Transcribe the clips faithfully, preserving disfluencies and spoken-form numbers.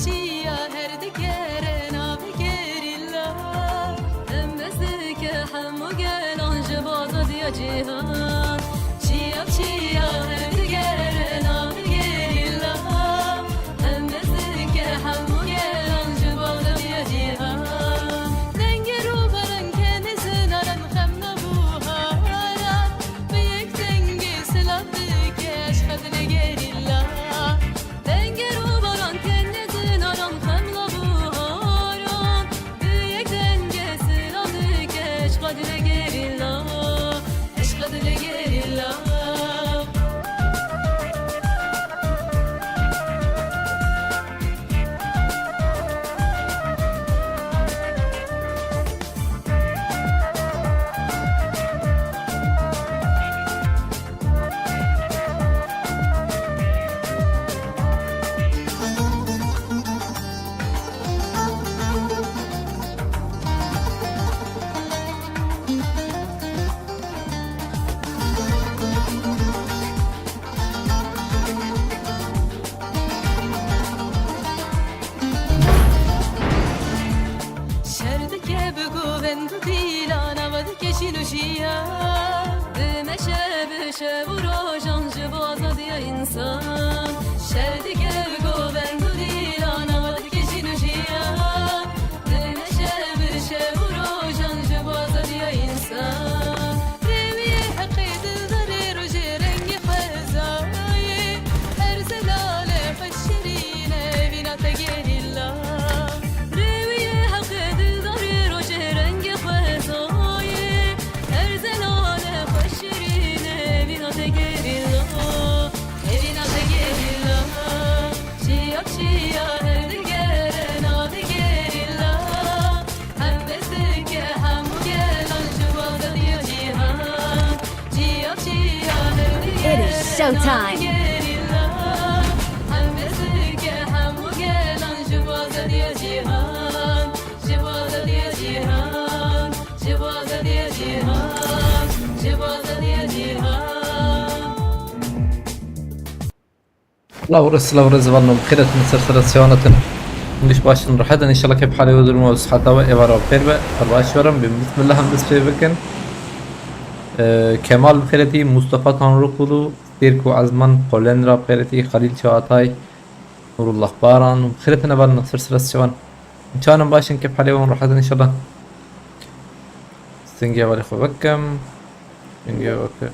Çiya her dikere navê gerîla, hembes dike hemû gelan ji bo azadiya cîhan. Çiya çiya her dikere navê gerîla, hembes dike hemû gelan ji bo azadiya cîhan. Dengê rûbaran kenê zinaran xem nebuharan, bi yek dengê silav dike eşqa dilê gerîla. Dengê rûbaran kenê zinaran xem nebuharan, bi yek dengê silav dike eşqa dilê gerîla, eşqa dilê gerîla. Şer dike bi govend û dîlan, ava dike şîn û şiya. Dimeşe bi şev û rojan ji bo azadiya însan. Şer dike bi govend û dîlan, ava dike şîn û şiya. Dimeşe bi şev û rojan ji bo azadiya însan. Rêwiyê heqê dildarê rojê rengê xwezayê. Her zelale xwe şirîne vîna te gerîla. Rêwiyê heqê dildarê rojê rengê xwezayê. Her zelale xwe şirîne vîna te gerîla. Evîna te gerîla. Çiya çiya her digere navê gerîla. Hembes dike hemû gelan ji bo azadiya cîhan. Çiya çiya her digere navê gerîla. Hembes dike hemû gelan ji bo azadiya cîhan. Ji bo azadiya cîhan. Ji bo azadiya cîhan. Ji bo azadiya cîhan. Silav û rêz, silav û rêz, hevalno, bi xêr hatin, ser sera siyawan hatin. Hûn giş baş in, rehet in, înşallah keyf halê we, duruma we, siheta we, êvara we bi xêr be. Ez baş werim, bi bismillah em dest pê bikin. Ee, Kemal bi xêr hatî, Mustafa Tanrıkulu, Têrku Ezman, Kolendra bi xêr hatî, Xalîl Çağatay, Nurullah Baran, bi xêr hatin hevalno, ser sera siyawan. Çawan in, baş in, keyf halê we, rehet in înşallah. Singê hevalê xwe vekim. Singê weke.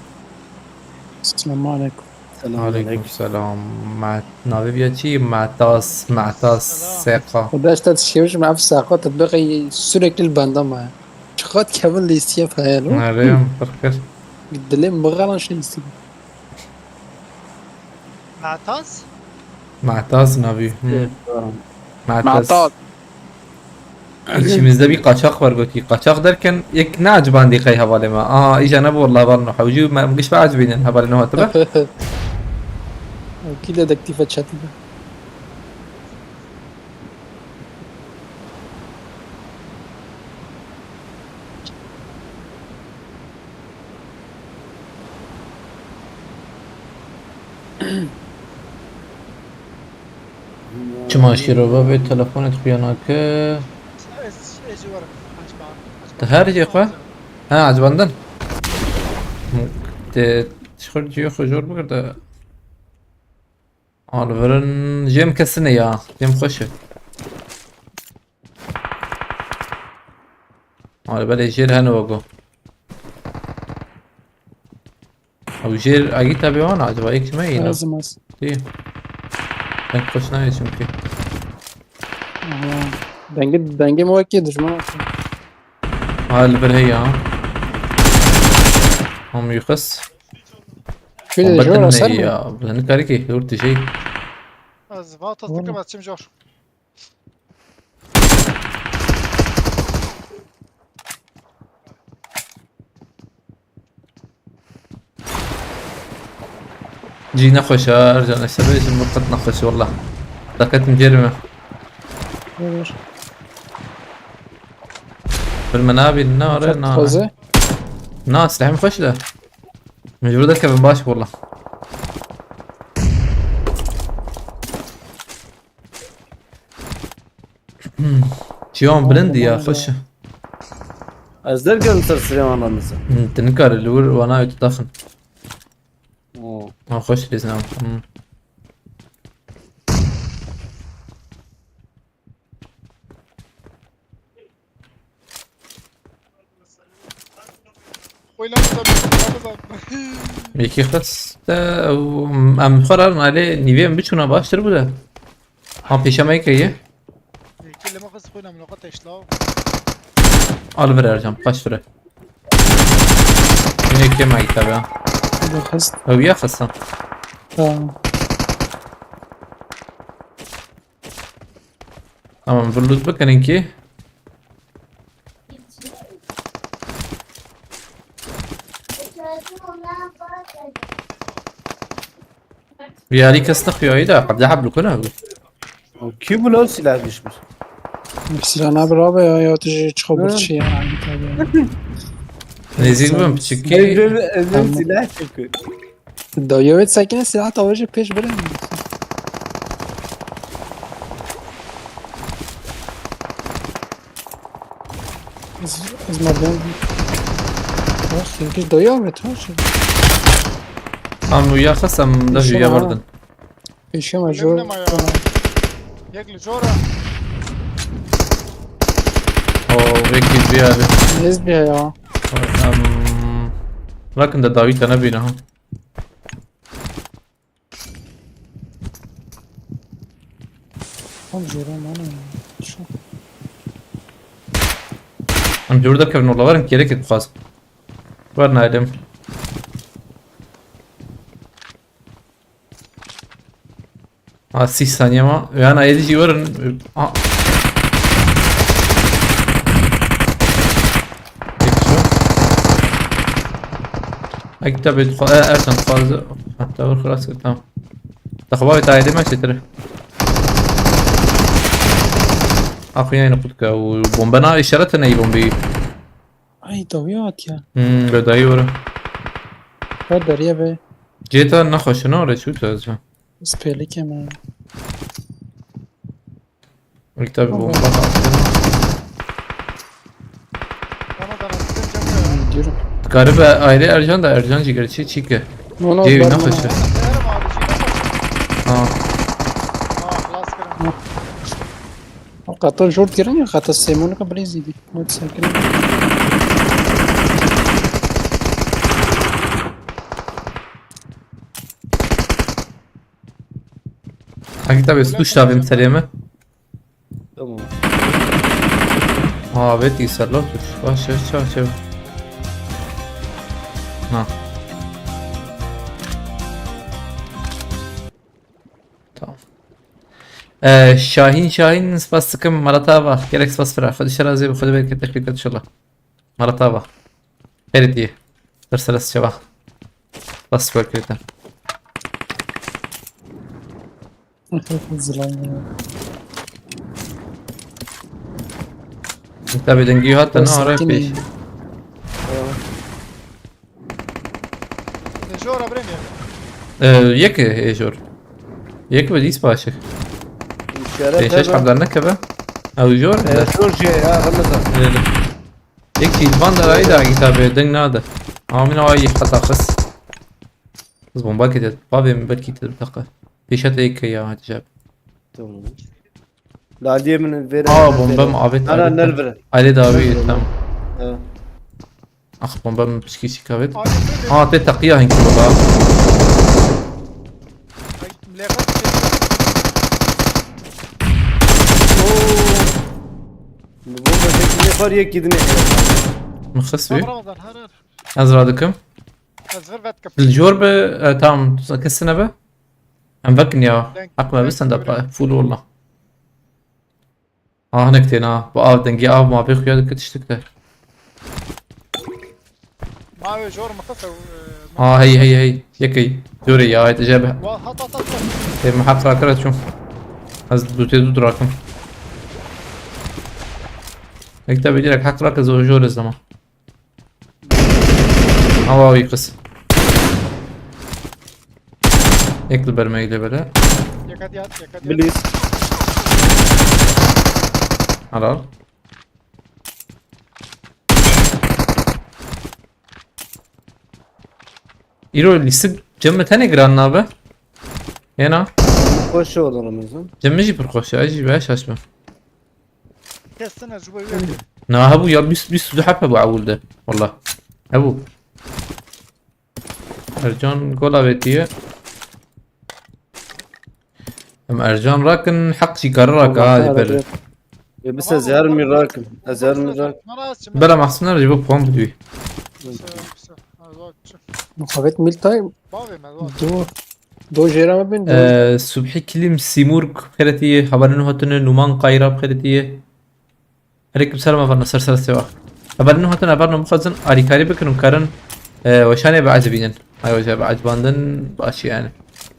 Selamun aleyküm. Aleyküm selam. Ma-, navê viya çi? Mataz, Mataz, Seqa. Xwedê ji te dişkevin, ji me ev Seqa te bixî, sürekli li benda me. Çiqat Kevin lîstiye feyel o. Nereyim, pir kir. Dilê min bixelan şî lîstiye. Mataz? Mataz navî. Hmm. Mataz. Mataz. İçimizde bir kaçak var gotî. Kaçak derken yek ne acibandî qey hevalê me. Aha, îca ne bu, wallah, hevalê me hewcî, me giş be acibînin hevalê me hatibe. Kî dedektif e çetî be. Çima şîrove vê telefonê xuya nake? Ez, ez jî werim. Acaba, acaba. Te her cê xwe? Ha, acibandin. Te çixur ciyê xwe jor bigir de. Alvirin jêm kesine ya. Jêm xweş e. Alvire jêr hene wego. Ew jêr agî tabi wan acaba yek ji me yî ne? Lazim az. Dî. Pek xweş nayê çimkî. Aha. Dengê, dengê me wekî dijmin olsun. Ha, li vir heye ha. Hom yuxis. Şöyle Hom jor betin asar neyê mı? Ya. Bi nikarî kê hewr tijey. Ez vata Oğlum. Dikim ez çim jor. Cî nexweş e, Ercan, ez te bêjim, min qet nexweş e, wallah. Daketim cêrê me. Olur. Bir me nabîn, ne are, Çok na. Fazla. Na, silahê min xweş e. Mecbur derkevim, baş, wallah. Hmm. Çiyan bilind ya, xweş. Ez derkevim ser sirê wan re nise. Hmm, tu nikarî li wir wana ew tu daxin. Oo. Ha, xweş lêzin ew. Hmm. Xwîna bize, xwîna bize. Yekî xist, e, ew, em xwe re nalê nîvê em biçûna baştir bû de. Ha, pêşe me yekê ye. Yekî li me xist xwîna min xwe teşlaw. Al vir Ercan, kaç vire. Yine yekê me tabi ha. Bi xist. Ew ya xist ha. Tamam. Tamam, bir loot bikinin ki. Bir yarî kes nexuya da, qebde heb lukuna. Kî bû lan silah düşmüş? Silah ne birabe ya, ya tu ji çixa bir Hı. Şey yani tabii. Nêzîk bim, piçikî. Evde, evde Tamam. Silah çekiyor. Dayı evet, sakin, silah tavırcı peş bırakın. Ez, ez merdem. Nasıl? Biz dayı evet, ha, şey. Tam uya xesem de Pêşe uya me ha. Vurdin. Pêşe me jor. Lemlema ya. Yek li jora. O, wekî bir abi. Ez bir ya. Em, Bakın da David ne bina ha. Tam jora mana ya. Şu. Em jor da kevin ola verin, gerek et faz. Var naydem. Ha, sî saniye ma. Yani êdî jî werin. Ha. Peki şu. Ekte bir fa-, e, Ertan fazla. Hatta vur, xelas kir, tamam. Taxwa ta êdî me çetir. Axu yani kutka. Bomba na işaret ne bombi. Ay, dawiya hatiye. Hmm, ve dayı vur. Ver deriye be. Ceta nexweşe, ne oraya çû tu ez. Spêlikê me. Wek tabi bomba. Tamam, tamam, bizim cemre ya. Diyorum. Garibe ayrı Ercan da Ercan jî gerçi çîke. No, no, Ceyhun ben ne bunu- Xweşe. Severim abi, şey yapma. Ha. Aa, xelas kirin. Qata jor dikirin ya, qata sêmonika bilê zîdî. Wet serkirin. Hangi tabi suç tabim seriyemi? Tamam. Aa, evet, iyi serler tuş. Baş, baş, baş, baş. Ha. Tamam. Ee, Şahin, Şahin, spas sıkım, Marat abi. Gerek spas bırak. Hadi şerazi, bu kadar bereket, teşekkür ederim inşallah. Marat abi. Her diye. Ders arası çaba. Spas bereket. Zilan ya. Tabi dengî hat ne ara Sakin pêş. ya. Jora birê mi? Ee, yek e jor. Yek ve dîs başik. İşaret Pêşeş hebe. Habdan ne kebe? Ew jor. Ee, jor jê ya, Ramazan. Öyle. Yek ilvan da ayda kitabı deng nade. Amin ay hata xis. Biz bomba kete. Bavê min belkî te bitaqa. Pêşe te yek ya hadi jab. Tamam. Laliye min vere. Aa, bomba mı? Avêt, Ana, avêt. Nervire. Aile davi, tamam. Ha. Ah, bomba mı? Pişki şikavêt. Aa, tê teqiya hinkî baba. Ay, mleqat. Oo. Bomba tek ne var ya, gidin. Mıxis wî. Tamam, Ramazan, her, her. Ez radikim. Ez vir vetkim. Li jor bi, e, tamam, kesine be. Em vekin ya. Denk, Haq me denk bisin de vurun. Pa-, full walla. Ah, hinek têna. Bu av dengê av ma bê xuya dike tiştik de. Ma wê jor mixist ew, e, Ah, hey, hey, hey. Yekey. Jor ê ya, hayt, jebe. Wa, hat, hat, hat, hat. Ê, me heq rakira çûm. Ez dûtê dû dirakim. Mektebi direk heq rak ez o jor ez dema. Awa wî qis. Yek li ber me yê lê bere. Yek hat yat, yek hat yat. Bilis. Helal. Îro lîstik cem me tenê giran nabe? Yena. Xweş e oğlum Ramazan. Cem min jî pir xweş e. Ez jî be şaş me. Kestin ez ji bo wê. Na hebû ya bîst bîst du heb hebû ewil de. Wallah. Hebû. Ercan gol avêtiye. Em Ercan rakin, heq jî kare raka ha, ji ber. Ê, bis ez yarın bir rakim. Ez yarın bir rakim. Bela Mahsun ji bo puan bidûyî. Muhabbet Miltay. Bavê me, bavê. Do. Do jêra me bin. Ee, Subhi Kilim Simur xêretiye, haberin hatine Numan Kayra xêretiye. Aleyküm selam, Avarno, ser ser sewa. Hevalin hatine, Avarno, bixwazin alîkarî bikin û karin, e, weşanê biecibînin. Ay weşa biecibandin baş yani.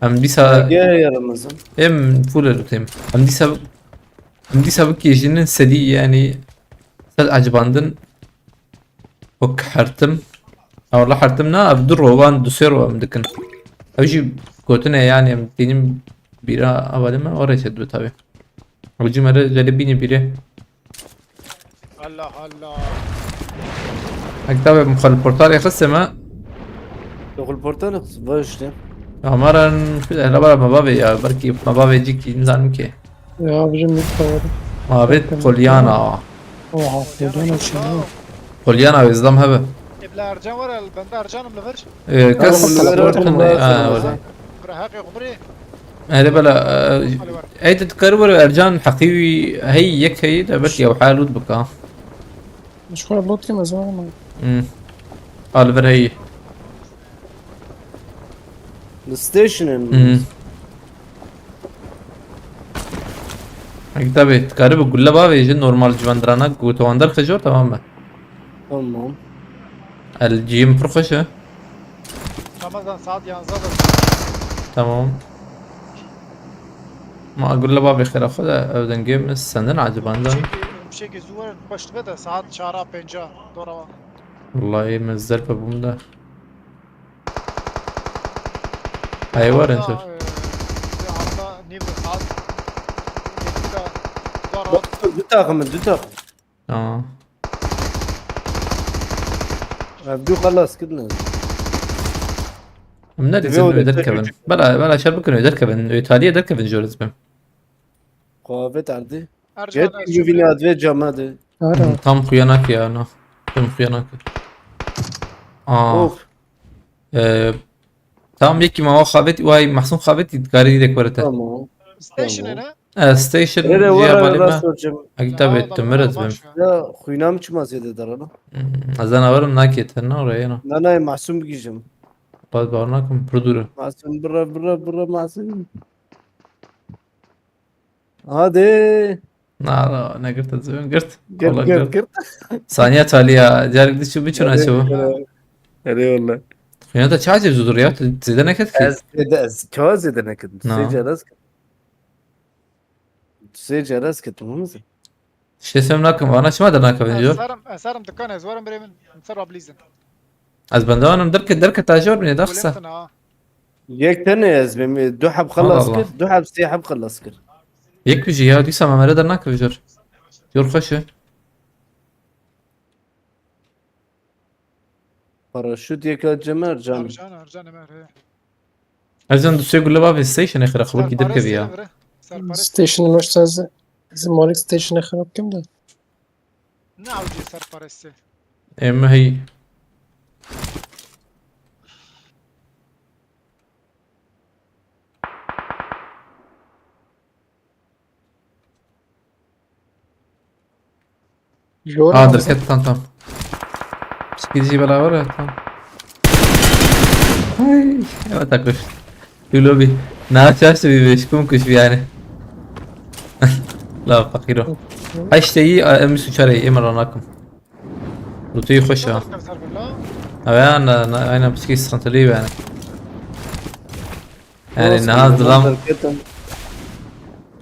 Em dîsa Gel yaramazım. Em full lutêm. Em dîsa em dîsa bikêjinin sedî yani ser ecibandin. Wek hertim. Ha, wala hertim na, ev du rovan, du sê rov em dikin. Ev jî gotine yani em tînim bîra hevalê me, o rê çêdibe tabi. Ew cû me re gelê bînî bîrê. Allah Allah. Ek tabi mixel portalê xiste me. Dokul portal var işte. Amaran, hele bara me bavê ya, belkî me bavê cî kî nizanim ki. Ya bizim bir favori. Mabêt Polyana. Oha, Polyana çi ne? Polyana wê zidam hebe. Ebla Ercan var el, bende Ercan'ım lever. Ee, kes Tamam, spor Ercan tende. var, Ha, tamam. Öyle. Bıra haqe umri. Hele bela, e, ey tu dikari were Ercan heqî wî hey yek hey de belkî ew halût bika. Meşgul lot kim ez ama. Hmm. Al ver hey. The station in. Hmm. Hek tabi, dikari bi gulle bavêjin normal civandirana, ku tu wan derxijor, tamam be. Tamam. El ciyim pir xweş e. Ramazan saat yanzada. Tamam. Ma gulle bavê xêra xwe de ev dengê min sendin acibandan. Bir şey ki zuvar başlığı da saat çara penca. Doğru. Wallahî min zerfe bûm de. Hey, warin ser. Hatta niye saat yedi de doğru. Du takım, du takım. Aa. Ev du xelas kidin. Em ne Divê dizin o wê de derkevin. tek Bela, bela şer bikin wê derkevin. Wê taliyê derkevin jor ez bim. Qavet erdi. Ercan Jet juvini adve camade. Ara. Tam xuyanak ya, na. Tam xuyanak. Aa. Of. Ee, tam yekî ma xavet, vay Mahsun xavet, karî de kurete. Tamam. Station ne? Ee, station Nere ya var balima. Nasıl hocam? Akita ve tümür ez bim. Ya xuyna mı çıkmaz yedi darana? Azan avarim nakete, ne oraya na. Nanay masum giyeceğim. Bad bağırnak mı? Produru. Masum bıra bıra bıra masum. Hadi. Na, na, ne girt ez bim, girt. Gır Vallahi gır girt. gır. Saniye taliya. Diğer gidiş şu biçun açı bu. Eyvallah. Ya da çağcı dur ya. Zede ne ket ki? Ez de ez çoğu zede ne kadın. Na. Seyce raz kadın. Seyce raz kadın mı mısın? Şey sen nakim, bana şima da nakim diyor. Esarim, esarim dükkan ez varım biremin. Ser ablizin. Az ben devam derke derke tajor bine dafsa. Kulemtin ha. Yek tane ez bim. Du hab xelas Allah. Kir. Du hab sê hab xelas kir. Yek biji ya, dîsa me mere dernak vijor. Jor xweş e. Paraşüt yeka cemer can. Ercan, Ercan Emer he. Ez yan du sê gule bavê station e xira xwir ki derkevî ya. Serparest. Station başta ez, ez malik station xirab kim de. Ne avcı serparesti? Em hey. Jor Aa, abi. Derket, tam tam. Psikoloji beraber ya, tam. Ay, evet, takmış. Lülo bir. Ne yapacağız bir beş kum kuş bir yani. La fakiro. Haşteyi em suçarı emir anakum. Lütfü hoş ya. Serparla. Abi ya, na, na, aynen psikoloji sıkıntılı yani. Yani Olsun, naha ben zilam, Derket'im.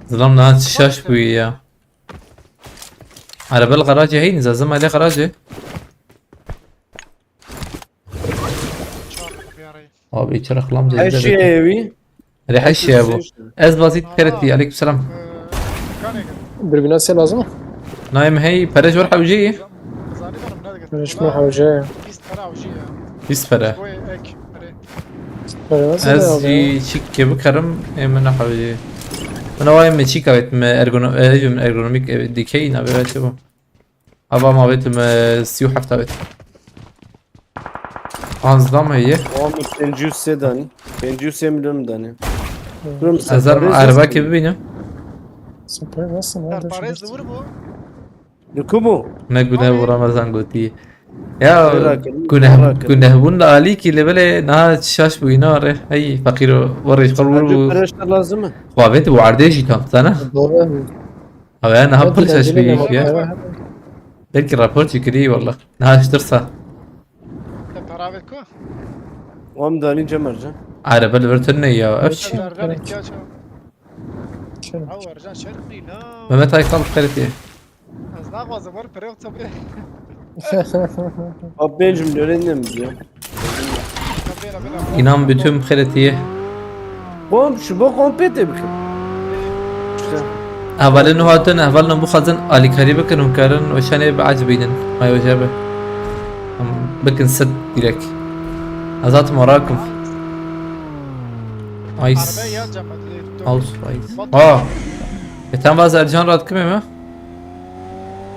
zilam naha şaş bu ya. Arabel garajı hey, nizazım aile garajı. Çağırdım bir arayı. Abi içeri reklam Her geldi. şey evi. Hele her şey bu. Ez basit Ama- kereti, aleykümselam. Ee, dükkan yakın. Dürbün asya lazım mı? Nayê min hey, pere ji wir hewceyî. Zanî benim ne diket. Pere ji me hewce ye. Bîst pere hewcî ya. Bîst pere. Boy ek. Pere. Pere nasıl Ez ya? jî çîkê bikarim, ê min ne hewceyî. Min awayê min çîk avêt, min ergono-, e, min ergonomîk, e, dikey navê ve çi bû? Ava ma avêt, min sî û heft avêt. Panzdeh me ye. Oğlum, pêncî û sê danî. Pêncî û sê milyon danî. Durum Ez zer erbekê bibînim. Sen pere nasıl? Her Nerede parayı şu? zıvır bu. Li ku bû? Ne gune bû Ramazan gotî. Ya Merak ettim, guneh, merak ettim. gunehbûn li alîkî lê belê niha şaş bû îna re. Hey feqîro, werê ji xwe wir Bence bû. pere ji te lazim e. Xwe avêt bû erdê jî tam, zana. Doğru. Ew ya niha Hadi pir şaş bence de bû yapma ya. ya. Belkî rapor jî kirî wallah. Niha ji tirsa. Te para ver ku? Oğlum danî cem Ercan. Erebe li vir tune ya. Ev çi? Ercan ihtiyaç yok. Şöyle. Aw Ercan şerqî la. Mehmet Aykal xeretî. Ez naxwazim var pere tabi. Abi pênc milyonê ne biliyor. Tabi la bela. İnan bütün xeretî. Bom şu bok on pete bikim. İşte. Hevalên û hatin, hevalên û bixwazin alîkarî bikin û karin weşanê biecibînin. May weşa be. Em bikin sed direk. Azat morakum. Ice. Arabaya yan cama dedi. Ausweis. Aa. E, tam vaz Ercan Radkimê mi?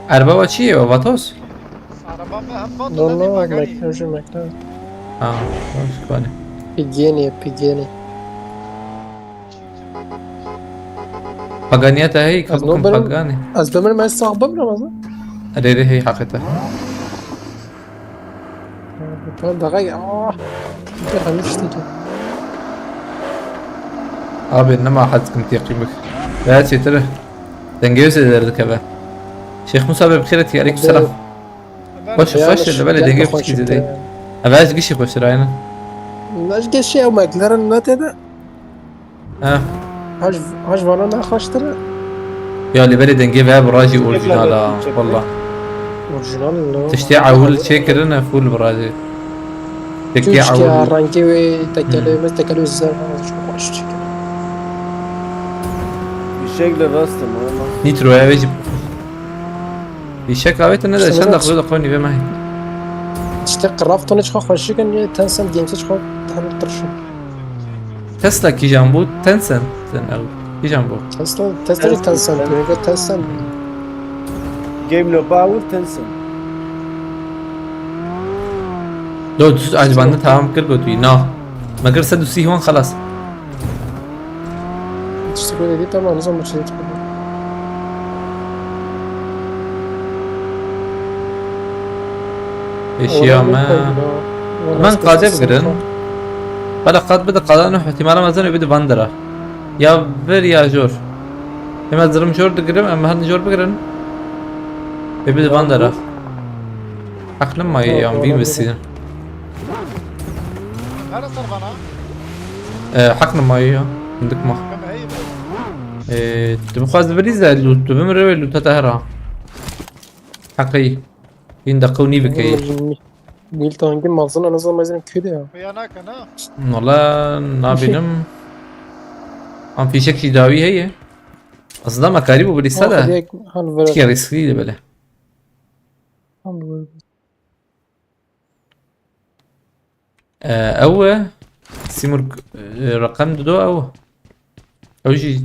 Erba wa çi ye? Vatos? Araba mı hem bot No, hem de no, Pagani. McLaren, McLaren. Ha, hoş bane. Pigeni, Pigeni. Paganiyata hey, Az kabukun no benim- Pagani. Az bemirim ez sağ bemirim az. Rê rê hey haqete. Tamam daha iyi. Ah. Bir hafif işte ki. Abi nema hez kim têqî bik. Veya çêtir. Dengê wê zêde derdikeve. Şêx Musa be bixêretî, aleyküm selam. Xweş, Ya, xweş, şu li belê gel dengê xweş piçkî işte. zêde. Ev ez gişî xweştir aynen. Naş geçi ya McLaren ne dedi? Ha. Haj, haj vana ne xweştir? Ya li belê dengê ve bi rajî orijinal a. Valla. Orijinal ne? Tiştê ewil çêkirine full bi rajî. Teke Çünkü ewil. rengi ve tekerleğimiz tekerleği üzerine çok hoş çıkıyor. Fişekle rastım ama. Nitro ya vêjî. Fîşek avêtin ne de İşte çend bunu- daxilo da xwe nîvê me. İşte Krafton'u çok hoş çıkıyor. Niye Tencent Games'e çok hem tırşın. Tesla kîjan bû? Tencent. Sen ew. Kîjan bû? Tesla, Tesla Tencent. Tencent. Tencent. Game lo bawul tensin. Do tu acibandin tamam kir gotî. Na. Me kir sed û sî wan xelas. İşte böyle değil tamam o zaman şey çıkıyor. Eşiya me. Hemen qadê bigirin. Bela qad bide qada nuh ihtimala mezin û bide van dira. Ya vir ya jor. Em ez dirim jor digirim, em hin jor bigirin. Ê bide van dira. Aqlim maye ya, vî misî. Nere ser bana? E, haq nemaye ya. Hindik ma. Kame heyim. E, tu bixwaz birîze lût, tu bimire wê lûta te hera. Heqî. Vîn deqe û nî bikeyî. Nil tangi mazına ne zaman bizim köyde ya. Veya nake ne? Wala nabînim. Am fîşek jî dawî heye. Aslında me karî bû bilîsa de. Hal ver. Tişkî rîskî de bile. Hal ver. E, ew e. Sîmur, e, reqem dido ew. Ew jî.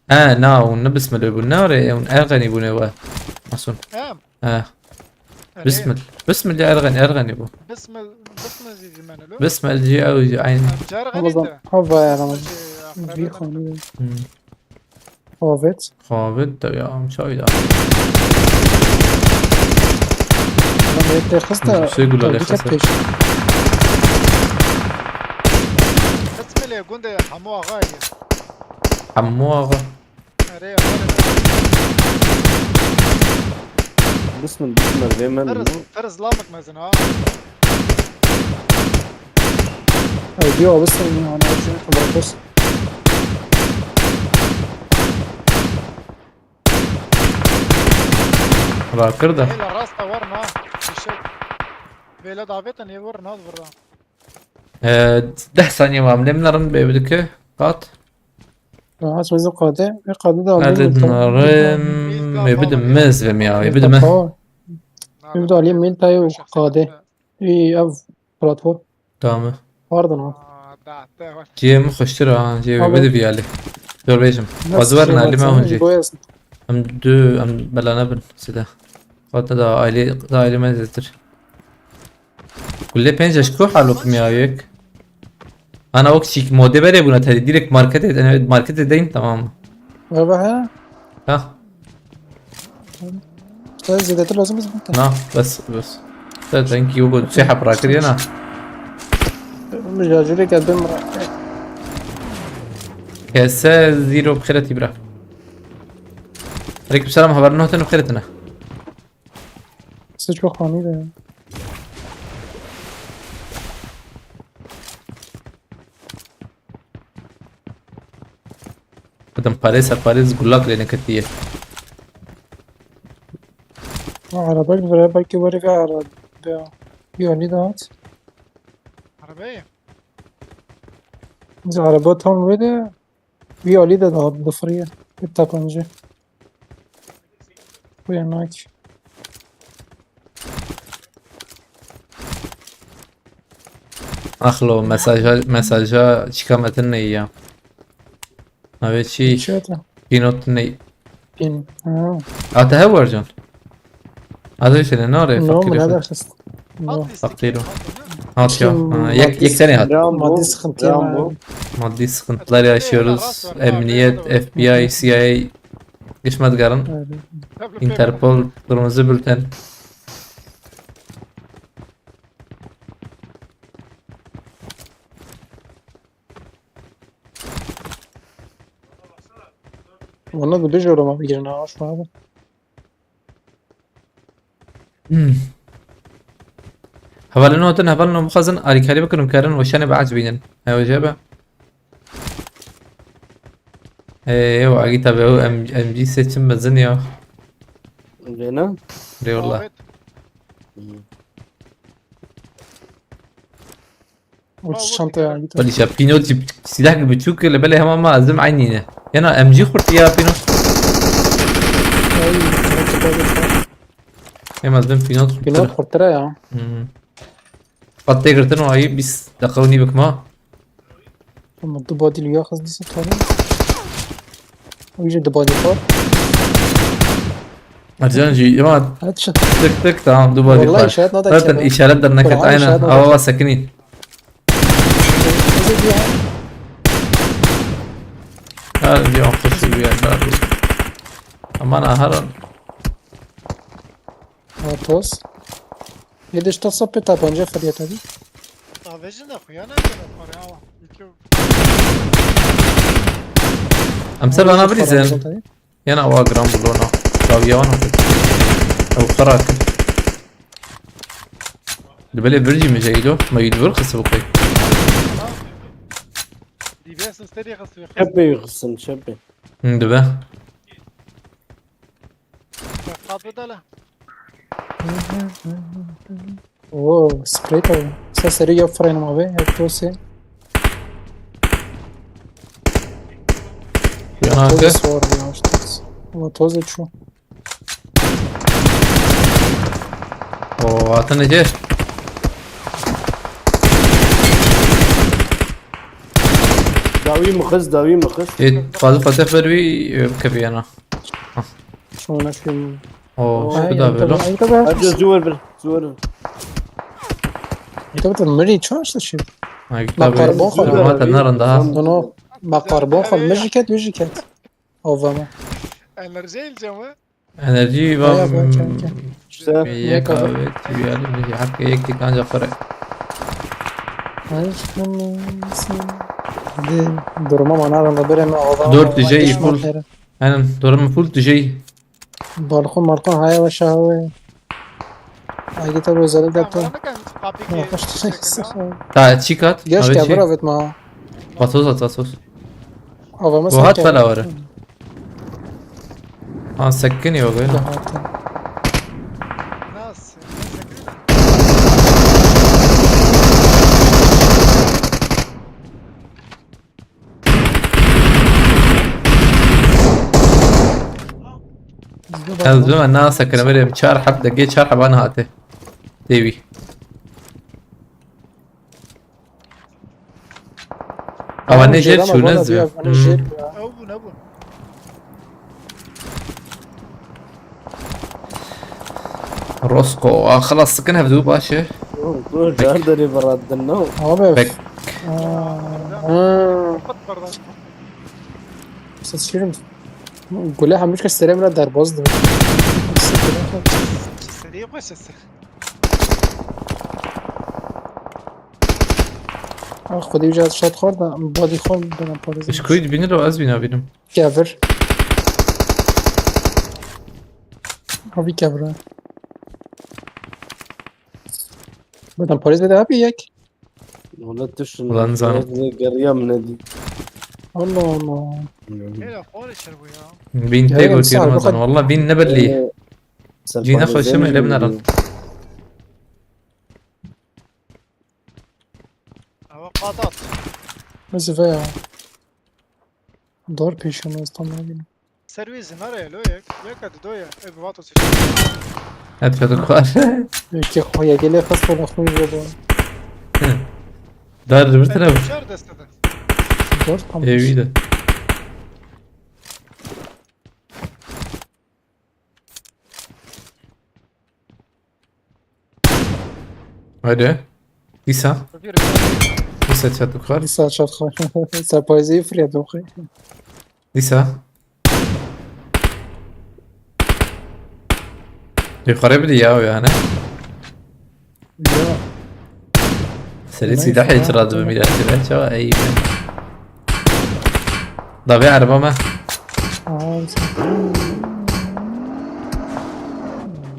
E, na, hûn ne bismilê bûn. Ne re, hûn erxenî bûne we. Masûn. Em. E, bismil. Bismil ya erxenî, erxenî bû. Bismil, bismil zî zî menelo. Bismil jî ew jî aynı. Em car Ramazan. ganî de. Ha vay Ramazan. Jî Bir akrabim. konu. Hmm. Evet. Xavit de ya, çay da. Lan hep de kız da. Şey gülü Tabii alakası. ki peş. Bismilê gundê Hemo Axa ye. Hemo Axa. Erê, erê. Bismil, bismil, vê men. Ferz, ferz lamık mezin ha. Ay diyor alırsın ya. Ana şunu bırakırsın. Rakir de. Hele rasta var na. Bir şey. Böyle davet ne vur na vur na. E, deh saniye var. Lemlerin be bir iki. Kat. Rahat sözü kade. Ve kade de Hadi aldım. narin. Mê bidim, mê ez vêm ya, mê bidim. Tamam. Mê bidim aliyê mîl tayê û qadê. Î, ev platform. Tamam. Pardon ha. Ciyê min xweştir ha, ciyê wê bide vî alî. Zor bêjim. Xwez werin alî me hûn jî. Em du, em bela nebin side. Xwata da ailê, da ailê me zêtir. Kulê pênc eşko halo kimya yek. Ana wek çîk modê berê bûna tedî. Direkt marketê, yani marketê deyin tamam mı? Baba ha? Ha. Sen zêdetir lazim biz bû. Na, bes, bes. Te denkî wek çê hep rakiriye na. Min jajûrê ke bim ra. Kese zîro bi xêretî bira. Aleyküm selam, haber nohten bi xêretine. Siz çok hamile ya. Kadın parê ser parê gulak lê neketiye. Ha, araba gibi, belki böyle bir araba. Ya. Bir yönü de at. Arabayı? Biz araba tam böyle. Vî alî de da difiriye. Hep tabancı. Buraya nak. Axlo, mesaja, mesaja çika metin ney ya. Navê çi? Çi ata? Pinot ney. Pin. Ha. Ata he warcan. Ata işte ne nare? No, fakir. Ne dersin? No. Fakir o. Hat ya. Ha, yek, yek sene hat. Maddi sıkıntı. Maddi sıkıntılar yaşıyoruz. Emniyet, F B I, C I A, geçmez garın. Interpol, kırmızı bülten. Valla bu düz yoruma bir girine hoş mu abi? Hmm. Hevalên hatin, hevalên bixwazin alîkarî bikin û karin weşanê biecibînin. Ew jê be. Ê, ew agî tabi, ew M-, M G seçim mezin ya. Lê ne? Rê wala. O çantaya git. Balîşa Pînot jî silah gibi biçûk li belê hema ma ez dim eynî ne. Yana M G xurt ya Pînot. Hem ez dim Pînot xurt. Pînot xurtire ya. Hmm. Pat tê girtin û ayî bîst deqa û nîvik ma. Ama du badî li ya xist dîsa tane. O jî du badî xwe. Ercan jî, ya. Headshot. Tık tık, tamam, du badî xwe. Vallahi işaret nada. Zaten kere. İşaret de neket, vallahi aynen. Işaret nada. Ava va sekinî. Her bir akışı bir yerler. Aman aharon. Ha, toz. Yedi işte sapı tabanca fırlıyor tabii. Avêjin de xuya ne kadar para ya. İki. Em ser bana bilîzin. Yana wa gram bulona. Dawiya wana. Ew xera kir. Li belê vir jî min jeydo. Me yî vir xisi bixwe. D B S istediği xisi. Hep bir xırsın, hep bir. Hı, dibe. Kapı da la. Oo, sprey tabii. Sen seri yap freni abi, yap tosi. Yana Tozi ke? Sor ya işte. Ama tozi şu. O, atın ece. Dawî min xist, dawî min xist. E, fazla fatih ver bir, e, kapı yana. Şuna şu. O, şu da böyle. Hadi zuwer bir, zuwer bir. Tabii tabii, meri çaş da şey. Ay, tabii. Bak, karbon xwe. Ama te narin daha. No, no. Bak, karbon xwe, meri ket, meri ket. Avama. Enerji ilcemi. Enerji var. Ya, bak, çay, çay. İşte. Yek kahve, tüyeli bir hak yek dik ancak para. Aşkım, hadi duruma bana da böyle mi? Dört D J full. Aynen, durum full D J. Balkon, balkon, haya ve şahawe. Ay, git abi, özellikle. Tamam, yaptım. Onu da kapıyı. Ya, kaç tane kısa. Ta, çikat. Geç abi, gel, çek. Bravo, etme ha. Vatos at, vatos. Avama. Bu hat sakin. Bela var. Ha, sakin yok öyle. Nasıl? Ez bime na sekine verê çar heb de gê çar heba nehate. Têwî. Ama ne jêr çû ne zî. Ew bû, ne bû. Rosko, a xelas dikin hevdû baş e. Dur, dur, derê beratin no. Abi. Pek. Aa. Pat bardak. Ses şirin. Gule hemû kes serê min re derbaz dibin. Serê xwe sesi. Ah, xwedî wî şat xwar da, badî xwe bena parêz. Ji ku dibînî re ez wî nabînim. Kevir. Ha, vî kevir e. Beden parêz bede abi yek. Wala tu şun. Ulan zanim. Ne geriya min nedî. Allah Allah. Hêla xwarê çer bû ya. Vîn tê gotiye Ramazan. Walla vîn ne belli. Cî ne xweşim ele binaran. Ewa qadat. Mizve ya. Dar pêşan ez tam nabînim. Serwî zinare lo yek. Yek hadi do ya. Ev vato seçim. Hep çadır var. Yekê xwe yekê lê xist wala xwe yê do. Dar bir taraf. Şer destede. Dört tam. Evi de. Haydi. Dîsa. Dîsa çat dixwar. Dîsa çat xwe. Serpayizî firiya doxê. Dîsa. Yukarı bir ya yani. Ya. Serê sîdahê çira dibe mîra çira çawa ey. Davê erba me.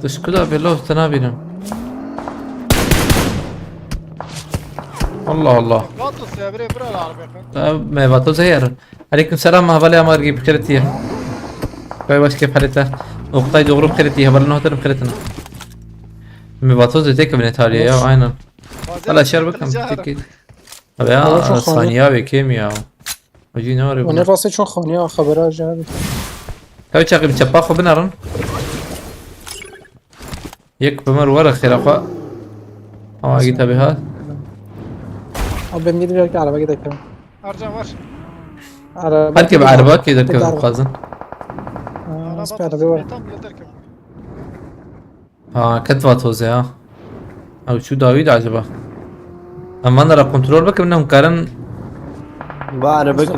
Tu ji ku da bê lo te nabînim. Allah Allah. Vatos ya, birê bira la arabê xwe. Me vatos heyar. Aleyküm selam, hevalê Amargî, bi xêrê tî ye. Kay baş kêf halê te. Oktay Doğru bi xêrê tî ye, hevalê nehatirim xêrê tine. Me vatos de tek evine taliye ya, aynen. Hala şer bakın, peki. Abi ya, saniye abi, kim ya? Hacı ne arıyor? Ona rastê ço xaniya xebera ji abi. Tabii çakı bir çapa xo binarin. Yek bimir were xêra xwe. Ama git abi ha. Abi ben gidip belki araba gidelim. Ercan var. Araba. Her kim araba ki derkevin xwazin. Araba bir araba var. Tam bile derkevin. Ha, ket va toze ya. Ew çû dawî de acaba? Em van ra kontrol bikim, ne hûn karin. Ba araba kim?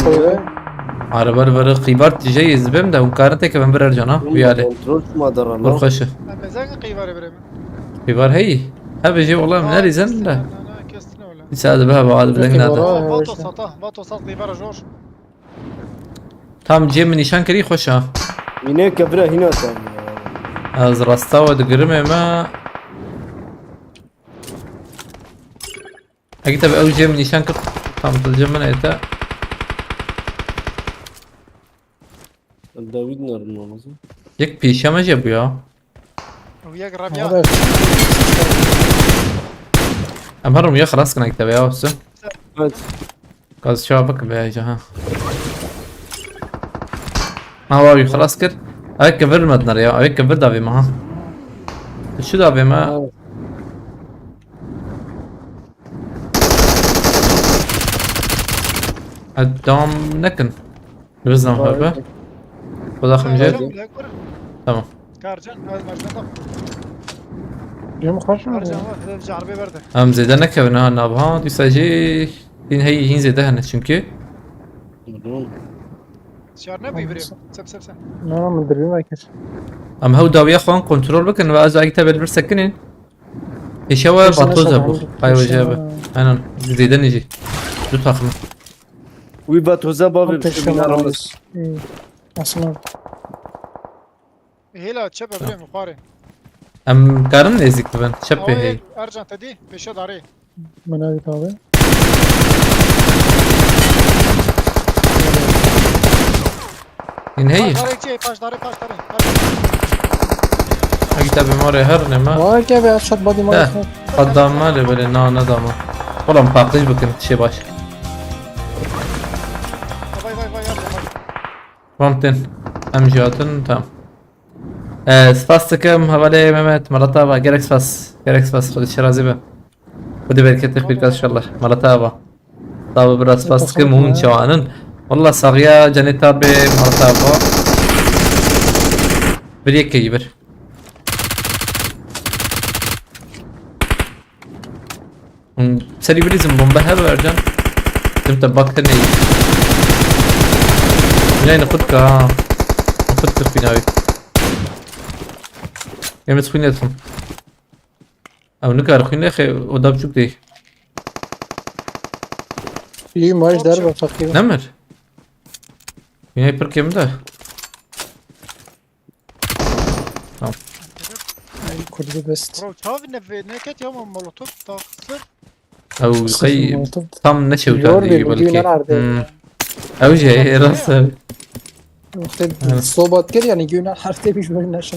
Araba li vir qîbar tije yê zibêm de hûn karin têkevin birer cana. Hûn kontrol çima dara la? Xweş e. Em bezeng qîbarê birê min. Qîbar heyî. Hebe jê wala min nerîzin de. Îsa dibe hebe, ad bileng nade. Vato sata, vato sat qîbara jor. Tam cê min nîşan kirî xweş a. Mîneke bira hîna tam. Ez rasta we digirim ê me. Eke tabi ew cê min nîşan kir. Tam tu cê min ê te. Dawîd nerede olmasın? Yek pêşe me jê bû ya. Ew yek rem ya. Em her rû ya xelas kinek te ya wisa. Evet. Gaz çawa bik be ha. Ha wa wî xelas kir. Ew kevir me dinere ya. Ew kevir davê me ha. Şu davê me. Edam nekin. Bizden xwe be. Xweda xemjê. Tamam. Karcan, mercan da. Yem xweş mi? Karcan var, hadi carbê berde. Em zêde nekevin ha, navha, dîsa jî hîn hey hîn zêde hene çünkü. Şar ne bu birê? Sep, sep, sep. Ne, ne, min dirbî vekir. Em hew dawiya xwan kontrol bikin ve ez ayî te belbir sekinin. Pêşe we vatoza bû. Hay we jê be. Aynen. Zêde nêjî. Du takım. Wî vatoza bavê. Pêşe we. Aslında. Hêla çep e birê min xwarê. Em karin nêzik bibin. Çep pê hey. Ercan te dî pêşe darê. Min ev tabi. Hîn heyî. Paşdarê çê, paşdarê, paşdarê. Eke te bi marê her nema. Vay ke be, ev şat badî marê. Qedam malê belê na nedama. Oğlum patlış bikin, şey baş. Vay, vay, vay, vay, vay. Wan tên. Em jî hatin, tamam. Ee, spas dikim, hevalê Mehmet, mala te ava, gelek spas, gelek spas, Xwedê ji te razî be. Xwedê bereketê xwe bike inşallah, mala te ava. Tabi biraz spas dikim, hûn çawanin. Wallah saxiya canê te bê, mala te ava. Bir yek keyî bir. Hûn serî bilîzin bombe hebe Ercan. Tim te bak te neyî. Yayne xut ka ha. Xut ka xwîna wî. Em ez xwîne dikim. Ew nikare xwîne xe oda biçûk dey. Yî maç derve feqîr. Nemir. Xwînayê pir kêm de. Tamam. Ay, kurdu best. Bro, çavi ne ve, ne ket ya, ama molotof taksir. Ew Sırf qey molotof. Tam ne çewta Zor diye bir böyle gün ki. Nerede? Hmm. Ew şey, rast. Sobat gel yani gün her tepmiş böyle neşe.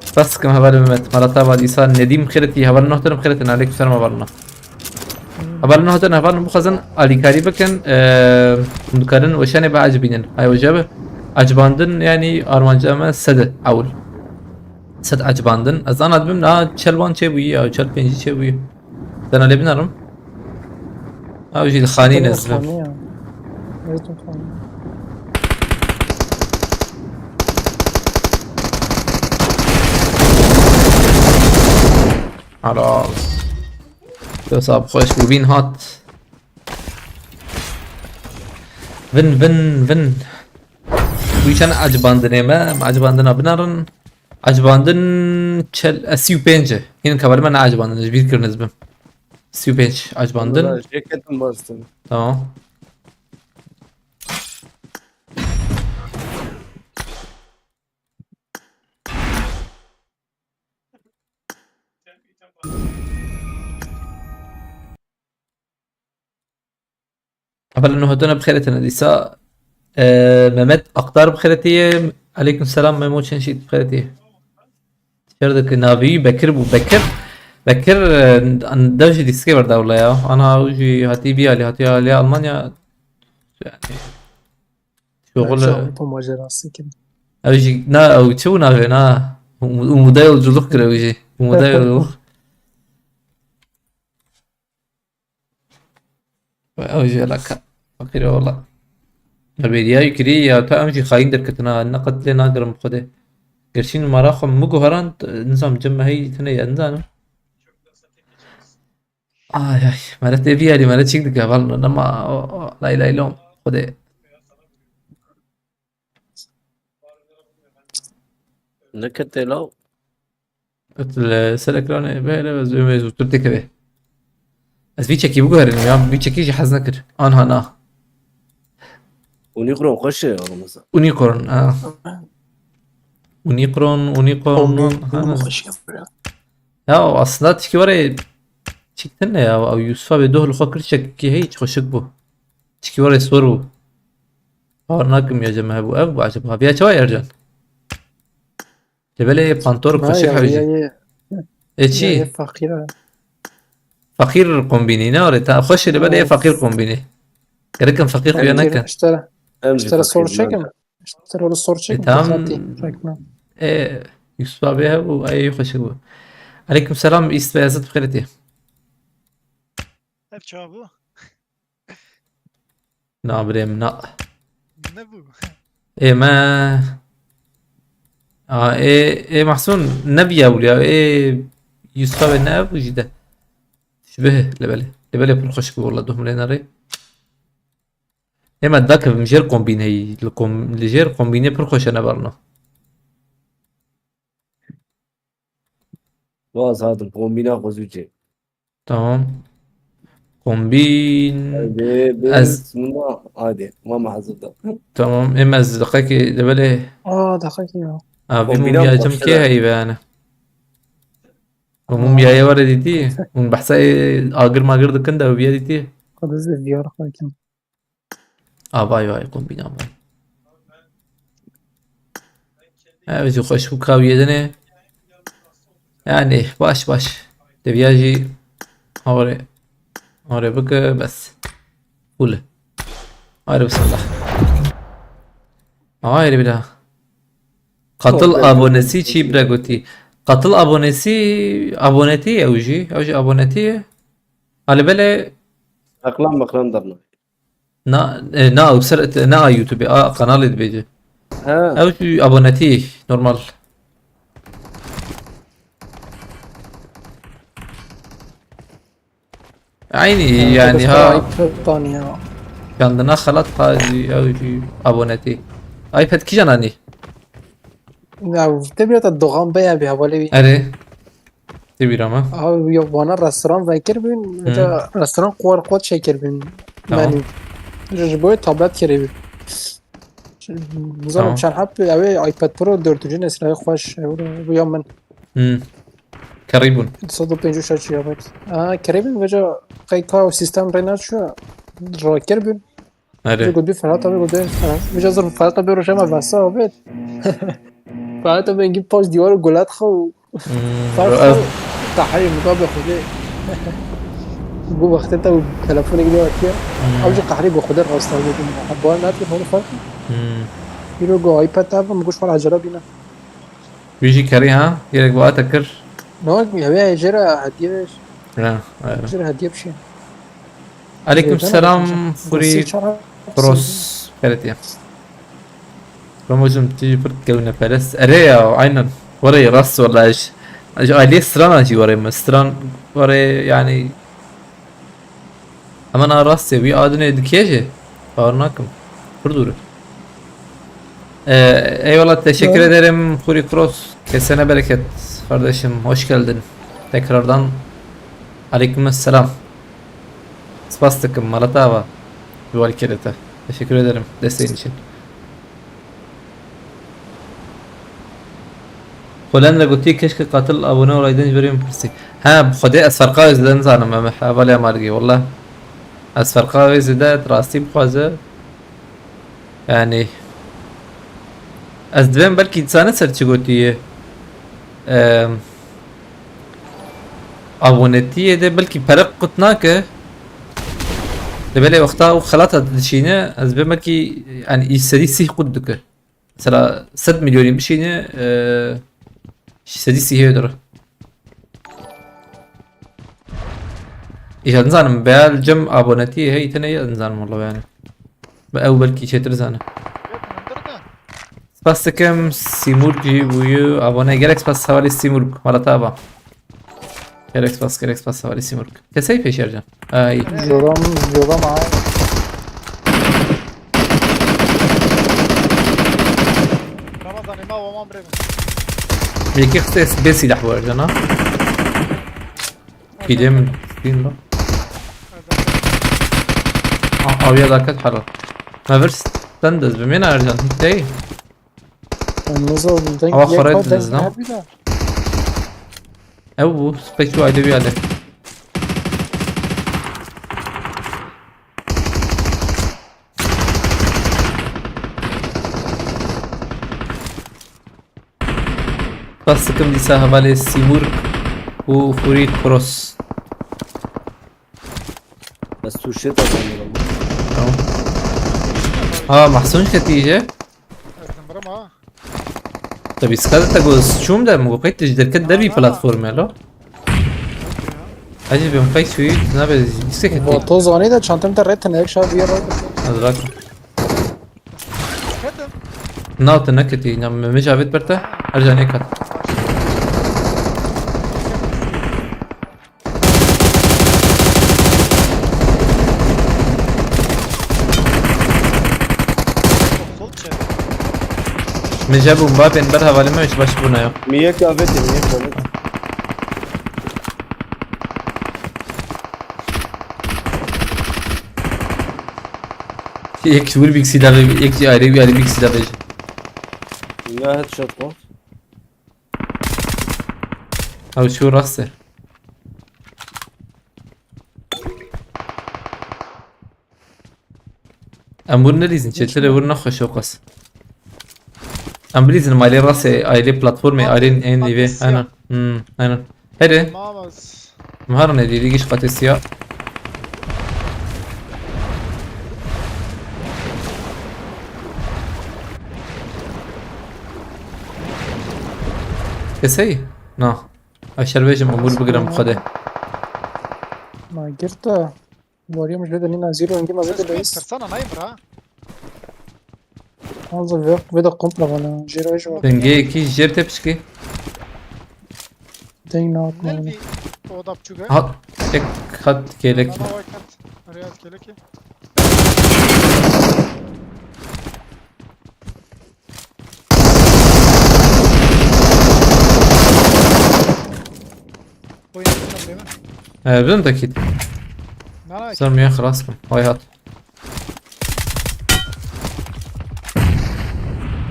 Spas dikim hevalê Mehmet. Mala te ava dîsa Nedîm Xêretî, hevalên nû tene bi xêr hatin, aleykum selam hevalên nû. Hevalên nû tene, hevalên nû bixwazin alîkarî bikin, eee, hûn dikarin weşanê biecibînin. Ay weşa bi. Ecibandin, yanî armanca me sed e ewil. Sed ecibandin. Ez ana dibim, niha çel wan çêbûyî ya, çel pêncî çêbûyî. Dena lê binerim. Ew jî dixanî Dena nizve. Xanî ya. Evet, o xanî. Helal. Dewsa bi xweş bû, win hat. Vin, vin, vin. Wî çend ecibandinê me, em ecibandina binerin. Ecibandin çel, e, sî û pênc e. Hîn kabarî me neecibandin, ji bîr kirin ez bim. Sî û pênc ecibandin. Valla, jê ketim bastin. Tamam. Hevalên nû hatine bi xêr hatine dîsa. E, Mehmet Aktar bi xêr hatiye. Aleykum selam Memo Çenşît bi xêr hatiye. Şer dike navî Bekir bû. Bekir, Bekir, e, dev jî dîskê berda wila ya. Ana ew jî hatî vî alî, hatî alî Almanya. Yani, şoxul. Belki Avrupa macerası gibi. Ew jî, na, ew çi bû navê, na? Umu-, umuda yolculuk kir ew jî. Umuda yolculuk. Ew jî elaka. Feqîr e wala. Me bêriya wî kirî ya, ta em jî xayîn derketina, ne qet lê nagirim bi Xwedê. Gerçî numara xwe min guherand, nizam cem me hey tune ye, nizanim. Ay ay, mere tê vî yarî, mere çîk dike, val nema, o, o, lay lay lom, Xwedê. Nekete law. Et li ser ekranê bihêle ez ê zûtir têkeve. Ez vî çekî biguherînim ya, vî çekî jî hez nekir. Anha na. Unicorn xweş e, oğlum. Unicorn, ha. Unicorn, unicorn, Kombîn, ha, kombîn xweş e, bira. Ya, aslında tişkî were çîk tune ya, ew Yusuf abi doh li xwe kir çekî hey, xweşik bû. Tişkî were sor bû. Bawer nakim ya cem hebû, ev bû acaba. Viya çawa Ercan? Li belê pantor xweşik hewjî. Ê çi? Yê feqîr e. Feqîr kombînî, ne were, ta xweş e, li belê yê feqîr kombînî. Gerikim feqîr xuya nekin. Em jî feqîr. Ji te re sor çekim. Ji te re sor çekim. E, tamam. Ê, Yusuf abi hebû, ay xweşik bû. Aleyküm selam, East Beyazıt bi xêr hatî. Ev çawa bû? Na birêm, na. Ne bû? Ê me. A, ê, ê Mahsûn, ne biya wiliya, ê Yusuf abi ne bû jî de. Şibih, li belê. Li belê pir xweşik bû, wala, duh milê nerê. Ê me dakevim jêr kombîneyî. Li kom-, li jêr kombînê pir xweş e, ne berno. Bas hatim, kombîna xwe zû çê. Tamam. Kombîn. Hadi, ez bunda, hadi, mama hazır da. Tamam, em ez deqekê de belê. Aa, deqekê ya. Abi, kombîna mumya cim başka kê da. Heybe yani. O mumyayê were dîtî? Hûn behsa agir magir dikin de, biya dîtî? Xwedê ez ê viyar xwe kim. A, vay vay, kombîna vay. Ev jî xweş bû, kawiyê dinê. Yani, baş, baş. Deviya jî hawrê, hawrê bike, bes. Full. Haydi bismillah. Haydi bir daha. Katıl abonesi çi bire gotî? Katıl abonesi, abonetî ew jî, ew jî abonetî ye. Alî belê. Reklam meklam derna. Na, e, na, ew ser, na YouTube, a, kanalê dibêje. Ha. Ew jî abonetî, normal. Eynî, yani, ha. Ayıp ya. Kendine xelat ha, ew jî abonetî. iPad kîjan anî? Ya, te bir de Doğan Bey abi havalı bir. Erê. Tê bîra me. Abi, ya, bana restoran vekir bin, hı, ya restoran kuar kuat şey kir bin. Tamam. Menü. Ji, ji boy tablet kiri bin. Nizanim, tamam, çend heb, ew iPad Pro dördüncü nesli xweş, ew bu ya min. Hmm. Kerî bûn. Sed û pêncî û şeş gigabayt. Aa, kerî bin, veca qey ka sistem rê naçû, rakir bin. Erê. Vê ku dû Ferhat abi ku dê, ha, vêca zor Ferhat abi rojema vesa abêt. Ferhat abi engî paş dîwar û gulat xwe û, hmm, Ferhat abi qehrî muka bi Xwedê. Bu wextê te û telefonê gidiyor atiye. Hmm. Ew jî qehrî bi Xwedê rast abi. Bar nati honu Ferhat. Hmm. Îro go iPad abi, min goş xwe ecele bîne. Wî jî kerî ha? Gerek bi ate kir. No, ew ê jê re hediye ver. Ya, evet. Jê re hediye bir şey. Aleyküm selam, Furi Cross. Keretiye. Romocum, tu jî pir kewneperest. Erê ya, aynen. Were rast wala ji, ji aileyê Strana jî were me. Stran were yani. Hemen ha rastê wî adinê dikêje. Bawer nakim. Pir dûr e. Ee, eyvallah, teşekkür ederim Huri Cross. Kesene bereket kardeşim. Hoş geldin. Tekrardan aleyküm selam. Spas dikim, mala te ava. Ji walî kerê te. Teşekkür ederim desteğin için. Holenda gotî, keşke katıl abone olaydın, ji ber wê min pirsî. He, bi Xwedê ez ferqa wê zêde nizanim, em hevalê Amargê, wallah. Ez ferqa wê zêde rastî bixwaze. Yani, ez dibêm belkî dizane ser çi gotiye. Em, Abonetiyê de belkî pere qut nake. Lê belê wexta û xelata dişîne, ez bê belkî, yani, î sedî sîh qut dike. Mesela sed milyonî bişîne, e, sedî sîhê dore. Îja nizanim, beya li cem abonetiyê heyî tenê ye, nizanim wala yani. Be ew belkî çêtir zane. Spas dikim, Simurg jî bûye abone. Gelek spas hevalê Simurg, mala te ava. Gelek spas, gelek spas hevalê Simurg. Kesey pêşercan. Ay. Yoram, yoram ay. Ramazan, ema waman bre. Yekî qisê bê silah bu arada, na? Pîlê min, pîl min. A, aviya daket halo. Me vir stand ez bimêna Ercan, hiç değil. Nizo, deng. Ama yek xorayt xo deng diz, no? Hep bir de. Ew bu, spek şu ayda bir yerde. Bas sıkım dîsa hevalê Simurg û Hurî Cross. Ez tu şê te zanîrim. Tamam. Ha, Mahsun ketî je. Ez nimirim ha. Tabii, skada te go çûm de, min go qey tu ji derket dervî platformê lo. Hacı ben pek suyu nabe istek etti. Bo to zanî de çantam te ret ne, şav bir yer. Hazır bak. Ketim. Na te neketî, na me, me javêt ber te. Her canê kat. Sol çevir. Min je bomba bên ber hevalê me, hiç baş bûne ya. Mi yek avêt, mi yek avêt. Yek vur bir silah ve yek ayrı bir ayrı bir silah ve. Ya headshot bu. Ew çû rastê. Em wir nelîzin, çêtir e wir nexweş o qas. Em bilîzin ailê rastê, ailê platformê, ailên ên nîvê. Aynen. Hmm, aynen. Herê. Em herin êdî, dî giş qatê siya. Kesey? Na. Ay şer bêjim, umûr bigirim bi Xwedê. Ma girta. Wariyê min ji vê de nîna zîro hingî ma vê de Ses bês. Tirsana nayê min ha. Hazır vê, vê de komple bana. Jêr ve jêr. Dengê yekî jêr tepişkî. Deng ne Ne atma. Bir oda biçûk e. Ha, tek hat kelek. Bana o kat. Oraya at kelek. Oyun yapacağım değil mi? Ee, ben de kit. Nana Sen mi xelas kim? Hay hat.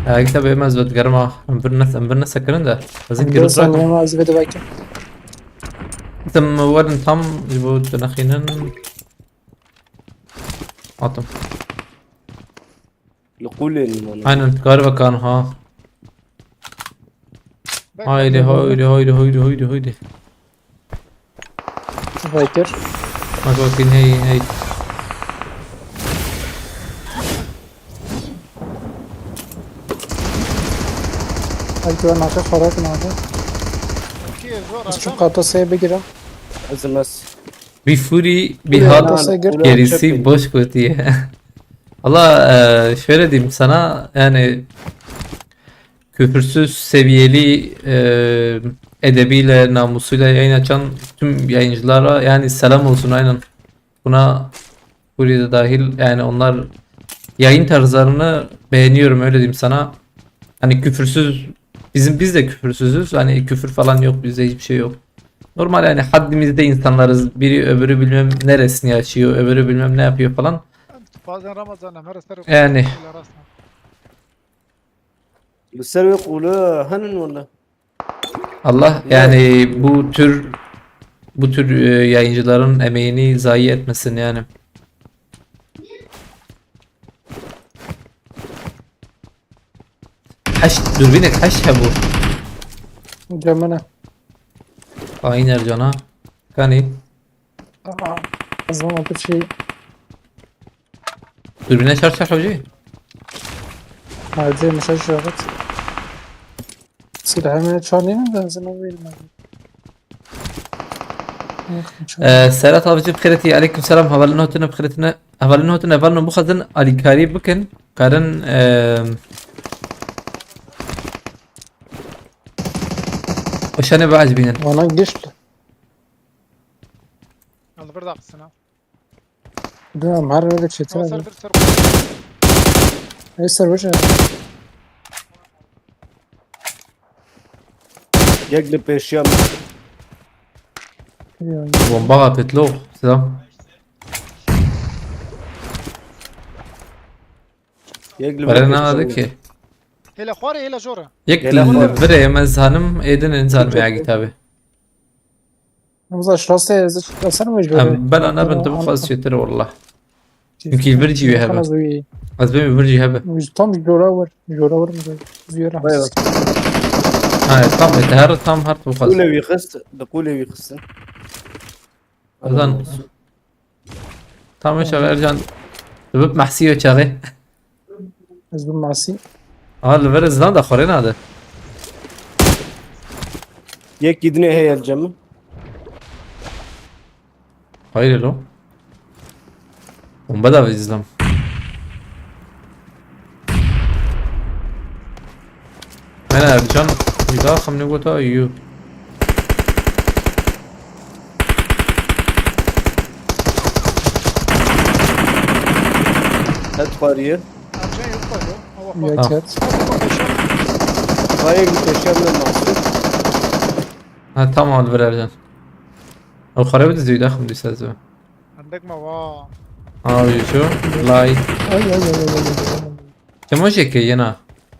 Ee, git abi emez vet germa. Em bir nes, em bir nes sekirin de. Azin Em kilo bir saniye trak. Ama az bir de belki. Tam werin tam ji bo tu nexînin. Atim. Li qûlê nîmane. Aynen, galiba kan ha. Haydi, haydi, haydi, haydi, haydi, haydi. Viper. Bak bakayım, hey, hey. Ay, güven nake, xarak nake. Okey, zor. Biz çok adam. Kata seye bir girelim. Ezilmez. Bir Fury, bir Hat, gerisi boş kutu. Allah, e, şöyle diyeyim sana, yani küfürsüz, seviyeli, e, edebiyle, namusuyla yayın açan tüm yayıncılara yani selam olsun, aynen. Buna Fury de dahil, yani onlar yayın tarzlarını beğeniyorum, öyle diyeyim sana. Hani küfürsüz, bizim, biz de küfürsüzüz. Hani küfür falan yok, bizde hiçbir şey yok. Normal yani haddimizde insanlarız. Biri öbürü bilmem neresini yaşıyor, öbürü bilmem ne yapıyor falan. Bazen Ramazan hem her sefer Yani. Li ser wê qûle henin wele. Allah yani bu tür bu tür e, yayıncıların emeğini zayi etmesin yani. Heş, dürbünek heş he bu. Cemene. Hain Ercan'a. Kani. Aa, o zaman bir şey. Dürbüne şarj çek hocam. Hadi, mesaj yok. Silahı mı çağırayım da, sen o verin abi. Ee, Serhat abici bixêretî, aleyküm selam, hevalin hotine bixêretine, hevalin hotine, hevalin bu xwazin alîkarî bikin, karin, ee, Oşane biecibînin. Wana gişt. Al bir dakika sana. Dön, her yerde çetin. Tamam, ser bir ser. Ey, ser başı. Yek li pêşiya min. Bomba ha, petlo. Selam. Yek li Were pêşiya nade min. Ki. Hele xwarê, hele jora. Yek li virê, em ez zanim, êdin in zanim ya kitabê. Hamza, şirastê ez eser mi jor? Em bela nebin, tu bixwaz çêtir, wallah. Çünkü vir cî wê hebe. Ez bêm vir cî hebe. Tam jora wir, jora wir mi? Ziyora. Ha, tam, her tam her tu bixwaz. Qûlê wî xist, di qûlê wî xistin. Ezan. Tam şev Ercan. Tu bip mehsî ve çaxê. Ez bi masî. Aha, li vir zidan da xwarê nade. Yek gidinê heye li cem min. Hayır lo. Bomba da izlam. Ana Ercan, bir daha hamle gota yu. Net xwariye. Ercan yok var ya. Allah Allah. Yek et. Vay, bir teşekkür ederim. Ha, tamam, al ver Ercan. O xarabı da züyde xım diyse zü. Andek ma va. Abi şu. Lay. Ay, ay, ay, ay, ay, ay. Çemo şeke yena.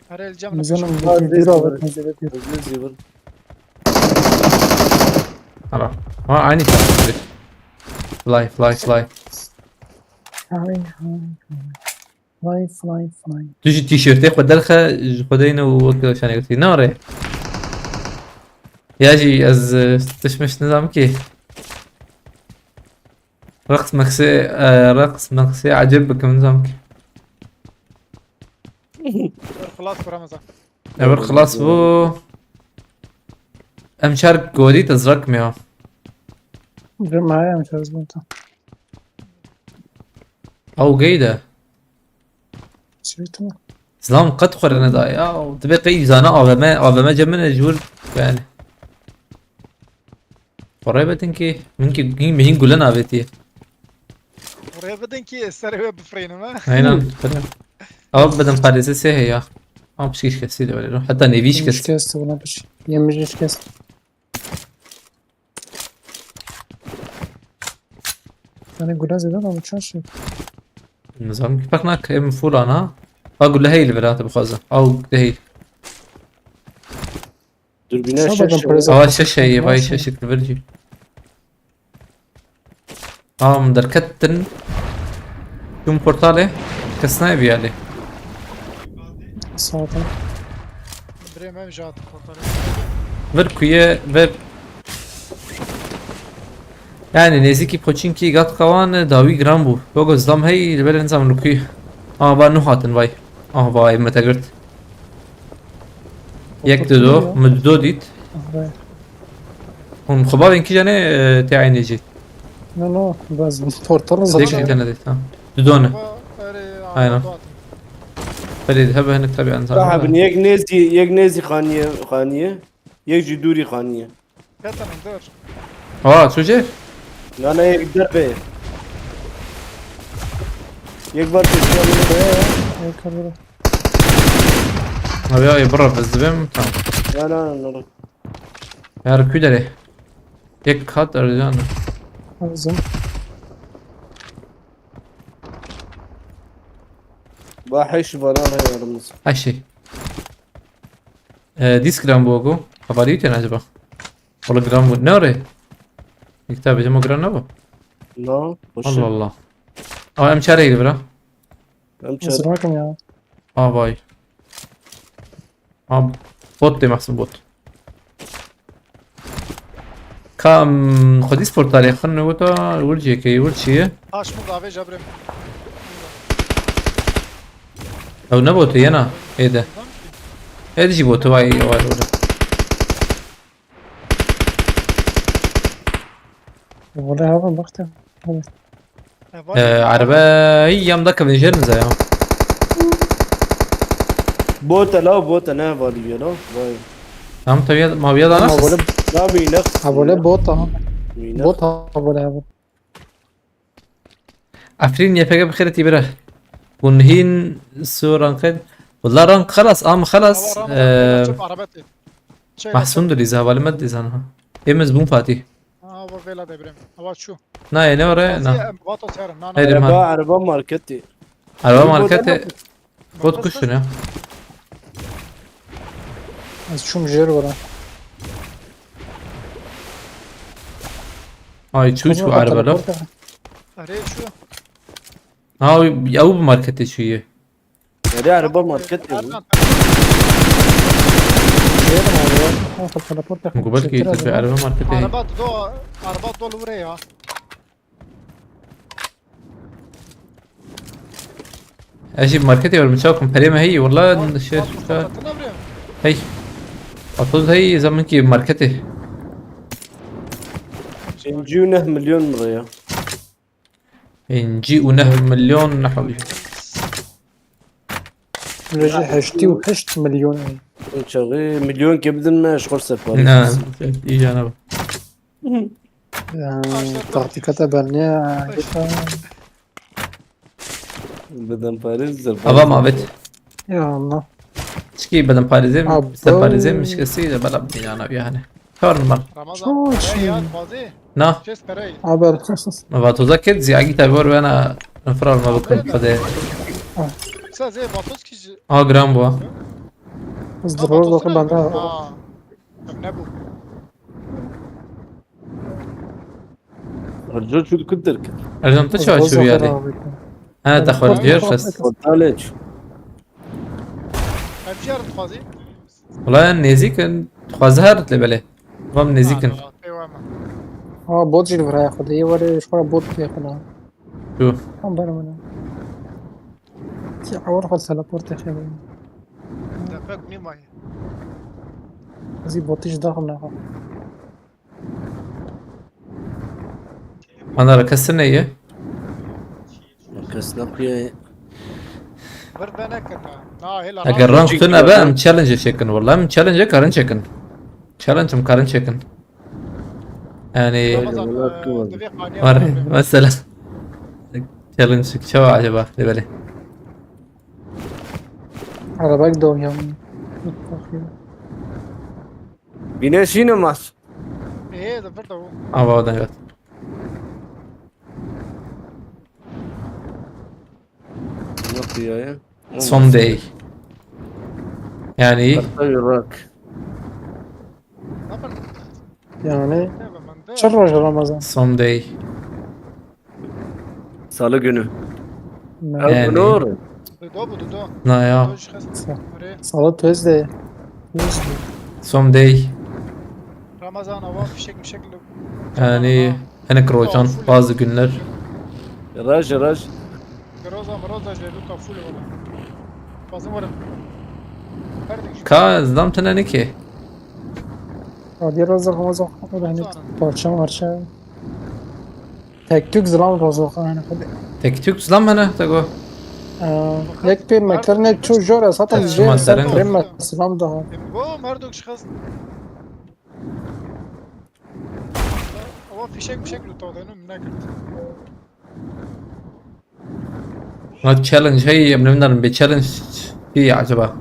Her el cam. Nizanim, bir, bir avet, nizanim, bir. Hızlı zıvır. Ara. Ha, aynı şey. Fly, fly, fly. Ay, ay, ay. Fly, fly, fly. Tu ji tîşertê xwe derxe, ji xwe deyne û wek şanê gotî. Ne re? Ya jî ez, e, tişmiş nizam ki. Reqs meqsê, e, reqs meqsê ecêb bikim nizam ki. Xilas bû Ramazan. Ev xilas bû. Em çar gorî te zrak me ya. Bi me em çar zbûn ta. Ew gey de. Çi tu? Zilam qet xwe re neda ya. Dibe qey zana A V M, A V M cem min e ji wir yani. Xwe rê bidin ki, min ki, min, min gule navêtiye. Xwe rê bidin ki serê wê bifirînim, ha? Aynen, bidin. Ew bidin parêze sê heye ya. Ama pişik şikestî de were. Heta nêvî şikest. Şikest, buna piş. Yemiş şikest. Yani gule zêde ama çar şey. Nizanim ki pek nak, em full ana. Ha, gule heyl vera te bixwaze. Ew gule heyl. Dürbüne şeş. Ava şeş heye, vay şeş li vir jî. Tamam, derketin. Çûm portalê. Kes nayê biyalê. Sağda. Birê me jat portalê. Vir kuye, vir. Yani nêzîkî Poçinkî gat kawan dawî giran bû. Logo zlam hey, li ber nizam li kuye. Aa, va nuh hatin vay. Ah vay, me te girt. Yek dido, min dido dît. Hûn xwe bavên kîjan e, e, tê eynê jî? No, no, bes portal zaten. Yek jî tene dît, ha. Dido ne? Aynen. Belê, hebe hinek tabi anzam. Daha bin yek nêzî, yek nêzî xaniye, xaniye. Yek jî dûrî xaniye. Ketin dur. Aa, çû jê? Na, na, yek derbe. Yek var tepsiya min de. Yek var. Abi ya, bura biz dibim, tamam. Na, na, na, na. Yar ku derê. Yek kat ercan. Lazım. Ba heş vana ne yarımız. Her şey. Ee, disk gram bu oku. Kabarı yutun acaba? Ola gram bu. Ne oraya? Kitabı cama gram ne bu? No, boş ver. Allah Allah. Aa, em çare bira. Em çare. Hazır bakın ya. Aa, vay. Aa, bot de mahsun bot. Kam xwedî portalê xin wota wir cêkeyî wir çi ye? Taş mı gavê jebrim. Ew ne botu yena êde. Êd jî botu vay vay vay. Wala hava baxte. Ee, erebe, hey, yam da kevin jerin zaya. Bota la, bota ne var diyor la. Vay. Tam tabiya, maviya da nasıl? Böyle, la bir inek. Ha böyle bota. Bota böyle abi. Efrîn Y P G bi xêretî bira. Hûn hîn su ranqên. Wala ranq xelas, am xelas. Ee, Mahsun diliz, havalim et dizan ha. Emiz bun Fatih. Ha, bu vela debrem. Hava şu. Na, ne oraya? Na. Vato serin. Na, na. Hayır, araba, man. Araba marketi. Araba marketi. Bot kuştun ya. Ez çûm jêr were. Ay, çû, çû araba la. Arê çû. Ha, ya bu markete çû ye. Arê araba markete. Jêr were. Ha, teleport yapın. Ku belki şu araba markete. Araba do, araba dolu buraya. Ez jî marketê werim çaw kim, perê me heyî, wala şer. Hey. Atoz heyî, zaman ki marketê. Pêncî û neh milyon lira ya. Pêncî û neh milyon ne hewî. Rêjî heştê û heşt milyon e. Çaxê milyon ke bidin me, ji xwe separî. Na, îca ne. Yani, taktikata belli ya. Beden Paris, Ava mavêt. Ya Allah. Çikî beden Parisê, Abo. Beden Parisê mişkesî de bela binana yani. Çar numar. Ramazan, çok şey ya, taze. Na. Kes parayı. Haber. Ma va toza ket ziyagi tabi var bana nefral ma bakın fade. Sen zey vatos ki. A gram bu. Hızlı bakın bende. Ha. Ne bu? Ercan çû dikir derkir. Ercan, tu çawa çû viyarê? Ha, te xwe li cihê xist. Portalê çû. Em jî herin dixwazî. Wala nêzîk in. Dixwaze herit lê belê. Vam nêzîk in. Ha, bot jî li vir heye xwedê. Yê were ji xwe re bot tê xweda. Çû. Tam ber min e. Ti awar xwe teleportê xêbin. Defek nî maye. Zî botî ji daxim naxwe. Ana kes ne ye? Kes ne kuye? Vir venekirine. Na, hêla Eger rank. Rank tune be, em challenge çekin, wala em challenge karin çekin. Challenge em karin çekin. Yani, Ramazan, Öyle e, bırak ki var. Divê qaniya var, bırak. Mesela. Challenge çawa acaba? De belê. Arabak da uyan. Güneş yine mas. Ee, de vir de o. Ava o da evet. Yok ya ya. Olmaz. Someday. Yani. Hatta bir bak. Yani, çi roj Ramazan? Someday. Salı günü. Ne? Yani. Doğru. Dudu bu, Dudu. Na ya. Dudu şu kız. Sa-, Oraya. Salı Tuesday. Tuesday. Someday. Ramazan, ava fişek mişek. Yani, hinek rojan, bazı günler. Raj, raj. Groza, groza, jeruka full wala. Fazla var. Kardeş. Ka, zlam tene ne ki? Hadi roza, roza, roza, hani parça parça. Tek tük zlam roza, hani hadi. Tek tük zlam hene, tego. Ee, yek bir metre ne çu jora zaten. Evet, je şuma sen seren. Remme zlam daha. Go, Merdok şıkast. Ama fişek fişek loot oldu, ne kadar. Ha, challenge, hey, em nimidarim bir challenge. İyi acaba.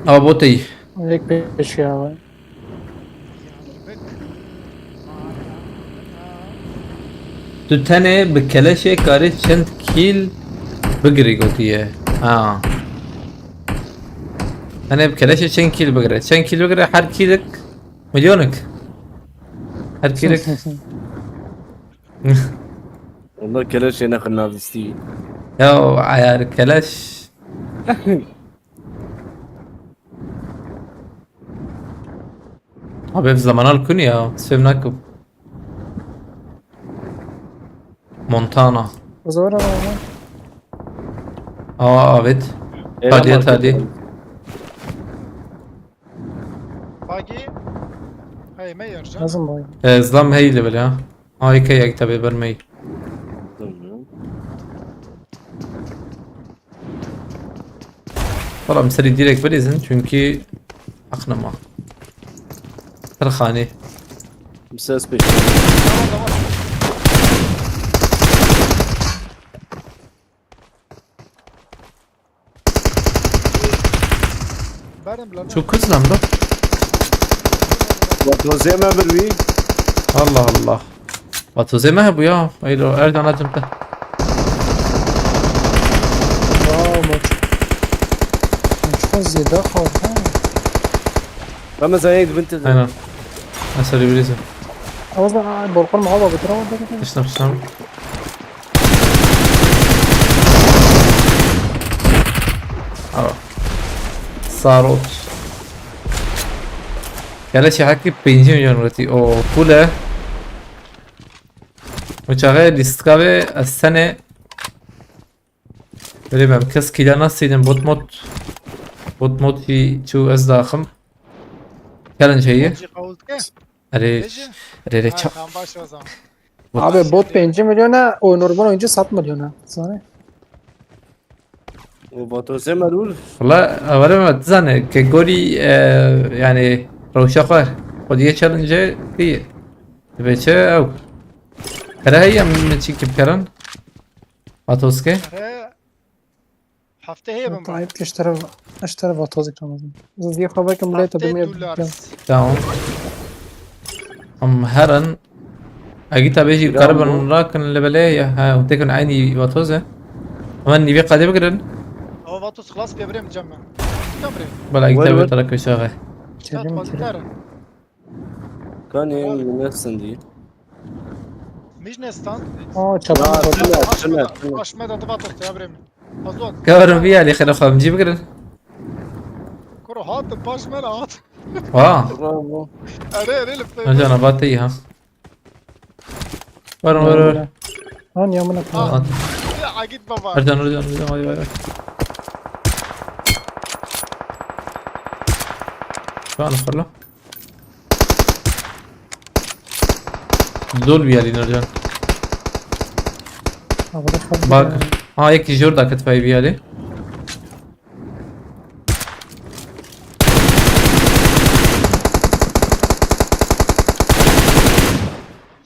Ava botê yî. Yek pêş ya. Tu tenê bi keleşê karî çend kîl bigirî gotiye. Ha. Tenê bi keleşê çend kîl bigire? Çend kîl bigire? Her kîlik milyonik. Her kîlik. Onda keleşê nexin navistî. Ya ayar keleş. Abi ev zaman al kun ya. Sev nakim. Montana. Zor ama. Aa, evet. Ela Hadi, market. Hadi. Bagi. Hey, me yarcan. Lazım bagi. E, zlam hey level ya. Ay, kaya kitabı vermeyi. Tamam. Valla em serî direkt bilîzin çünkü aqnama. Her xanî. Ses pêşî. Berim bile. Çok hızlandı. Bak, rozê me bir wî. Allah Allah. Vatozê me hebû ya. Eylo, Ercan acım te. Wow, maç. Maç zêde xalt, ha. Ramazan yek dibin te. Aynen. Mesela bir izin. Ama ben, ay, Borkan mı hava götür, ama götür. Tiştem, tiştem. Ava. Sarot. Keleşê hekî pêncî milyon retî. O pul e. O çaxê lîstika vê ez tenê. Belê bem kes kîla nasînin bot mod. Bot mod jî çû ez daxim. Challenge heye. Bot jî qawul dike? Erê, Bêje? Erê, erê, Ha, ça- tamam, baş o zaman. Bot. Abi bot pêncî milyon e, o normal oyuncu sat milyon e. Sonra. O Vatozê me dûr. Valla, evere me dizane, ke gorî, e, yani, rewşa xwe, xwediyê challenge diye. Dibe çi ew. Here heye min çi kip kerin? Vatoske? Here hafte heye bin. Tayyip, işte, işte, Vatozik Ramazan. Zıziye xwe vekim lê te. Hafte demir dolar. Tamam. Em herin. Egî te bêjî karibin rakin li belê ya. Ha, hûn têkin eynî vatoz e. Em nîvê qadê bigirin. Ama vatos xlas pê birêm cem ben. Cem birêm. Bela egî te bê tera köşaxe. Çat fazla. Kanê min ne sindî. Mij ne stand. Aa, çaban. Çime, çime, çime. Aşmeda di vatos ya birêm. Azot. Kaverin vî alî xêra xwe em cî bigirin. Kuro hat, paş me hat. Wa. Bravo. Erê, erê, li pey. Hocam, navbat iyi ha. Var mı, var, var. Lan ya, amına koyayım. At. Ya, git baba. Ercan, Ercan, Ercan, hadi bay bay. Şu an fırla. Zor bir yer Ercan. Bak. Ha, yek jor da ketfayî bir yeri.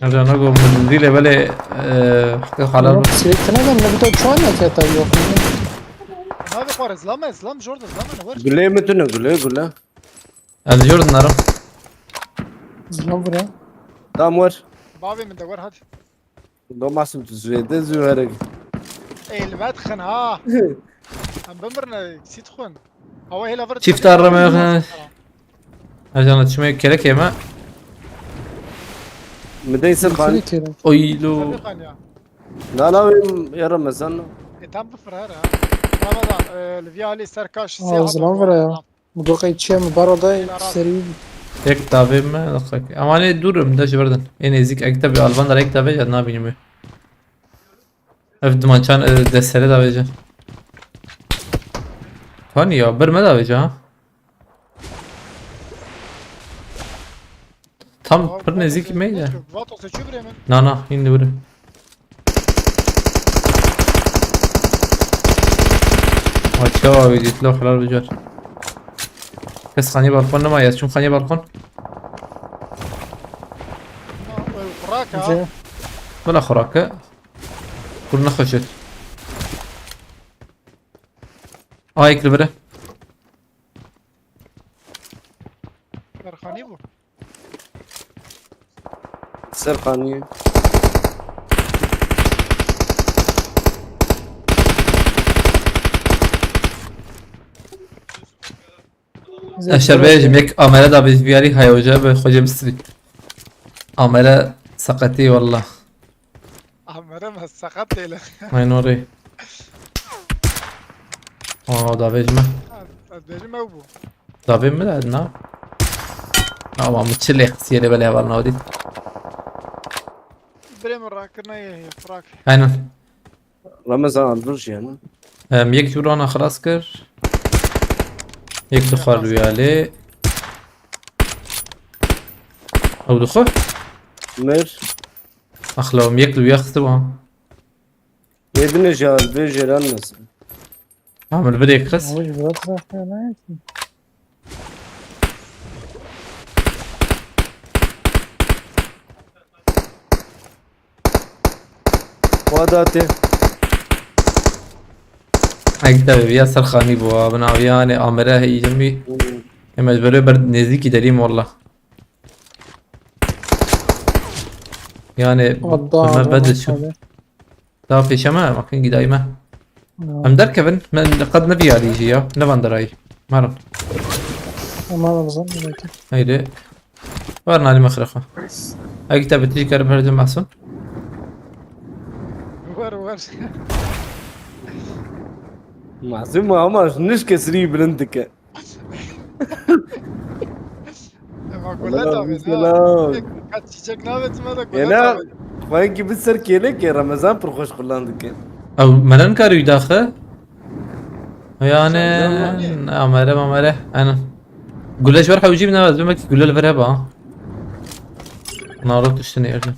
Ercan, nago min zî lê belê, e, heqê xalal. Yok, sürekli neden ne bir de çuan ya keta yok. Abi xwar izlama, izlam, jor da izlama, ne var? Gule mi tune, gule, gule. Ez jor dinarim. Zılan vur ya. Tam var. Bavê min de wer hadi. Do Masum tu züveyde züverek. Elbet xin ha. Em bimirne sit xun. Hawa hela vir. Çift arama yok ha. Ercan, çime kerek yeme. Mi dey ser xan. Seni kerek. Oylu. Tabii xan ya. Na na benim yarım mezan. E tam bir fırhar ha. Ramazan, e, Livya Ali Serkaş. Aa, zılan vur ya. Tamam. Mudoqê çiye min baro da serî. Yek davê me, ama ne dûr im de ji vir din. Ê nêzîk ek de bi alvan da ek davê ya nabînim wê. Ev dimançan, e, destere davê ji. Hani ya, bir me davê ji ha. Tam pir nêzîk me ye. Vato seçiyor bire min. Na, na, hindi bire. Ay, çawa wî dît, lo xelal bicar. Kes xanî balkon nema, ya çûn xanî balkon. Xuraka. Bela xuraka. Kur nexweşit. Ayek li bire. Erxanî bû. Ser xaniyê. Ez şer bêjim, yek amere da bi viyarî haya hoca bi xocê bi sivît. Amere seqetî wallah. Amere me seqet têle. Aynen orayı. Aa, da bêjime. Ez bêjim ew bû. Davê min de na. Ama mi çi lê qisiyê lê belê heval navdî. Birê min rakirine yê, yê, rak. Aynen. Ramazan aldır yani. Em, yek jûrana xilas kir. Yek dixwar wî alê. Ew dixwe? Mir. Axlawim yek li wî xistiba. Yedine ji alvê jêran nesin. Ha, min vir yek xist. Abi, biraz daha fena ki. Xwe datê. Ek de ya ser xanî bû, ha, bi naviya, hani, amere heyî jin bî. Hmm. Em ez böyle ber nêzîkî derîm, wallah. Yani, Allah, me Allah, bedi şu. Abi. Daha pêşe me, bakın gidayme. Ya. Em derkevin, me qed ne viyarî jî ya, ne van derayî. Marin. Aman Ramazan, belki. Haydi. Ver nalî mexre xwe. Eg te bi tî kerib her du Masum. Ver, ver. Masum ama nişke sirî bilind dike. Ema gule davê, ne? Kaç çiçek navê tu me de gule davê. Xwayekî bi ser kêlekê Remezan pir xweş xulan dike. Ew melen karî daxe. Yani, amere mamere. Aynen. Gule ji wer hewcî bine, ez bimek gule li vir heba. Naro tiştine erdim.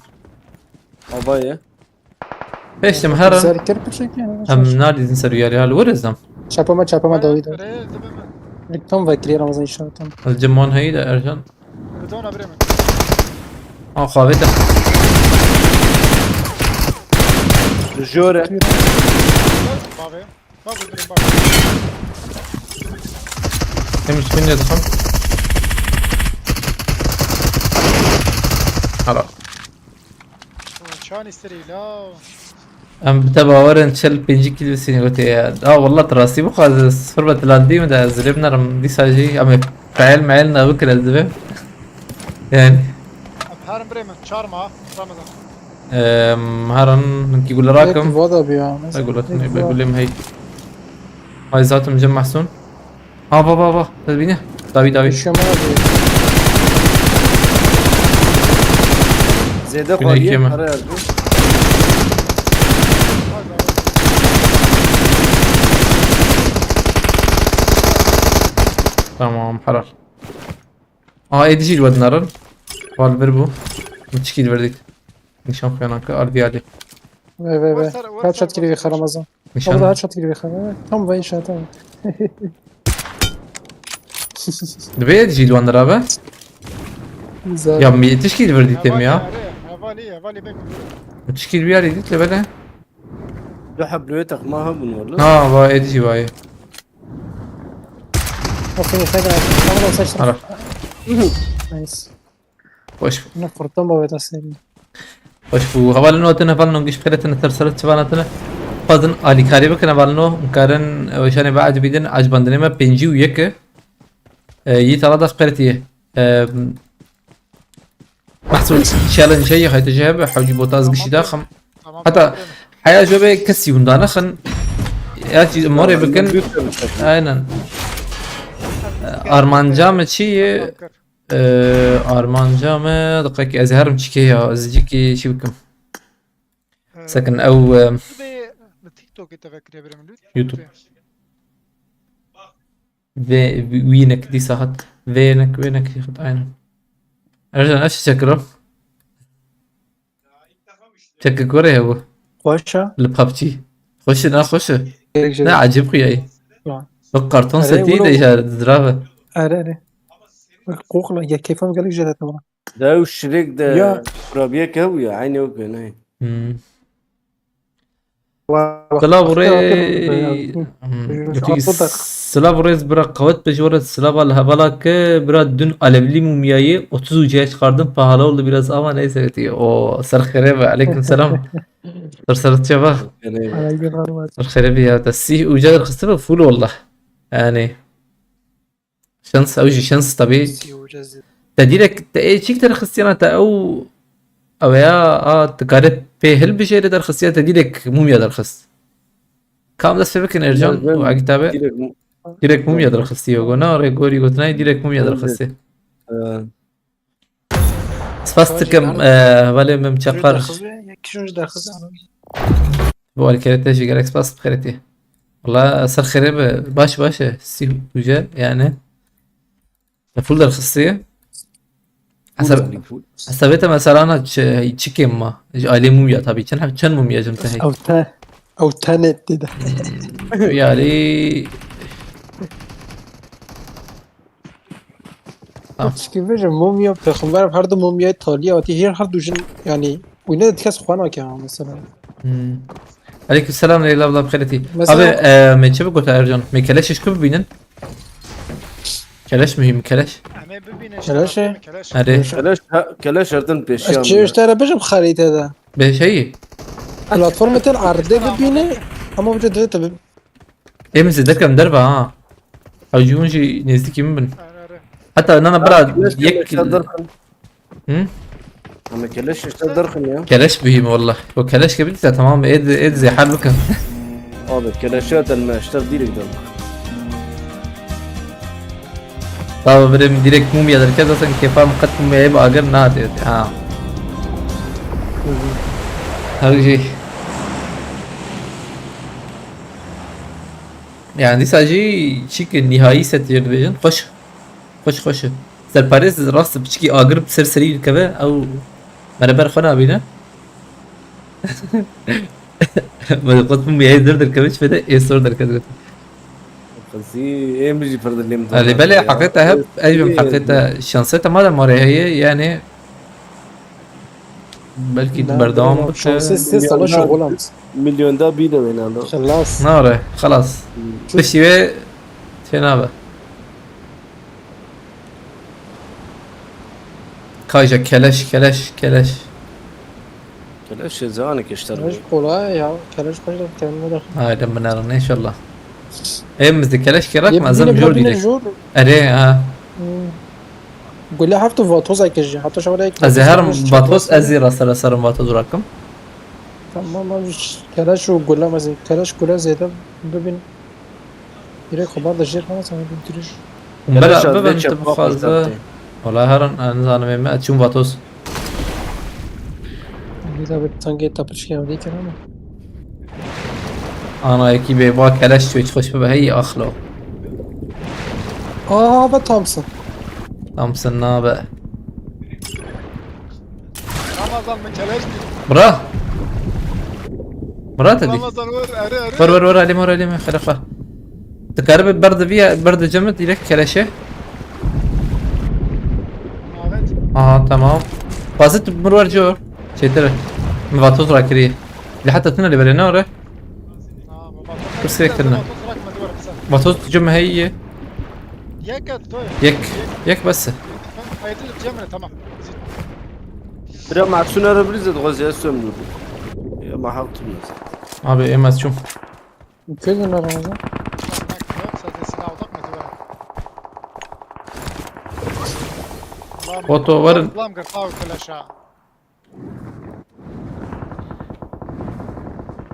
Hava ye. Pêştim herin. Ser kir piçek yani. Em nadîzin ser yarî hal wir ez dem. Çapa me, çapa me dawî de. Tam vekirî Ramazan inşallah tam. Ez cimon heyî de Ercan. Betona birê min. A xavê de. Jore. Bavê. Bak, bak, bak. Hem üstünde de son. Hala. Çan isterî la. Em bi te bawerin çil pêncî kîlo sînî gotiye ya. Ha, wallah, tu rastî bixwaze, sifir be tilandî min de, ez lê binerim, dîsa jî em ê peyel meyel ne bikir ez dibêm. Yani. Em herin birê min, çar ma, Ramazan. Em, herin, hinkî gule rakim. Belki bu da bir ya, mesela. Ay, gule, belki ne, bu be ya. Gulê min hey. Ay, zaten cem Mahsun. Ha, va, va, va. Te bîne. Dawî, dawî. Yaşamaya diyor. Zêde xwariye, yeme. Para erdin. Tamam, helal. Aa, êdî jî li we dinarin. Val vir bû. Min çikî li vir dît. Nîşan xuyana ki ardî alî. Ve ve ve. Her çat kiri xeramazan. Nîşan. Ama her çat kiri xeramazan. Tam ve inşaat ama. Divê êdî jî li wan dirabe. Güzel. Ya mi tişkî li vir dîtim ya. Hevalî, hevalî, hevalî bek. Çikî li vir dît li bele. Du heb li wê texma hebûn wele. Ha, va êdî jî vayê. Aferin, sen de. Tamam, sen işte. Ara. Nice. Xweş bû. Ne kurtan bavê da seri. Xweş bû. Hevalino tine, hevalino giş xêre tine, ser seret çivana tine. Xwazin alîkarî bikin hevalino. Karin weşanê ve ecibîdin, ecibandinê me pêncî û yek e. E, yî tala da xeretiye. E, Mahsul challenge heye, hayte jê hebe, hewcî botaz gişî daxim. Tamam, Heta tamam. Heya jê be kesî hunda nexin. Ya çî morê bikin. Aynen. Armanca me çi ye? Tamam, kır. Ee, armanca me, diqekî ez herim çikê ya, ez cikî çi bikim. Ee, Sekin ew, e, Li TikTokê te vekirê birim lütfen. YouTube. Vê, wî nek dîsa hat. Vê nek, wê nek hat, aynen. Ercan, ev çi çekiro? Çekik were hebû. Xweş e. Li PUBG. Xweş e, na xweş e. Gerek jê. Ne acib xuyayî. Ya. Bak karton Erê, setî wilo de bu. Îşaret zirave. Erê, erê. Bak, kokla, ya keyfim gelek jê dete bana. Dew şirek de Ya. Kurabiyek hebû ya, aynı o ne? Hmm. Wa-, wa-, Silav û wextê rê-, hatî, hmm, hmm, gotî, silav û rêz bira qewet be ji we re, silava li hevala ke bira dün alevli mumyayı otuz ucaya çıkardım, pahalı oldu biraz ama neyse gotî. O ser xêrê be, aleyküm selam. Ser ser çava. Aleyküm selam. Ser xêrê be ya, te sîh uca derxiste be full wallah. Yani. Şans, ew jî şans tabii. Sî û cez. Te direkt, te ê çik derxistiyana te ew, ew ya, a, te kare pê hilbijêre derxistiya te direkt mumya derxist. Kam dest pê bikin Ercan Ben, ben û Agî tabi. Direkt mu- Direkt mumya derxistiye, go na, rê gorî gotinayê direkt mumya Evet. derxistiye. Ee, Spas dikim, e, hevalê min çeqar. Yek kişi derxiz. Bu alîkarê te jî gelek spas bi xêretî. Wala ser xêrê be, baş baş e, sî û cez yani. Te full derxistiye. Hesab-, hesabê te mesela na çi, çi kêm ma? Ji alê mumya tabii. Çend, çend mumya jim te hek? Ew te, ew tenê tê de. Yani. Tamam. Çikî vêjim, mumya, pêxember her du mumyayê talî hatî, her, her du jin, yani, wî ne di kes xwe nake ha, mesela. Hmm. Aleyküm selam, Leyla abla, bi xêretî. Mesela Abi, e, me çi bigota Ercan? Me keleş ji ku bibînin? Keleş mühim, keleş. Em ê bibîne Keleş işte, e? Keleş. Erê. Keleş, ha, keleş her din pêşiya Ez min çi e. ji te re bijim xerîte de. Be şeyi. Platformê te erdê bibîne, ama bu dê te bi- Em zêde kem derve ha. Hewcî hûn jî nêzdîkî min bin. Erê, erê. Heta nana bira Ha, keleş yek keleş derxin. Hı? Ama keleş işte derxin ya. Keleş mühim wallah. O keleş ke bidîsa tamam, êd, êd zê hal bikin. Abi keleşe delme işte direkt derxin. Tabi birim direkt mumya derket zaten kêfa min qet mumya ev agir nate. Ha. Her şey. Yani dîsa jî çîk nihayî set jê dibêjin. Xweş. Xweş, xweş. Serparêz rast piçikî agir bi ser serî dikeve, ew mereber xwe nabîne. Me xwe bû meyayê zer derkeve, çi fede ê sor derket got. Qizî, ê min jî pir dilê min Elê dona belê ya. Heqê te hep, ey bim heqê te şansê te madem orê heye, yani belkî tu berdewam bike. Şansê sê sala şoxolam. Milyonda bîne wêna da. Xelas. Nare, xelas. Hmm. Piştî wê tênabe. Kayca keleş, keleş, keleş. Keleş zanik işte. Keleş kolay ya. Keleş kaç da kendine de. Haydi binerin inşallah. Evimizde keleş kerak mı? Azam jor diyecek. Jor. Ere ha. Hmm. Gule hafta vatoz ay kejî. Hatta şawada ek. Ez her vatoz, ez zira sere serim vatoz rakım. Tamam abi. Keleş û gule mezin. Keleş gule zêde bibin. Direkt xebar da jêr xana sana bir giriş. Hûn bela bibin tu bixwaze. Wala herin, ez nizanim ê me, ez çûm vatoz. Bir de bir tangê tapirşikê em dîtin ama. Ana yekî bê ba keleş çû, hiç xweş bibe, hey axlo. Aa, be Thompson. Tam sen nabe. Ramazan min keleş dî. Bra. Bra te dî. Ramazan wer ere ere. Wer wer wer, alî me, wer, alî me, xelefa. Dikarî bi berde viya, berde cemit direkt keleşe. Evet. Aha, tamam. Fazit mir wer cor. Çêtir. Mi vatoz rakirî. Li heta tine li berê ne ore? Ha, baba. Kurs rektirine. Baba, bırak, bırak, bırak. Vatoz cem heye. Yek et, doy. Yek. Yek bes. Haydi Cemre, tamam. Bira Mahsun ara birize de gazya sömdü. Ya mahal tüm. Abi emez çum. Köyden aramızda. Yoksa desini aldık mı diyor? Foto verin. Lam gırtav kılaşa.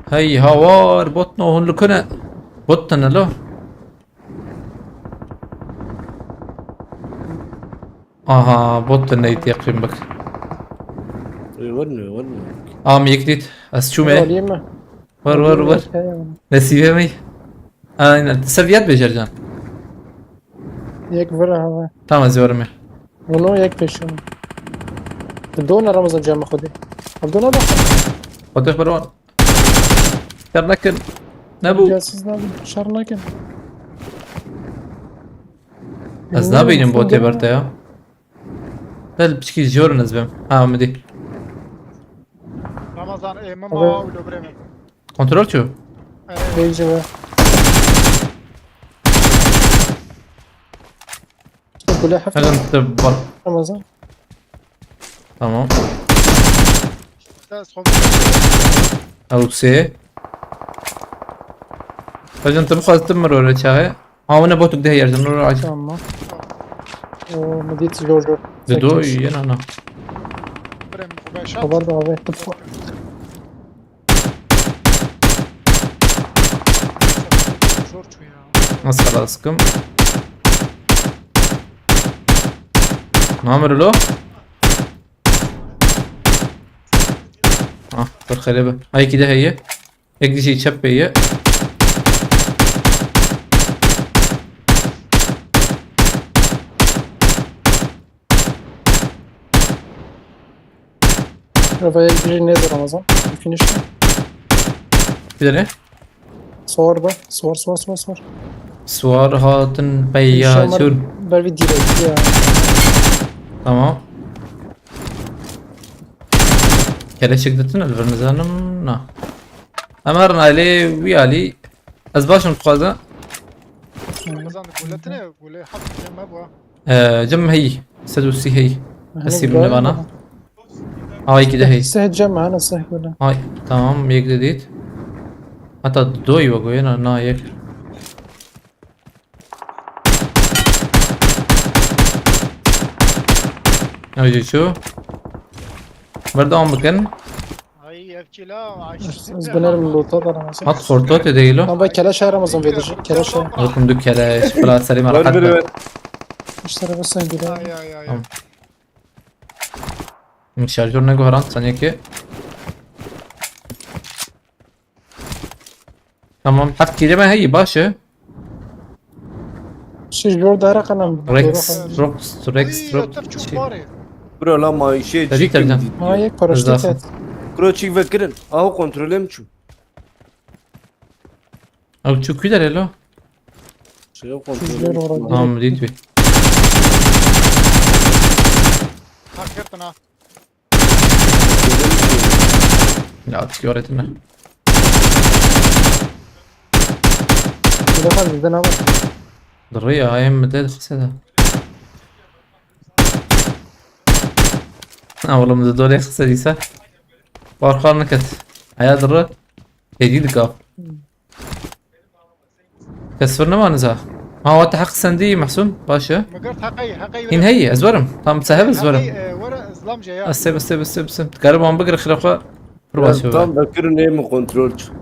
Hey hawar botno hûn li ku ne? Botine lo. Aha, botine yî teqîm bik. Wer ne, wer ne. Am yek dît. Ez çûme. Alayım mı? Wer wer wer. Nesîbe me. Aynen. Seviyet becercan. Yek vira hava. Tamam, ez yorum. Bunu yek peşim. Dona Ramazan cemma xwedê. Abdona da. Fotoğraf var. Şer nekin. Ne bu? Gelsiz ne bu? Şer nekin. Ez nabînim botê ber te ya. Del piçkî jor ez bim. Ha, mi dî. Ramazan, e, mama Evet. wa ulo breme. Kontrol çû. Beyce be. Gule hafif. Helen te bar. Ramazan. Tamam. Ses kom. Ew sê. Hocam, tu bixwazî tu mir ore çaxê. Ha, wine botuk deh yerden, ora acil. Tamam. O medit zor zor. Di do yena na. Brem, bu beşat. Kabar da abi. Tıp. Zor çu ya. Nasıl lazım? Namir lo? Ah, bir xerebe. Ay, iki de heye. Ek dişi çep heye. Rafa'ya bir ne Ramazan? Finish mi? Bir de ne? Sor be. Sor sor sor sor. Suar hatin peyacun. Ber bir direkt ya. Tamam. Keleşek ditin el vernizanim na. Ama her nalê wî alî. Ez başim dixwaze. Ramazan, guletine, gule hak cem me bu. Ee, cem hey. Sedûsî hey. Esî Hani bine bana. Ay, iki de hey. Seh cem ana seh gule. Ay, tamam, yek de dît. Hatta doy ve goyena na yek. Ay, şu. Berdewam bikin. Ay, evkila, ay. Ez binerim loot'a da Ramazan. Hat forto te değil o. Ama bak keleş Ramazan verir. Keleş. Bakın dük keleş. Bla selim Wer arakat. Bir wer. İşte araba sen gire. Ay, ay, ay. Tamam. Şarjör ne goharan sanki. Tamam, heft kere ben hey başı. Şu jor dara kanam. Rex, Rox, Rex, Ay, Rox. yatak çok var ya. Bro la ma şey Tabii, tabii. Ha yek paraşüt et. Bro çik vekirin. Aho kontrolüm çu. Abi çok güzel elo. Şey Şu jor kontrolüm. orada. Tamam, değil bir. Hak yaptın ha. Ya, atıyor öğretimler. Bir defa bizden ama. Dur ya, hem de xise de. Ha oğlum, da dole xise diyse. Barkar naket. Aya dur. Hediye dika. Kes fırına mı anıza? Ha, wata haq sendî Mahsun, baş e. Mıgırt haqayı, haqayı. Hîn heyî, ez werim. Tam seheb ez werim. Haqayı, e, wara zlamca ya. Ez seb, ez seb, ez seb, ez seb. Dikarim wan bigire xira xwe. Pir baş e. Tam vekirin neyim kontrol çu.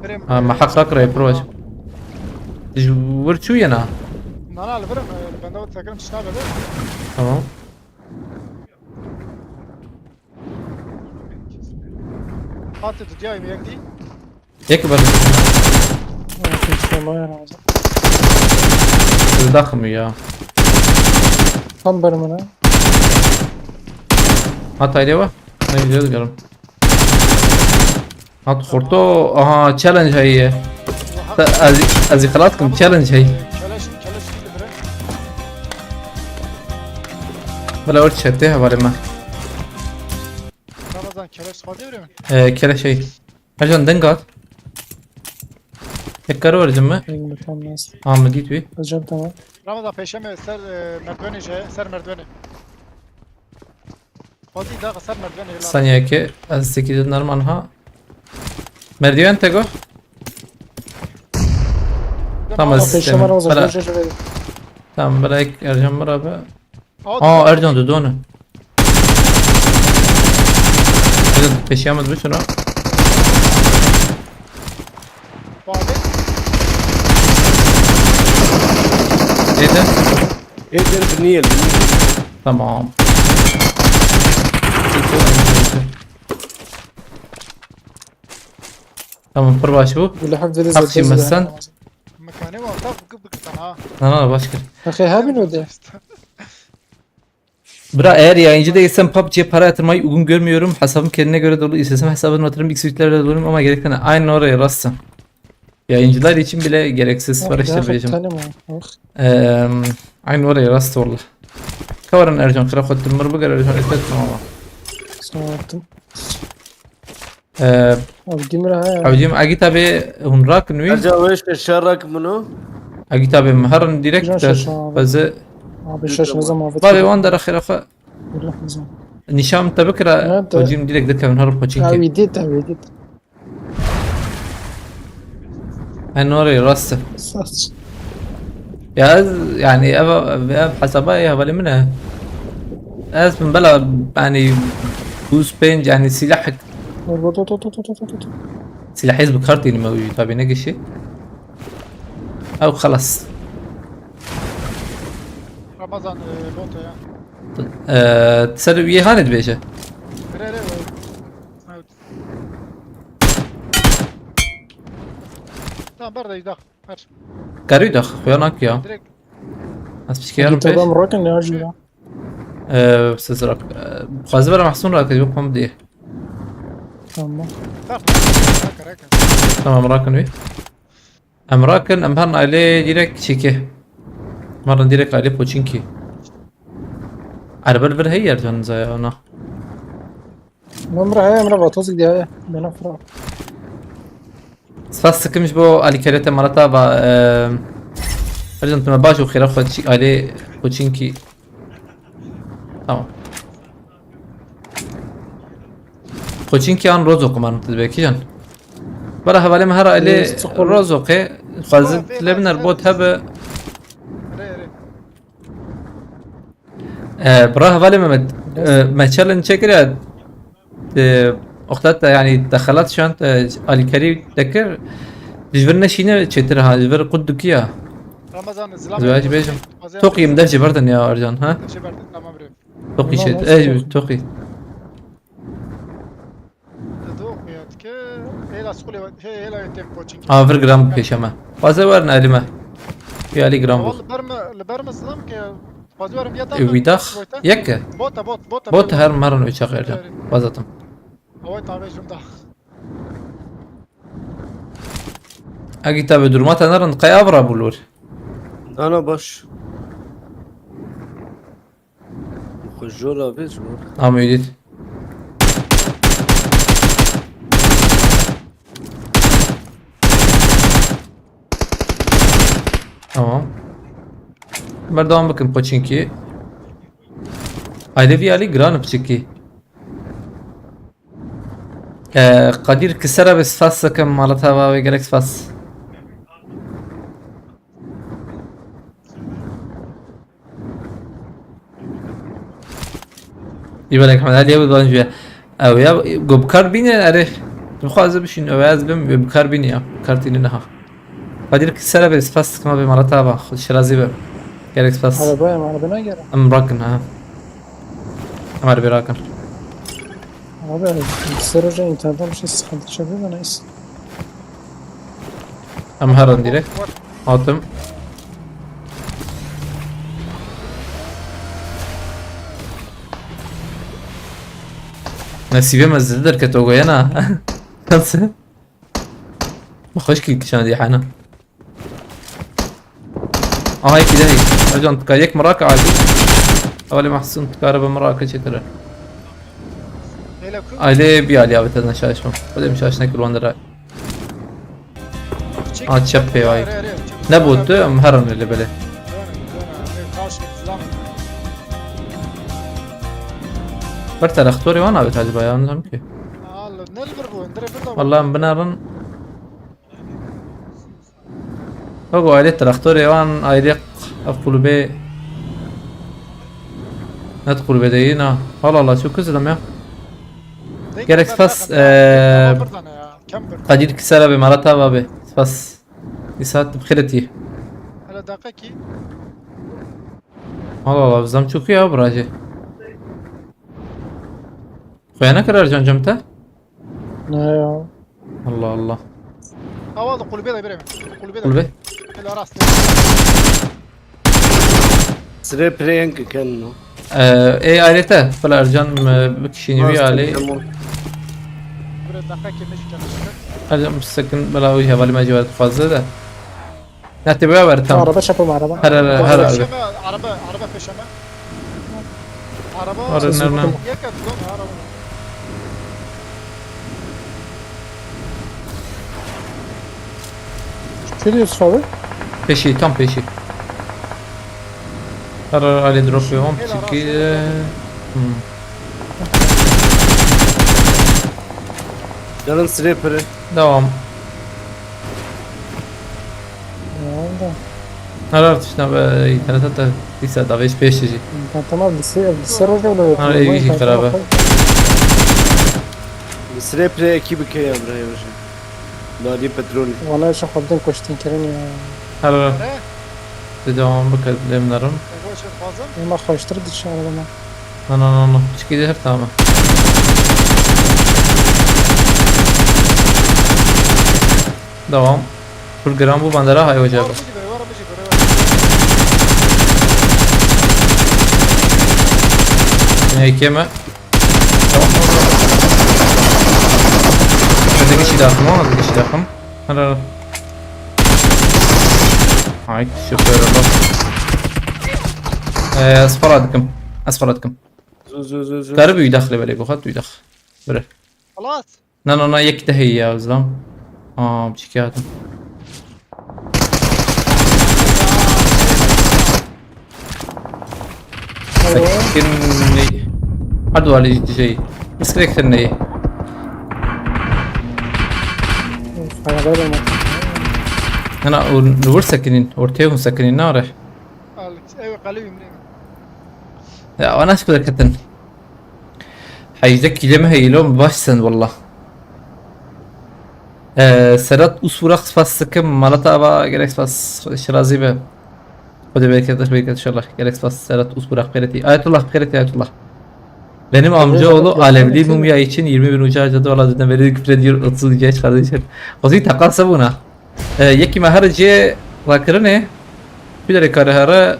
Birim. Ha, me haq rakire, pir baş. Ji wir çû yena. Nana, li birim, e, bende o tekirim tişna bebe. Tamam. Hatı tutuyor, yemek değil. Yek ber. Tamam ya Ramazan. Daxim ya. Tam ber min e. Ha, tayrê we? Ne güzel diyorum. Hat xorto. Aha, challenge heye. Ta-, Ez, ez xelat kim, challenge heye. Keleş, keleş gibi bire. Bela wer çete hevalê me. Ramazan keleş xwazê bire mi? Ee, keleş hey. Ercan, deng at. Tek karı var cimmi. Deng mi tam nasıl? Ha, mı git bir. Hocam tamam. Ramazan peşeme ser, e, merdiveni şey, ser merdiveni. Hadi daha ser merdiveni. Saniye ki, ez sekiz normal ha. Merdiven tego. Tamam, tamam, sistemi. Peşeme Ramazan. Bela- Şöyle, şöyle. Tamam, bela ek Ercan var abi. Aa, Ercan da onu. Ercan, peşiyamız bu şuna. Abi. Neydi? Eder biniyelim. Tamam. Tamam, pir baş bu. Wele hevdê de Hafşî zevde mesen. Mekanê wata bıkı bıkı sana. Na, na, baş kir. Axê hebin o de. Bira, eğer yayıncı değilsen PUBG'ye para yatırmayı uygun görmüyorum. Hesabım kendine göre dolu. İstesem hesabını yatırım, X yüklerle doluyum ama gerekten aynı oraya rastım. Yayıncılar için bile gereksiz para işte, Beyciğim. Tanım o. Oh. Eee, aynı oraya rast oldu. Kavarın Ercan, kıra xottum mır bıgar Ercan, işte tamam. Sağ ol. Ee, Abi, dimra ha. Abicim, agi tabi hûn rakin wî. Ercan, wê şeşe rakin min o. Agi tabi min herin direkt Ercan der. Şaşa abi. Bazı Abi, şaşa zaman. Bavê wan dera xêra xwe. Allah razı olsun. Nîşan te bikira, Evet, evet. Hocim direkt dikevin herin Pochinki. Tabii, tabii. En orayı rast. Saç. Ya ez, yani ev, ev hesaba ya hevalê min e. Ez min bela, yani, buz pênc, yani, silah. Dur, dur, dur. Silah ez bi kar tînim ew jî tabi ne gişî. Ew xelas. Ramazan, e, bota ya. E, ser wî hanê dibêje. Re, re, re. Evet. Tamam, ber de, da. Her. Karî de xuya nak ya. Direkt. Ez pişke yarım Tabii pêş. Tamam, rokin ya, jî ya. Ee, siz rak. Xwazî vera Mahsun rak, yok pam diye. Tamam. Bak, bak, bak, bak. Tamam, rakin wî. Em rakin, em herin ailê direkt çêke. Marin direkt ailê Poçinki. Erbil vir hey yer canınıza ya ona. Min bira heye, min re vatozî diye heye. Bena fira. Spas dikim ji bo alîkerê te malata va, e, Ercan, tu me baş û xêra xwe çî alê Koçinkî. Tamam. Koçinkî an Rozok umarım tu dibê kîjan. Bala hevalê me her alê Rozokê. Xwazit lebiner bot hebe. Re, re. Ee, bira hevalê Mehmet, ee, me challenge çekiriya, ee, wexta te, yani, te xelat şand, ee, alîkarî te kir, ji vir neşîne çêtir ha, ji vir qut dukiya. Ramazan, zilam. Ez wê jî bêjim. Toqî min dev jê berdin ya, Ercan, ha? Dev jê berdin, tamam, rê. Toqî çêtir, ey, toqî. Te dox ya dike, hêla skolê, hê-, hêla yê tem Koçinkî. Ha, vir gram pêşe me. Xwaze werin alî me. Yê alî gram bû. Li ber me, li ber me zilam ke, xwaze werin viya E, wî dax, yek e. Bota, bot, bota, bot. Bot her merin wê çaxê Ercan. Xwaze tim. Away tavê jim dax. Agi tabi durma te nerin, qey avra bû lor. Ana baş. Xwe jor avê ji wan. Amê dît. Tamam. Berdewam bikin Koçinkî. Aile vî alî giran piçikî. Ee, Kadir Kisera ve spas sakın malata ve gerek spas. Îbelek Ehmed Alî ew dan jî. Ew ya, go bi kar bîne, erê. Dixwaze bişîn, ew ez bim, bi kar bîne ya. Kar tîne niha. Kadir Kisera ve spas, kima ve malata va, xwe şirazî be. Gerek spas. Arabaya mı? Arabaya gel. Em rakin, ha. Em arabê rakin. Abi, bilgisayar hoca internetten bir şey sıkıntı çekiyor da neyse. Em herin direkt. Hatim. Nesîbê me zilî derket o goyena. Nasıl? Xweşkî kişandiye hena. Aha, yekî de heyî. Ercan, tu ka yek miraka alî. Hevalê Mahsun, tu kare bi miraka çêkire. Hele ku? Ailê bir alî abi tezden şaşma. Xwedê min şaş nekir wan dera. Çek, Aa, çek, çep pê çek, ay. Are, are, çek. Ne bu tu? Em herin li belê. Dön, dön, are, taş, zam. Bir tane xtorê wan abi acaba ya, anlam ki. Allah, ne bir bu, indire bir de. Vallahi em binerin. Ogo aile traktorê wan ayrı ev kulübe. Net kulübe değil ha. Allah Allah, çok üzüldüm ya. Gerek spas, eee, Kadir kisara be, Marat abi abi. Spas. İsaat bixêretî. Hele dakika ki. Allah Allah, zam çok iyi ya buracı. Koyana karar can camta? Ne ya? Allah Allah. Hava da kulübe de bir ev. Kulübe de. Kulübe. Hele rast. Sire preyen ki ken no. Ee, e ayrıca, bela Ercan, e, bir kişi nivi Rast, ali. Tamam. Bir dakika ki meşik yanlışlık. Ercan, bir sakın, bela o hevalime civaret fazla da. Ne te beraber tam. Araba çapım araba. Her, her, her araba. Peşeme, araba, araba peşeme. Araba. Araba, Ses nerede? Yeka dön araba. Şey diyorsun abi? Peşi, tam peşi. Her, her, ali drop yoğun. Gel, ara, çünkü, ara. Hmm. Canın sniper'ı. Devam. Ne oldu? Her artışına be internete de lise da beş beş. Ben tamam, lise, lise roja bile yok. Ha, iyi, iyi, beraber. Sniper ekibi ke ya buraya hoca. Dadi petrol. Valla şu xwedin kuştin kirin ya. Her ara. Te devam bike, lê min nerim. Ema xweştir diçe araba me. Na, na, na, na. Çikî de her tamam. Devam. Pir giran bû bandera, hay hoca. Yine iki yeme. Tamam. Hadi kişi daha tamam, hadi kişi daha tamam. Hadi, hadi. Ay, süper oldu. Ee, ez fara dikim. Ez fara dikim. Zu, zu, zu, zu. Karı büyü daxile böyle, bu kat büyü dax. Böyle. Halas. Na, na, na, yek de heye ya, zlam. Aa, bir şey hatim. Sakin. Hadi var şey. Disconnected neyi? Arabaya da bak. Ana, o, nur sakinin, ortaya mı sakinin, ne ara? Al, ev kalbim. Ya, o nasıl kadar kadın? Hejdeh kîlê me heyî lo, baş sen wallah. Ee, Sedat Usburak spas dikim, Malat Ava gerek spas, Şirazi be. Xwedê bereket, bereket inşallah. Gerek spas, Sedat Usburak xeyretî. Ayetullah xeyretî, Ayetullah. Benim amcaoğlu alevli mumya için yirmi bin ucu harcadı. Valla dünden beri küfür ediyor, otuz geç kardeşim. Xwezî teqase bûna. E, yekî me here cê rakirinê, pîderê kare here,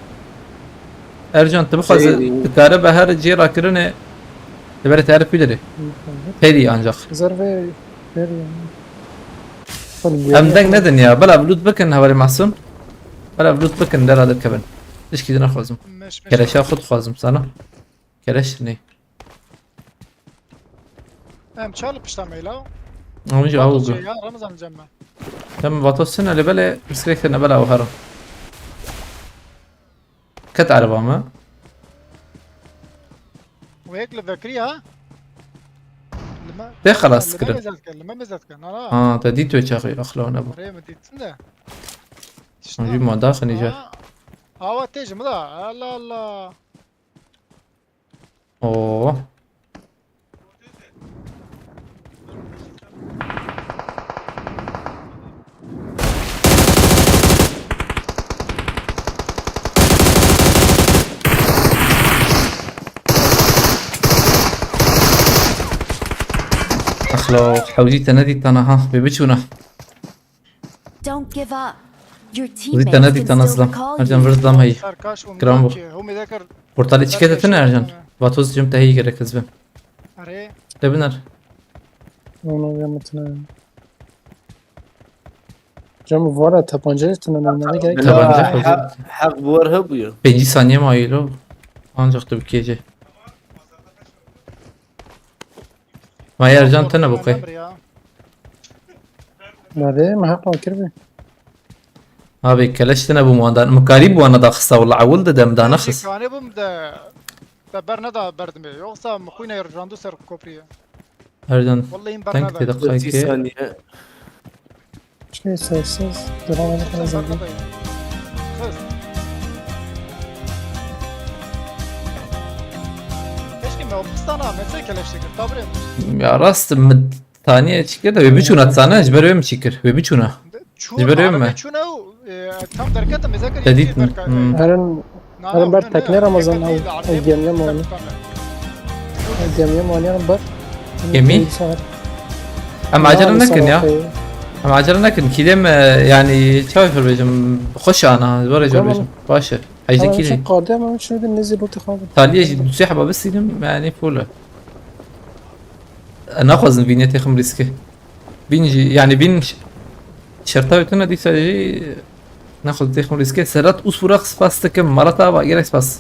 Ercan, tu bixwaze, Seyî. Dikare be here cê rakirinê, li berê te here pîderê. Pêdî ancak. Zerve, ver yani. Oğlum, em deng nedin ya. Bela vlut bikin hevalê Mahsun. Bela vlut bikin, dera derkevin. Tişkî dinaxwazim. Meş, meş. Keleşa xwe dixwazim sana. Keleş ne? Em çal pişta meyla. Amca, Vatos avu. Şey ya, Ramazan cemme. Tem vatos sene le bele, bisiklet ne bela o haro. Ket araba mı? Wek le vekri ha? Lime. Te xelas kirin. Lime mezat ke, lime mezat ke. Na, na. Ha, te dît wê çaxê axla ne bu. Rê mi dîtin de. Amca, ma daxin îca. Ha. Awa têj mi da? Allah Allah. Oo. Axlo, hewcî te nedîtana ha, bê biçûna. Don't give up. Your teammates can still call you. Ercan, vir zlam heyî. Kiran bu. Portalê çike de tune Ercan. Vatoz cim te heyî gerek ez bim. Are. Te biner. Ona ya mutuna. Cem, vara tabanca tına normalde gerek. Tabanca hazır. Haq, haq bu var ha bu ya. Pêncî saniye ma yelo. Ancak tu bikêce. Ma Ercan tene bu kay. Nerede? Ma haq akir bi. Abi keleş tene bu muandan. Mukarî bu ana da xista wala ewil de dem da naxis. Kanê bûm de. Te ber neda berdimê. Yoksa mi xwîne rijandu ser kopriyê. Ercan Wallahî ber tank neda. te dakika Otuz iki. saniye. Şey sessiz. Drone Sen alakalı. ber neda. Kız. Keşke me opistana metse keleşte kir. Tabrem. Ya rast mi taniye çike de ve biçuna tsana ecber ve mi çikir ve biçuna. Çû Ji ber arabê me. Çûne û e, tam derkete mezekir. Te dît min? Hmm. Herin, herin ber tekne Ramazan ev, ev gemiye mi anî? Ev gemiye mi anî herin ber? Gemi? Bilgisayar. Em acele Yani nekin ya. sabah, e, Em acele nekin. Kîlê me yani çawa pir bêjim? Xweş ana. Zor zor Tamam. Bêjim. Baş e. Hejde Tamam, kîlê. çok kaldı ama şimdi nezi bu tıkandı. Taliyê jî du sê heba bistînim yani full e. Naxwazim vînê têxim rîskê. Vîn jî yani vîn ş- şerta wê tune dîsa jî naxwazim têxim rîskê. Sedat Usburak spas dikim. Marat ava gerek spas.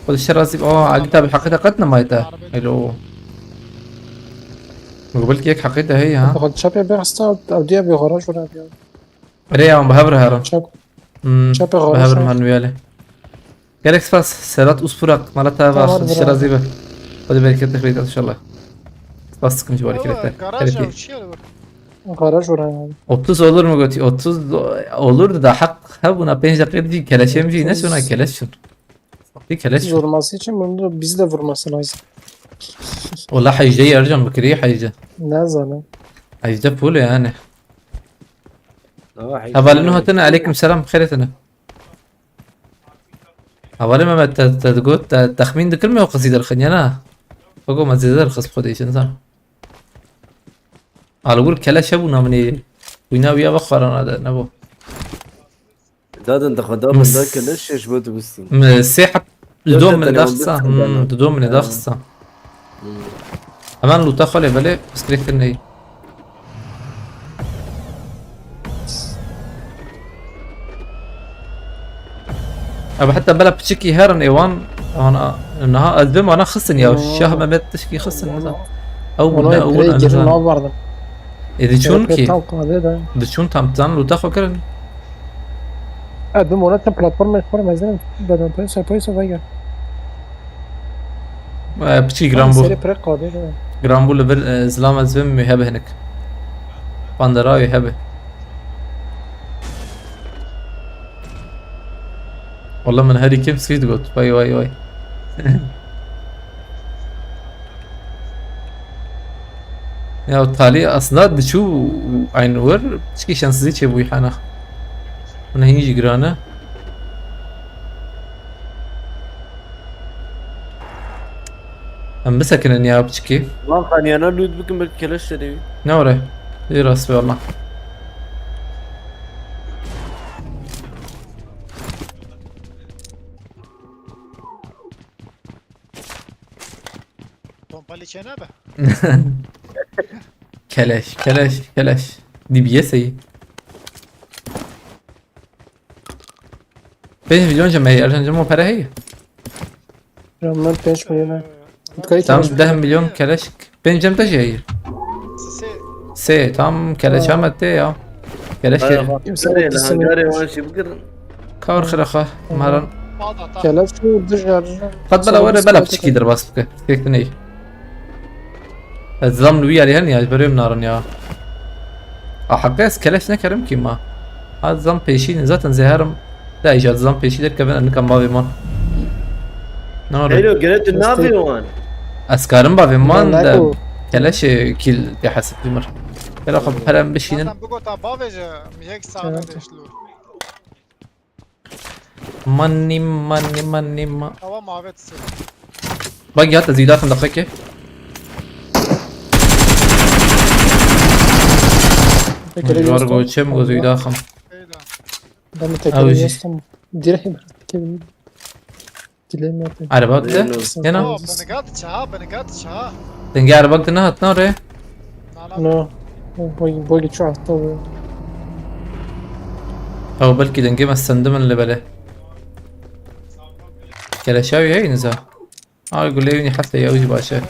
Xwedê şer razî. Aa, agita bi heqîta qet nemayte. Hello. Belki yek heqîta heye ha. Fakat çapya bir hasta avdiya bir garaj var abi ya. Rê ya bi hev re herin. Çap, Hmm, Çapê bi xwe hev şer. re herin wiyalê. Gerek spas Sedat Usburak, Marat ava, Tamam, Xwedê şer bravo. razî be. Xwedê bereketli xirêt inşallah. Spas dikim ji barî xirêt. Garaj Xirêt. Ev çi ye? Garaj var abi. Otuz olur mu gotî? Otuz do- olurdu da hak hebûna pênc deqîqe dî keleşêm jî ne sona keleş şun. Bir keleş şun. Vurması için bunu da bizi de vurması lazım. Wala hejde Ercan bikirî hejde. Ne zalim. Hejde pul yani. Aa, Hevalinu hatine, aleyküm selam, xêr hatine. Hevalê Mehmet, te, te digot, te texmîn dikir me o qizî derxin ya na? Bego me zêde derxist xwe dêşin zan. Algur keleş hebûna min ê. Wîna wîya vexwarana de, ne bo. Dadin de xwe da Mis- min da keleş şeş bo dibistin. Mi sê heb Yok, dido yok, min telefon daxista. bitti bana. Hmm, dido min Ha. daxista. Hemen luta xwe lê belê pistrêk kirine. Ev heta bela piçikî herin ê wan, wan a, niha ez bim wana xistin ya, Oo. Şah Mehmet tişkî xistin nizam. Ew Ona ne, ew pire ne girin nizam. Nav vardı. Ê diçûn Pire ki, tam kade de. Diçûn tam tan luta xwe kirin. Ev bim ona tam platforma xwe mezin. Beden poysa poysa vay gel. E, piçikî giran bû. Seri pire kade de. Giran bû li vir, e, zilam ez bim wê hebe hinek. Bandera wê hebe. Wala min herî kêm sweet got. Vay vay vay. Ya talî aslında diçû eyn wir çikî şansizî çêbûyî hena. Min hîn jî giran e. Em bisekinin ya piçikî. Lan xaniyana loot bikin belki keleş de dewi. Ne ore? Ê rast be valla. Pompalî çênabe. Keleş, keleş, keleş. D B S ey. Pênc milyon cem heye, Ercan cem o pere heye. Ramlar beş milyon. Dikkat et. Tam deh milyon keleş. Pênc cem te jî heye. Sisi. Sê, tam keleş ama te ya. Keleş ke. Kimse de pisini. Hangarê wan jî bigirin. Kar xiraxa, maran. Bada ta. Keleş şu dış yarıcı. Qet bela were bela piçikî derbas bike. Fêk diney. Ez zam li wî yarî her niya, berê min narin ya. A heqê ez keleş nekerim ki ma. Ha zam pêşî ne, zaten zêherim. Da îca zam pêşî derkevin, nikam bavê man. Ne ore? Heylo, gere tu navê wan. Ez karim bavê man Ben de Nako. keleşê kîl de hesip jimir. Bela xwe perem bişînin. Zaten bigota bavêje mi yek saete Evet. deşt lûr. Money, money, money, ma. Ewa mavet sê. Bak ya te zîdaxim daxike. Peki, Var dostum. go çem go zîdaxim. Şeyda. Ben bir Abi. tekrar dostum. Direkt bir tekrar. Dilemiyorum. Araba te? Zeyno. Yana? O, bini gat ça, bini gat ça. Dengê erebek de nehat, na rê? Na, na. No. Bagi, bagi çi heta be. Ew belkî dengê me sendimin li belê. Keleşa wî heye niza. Ay gulê wî heft e, ew jî baş e.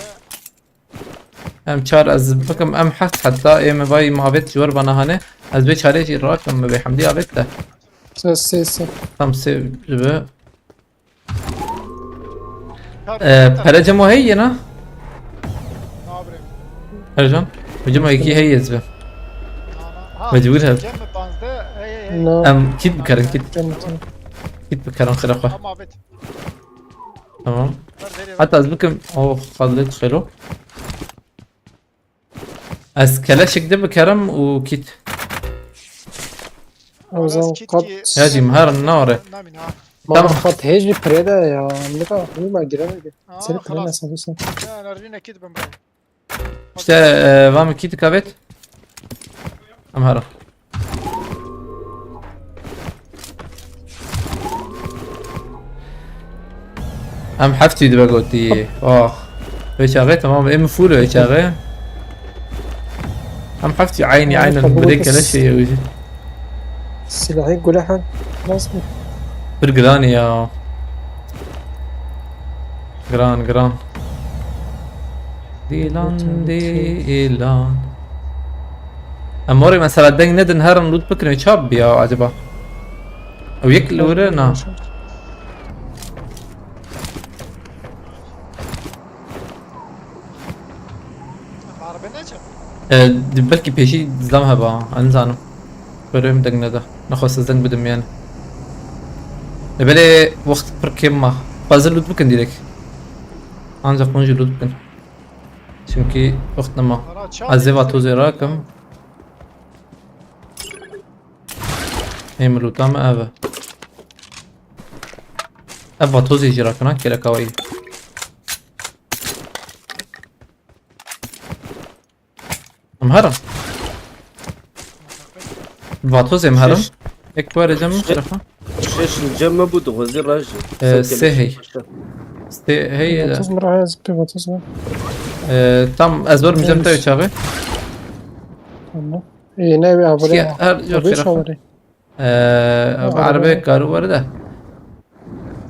Em çar, ez bikim em heft heta ê me vay mavêt ji wer bana hane. Ez bê çarê jî rakim me bê hemdî avêt de. Sê, sê, sê. Tam sê ji be. E, pere cemo heye na? Nabrem. Ercan. Bi cemo yekî heye ez be. Ha, Mecbur heb. Cem mi panzde? Hey hey hey. No. Em kit bikarin kit. Cem, Cem. Kit bikarin xira xwe. Ama bet. Tamam. Ver ver. Hatta ez bikim. Oh, xallet xelo. Ez keleşik de bikerim û kit. O zaman kat. Ya jî, her nare. Namin ha. Ma Tamam. Kat hêj li pire de ya. Nika hû ma girene ki. Aa, Seni pire xalas. ne sanıyorsan? Ya enerjine kit bin bro. İşte e, va min kit kavet. Em herin. Em heftî dibe gotî. Oh. Wê çaxê tamam. Em full wê çaxê. Em heftî aynî Ya, aynen kabul birê et. keleşê ye wî jî. Silahı gule hal. Nasıl? Pir giran e ya. Giran, giran. Dilan, dilan. Em orê mesela deng nedin herin loot bikin, çap biya acaba? Ew yek li were na. Arbe ne çe? E, di belkî pêşî zam heba, ez nizanim. Were min deng neda. Nexwest ez deng bidim yani. E, belê wext pir kêm ma. Xwazir loot bikin direk. Ancak hûn jî loot bikin. Çünkü wext nema. Ez ê vatozê rakim. Ê min loota me ev e. Ev vatozê jî rakina kereka wayî. Em herin. Vatozê em herin. Ek were cem min xirafa. Şeş cem me bû, dixwazî raje. Ee, sê hey. Sê hey. Otuz mı rahat bir otuz mı? Ee, tam ez wer mijem te çavi. Tamam. İyi ne bir abone. Her yok Bir xirafa. favori. Ee, arabê karu were de.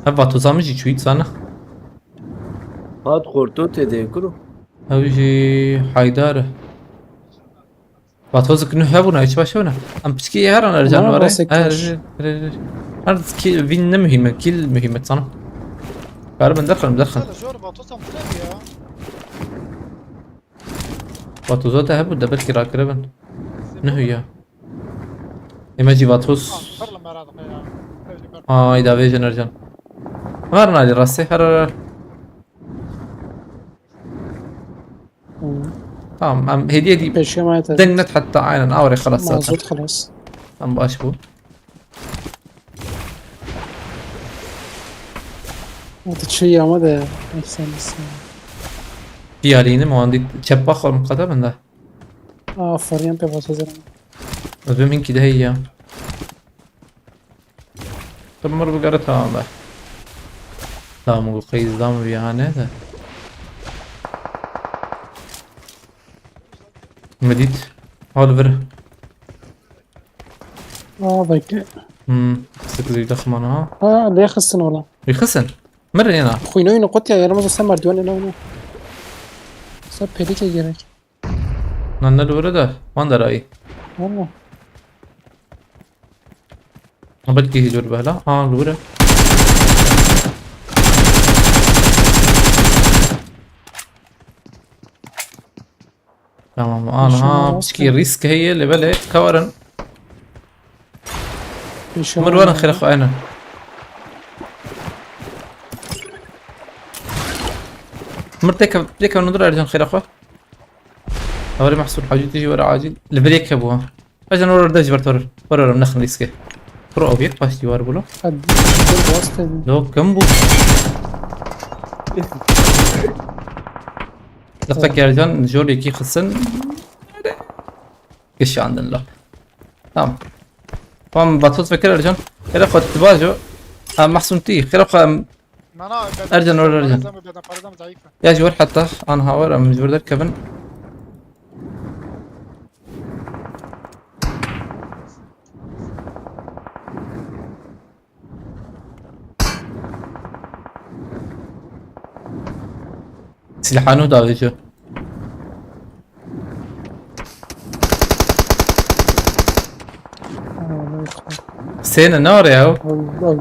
Ev vatoza min jî çûyî sana. Hat xorto tê de kuro. Ew jî haydar e. Vatozik nuh hebûna, hiç baş hebûna. Em piçkî heran Ercan Ama were. basek Her taş. her her. Her ki vin ne mühim e, kil mühim e sana. Karibin derxin derxin. Jor vatoza mı ya? Vatoza te hebû de belkî rakiribin. Nuh ya. Ême jî vatos. Fırla merak ya. Öyle bir Ay da vêjin Ercan. Var nali rastê her her. Tamam, em hediye edeyim. Peşe ma yeter. Deng net hatta aynen awre xelas zaten. Mazot xelas. Em baş bû. Hadi çi yama da efsanesi. Diyalînim o an dît çepa xwe min qede min de. Aa, Florian pe vatoza. Ez bim hinkî de heye ya. Tumur bigere tamam be. Tamam, bu qeyz dam bir hane de. Medit. Hal vir. Aa, bak. Hmm. Sıkı daxmana ha. Ha, lê xistin ola. Yıxısın. Mir yena. Xuyno yine qutya yaramaz olsa merdiven ena onu. Sa pedike gerek. Nan ne lura da. Van da rai. Valla. Belki hicur behla. Ha, lura. Tamam, anha Düşünmez piçkî risk heye, lê belê kawarin. İnşallah. Mir werin xêra xwe, aynen. Mir têke, têke nûdir Ercan xêra xwe. Hawarê Mehsûn Hacî tijî were acîl. Li vir yek hebû ha. Ercan were dej ber tor. Were were nexin riske. Pro objekt baş dîwar bûlo. Hadi. Dur, bas dedi. Lo kim bû? Lixtek Ercan jor yekî xisin. Kişandin lo. Tamam. Tamam, batot vekir Ercan. Xêra xwe tibajo. Ha, Mehsûn tî. Xêra xwe em Mana, Ercan, or, Ercan. Parêza me, beden parêza me zayıf e. Ya ji wir heta an hawer em ji wir derkevin. Silahanu da avêjo. Sêne ne oraya o? Al, al,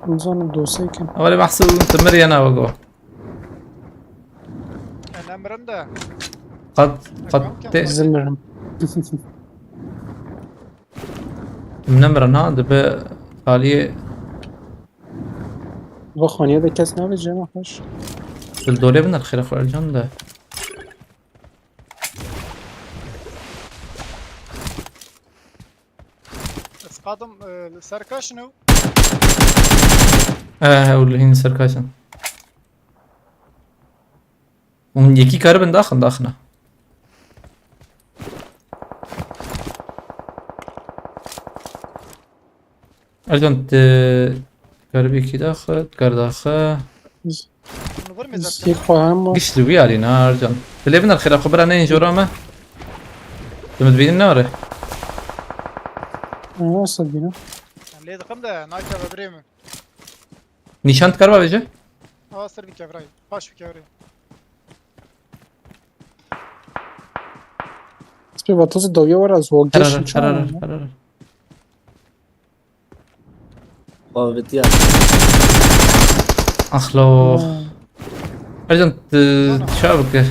al, zanim dosyayı kim? Ama mahsû timir yana bak o. Em emirin de. Qat, qat Tamam, te. Zimirim. Min nemirin ha, dibe taliyê. Bak, xaniye de kes nabê cema xweş. Dil dolê bin xêra xwe Ercan de. Ez qadim, e, li ser kaşin ew. He, he, û li hîn ser kaşin. Hûn yekî karibin daxin, daxina. Ercan, tu karibî kî daxi, tu kar daxi. Bunu vurma zaten. Sî xwe hema. Giş li wî alî na, Ercan. Dilê bin xêra xwe bira neyên jora me. Tu min dibînin ne are? Nasıl bînim? Em lê diqim de, nake ve birê min. Nîşan dikar bavêje? Aa, ser bir kevrayı. Baş bir kevrayı. Spê vatoz dawiya were ez Herar, wagêşim herar, çawa. Herar. Bavêtiya. Axlo. Ha. Ercan, t-, Ana. Çawa bike?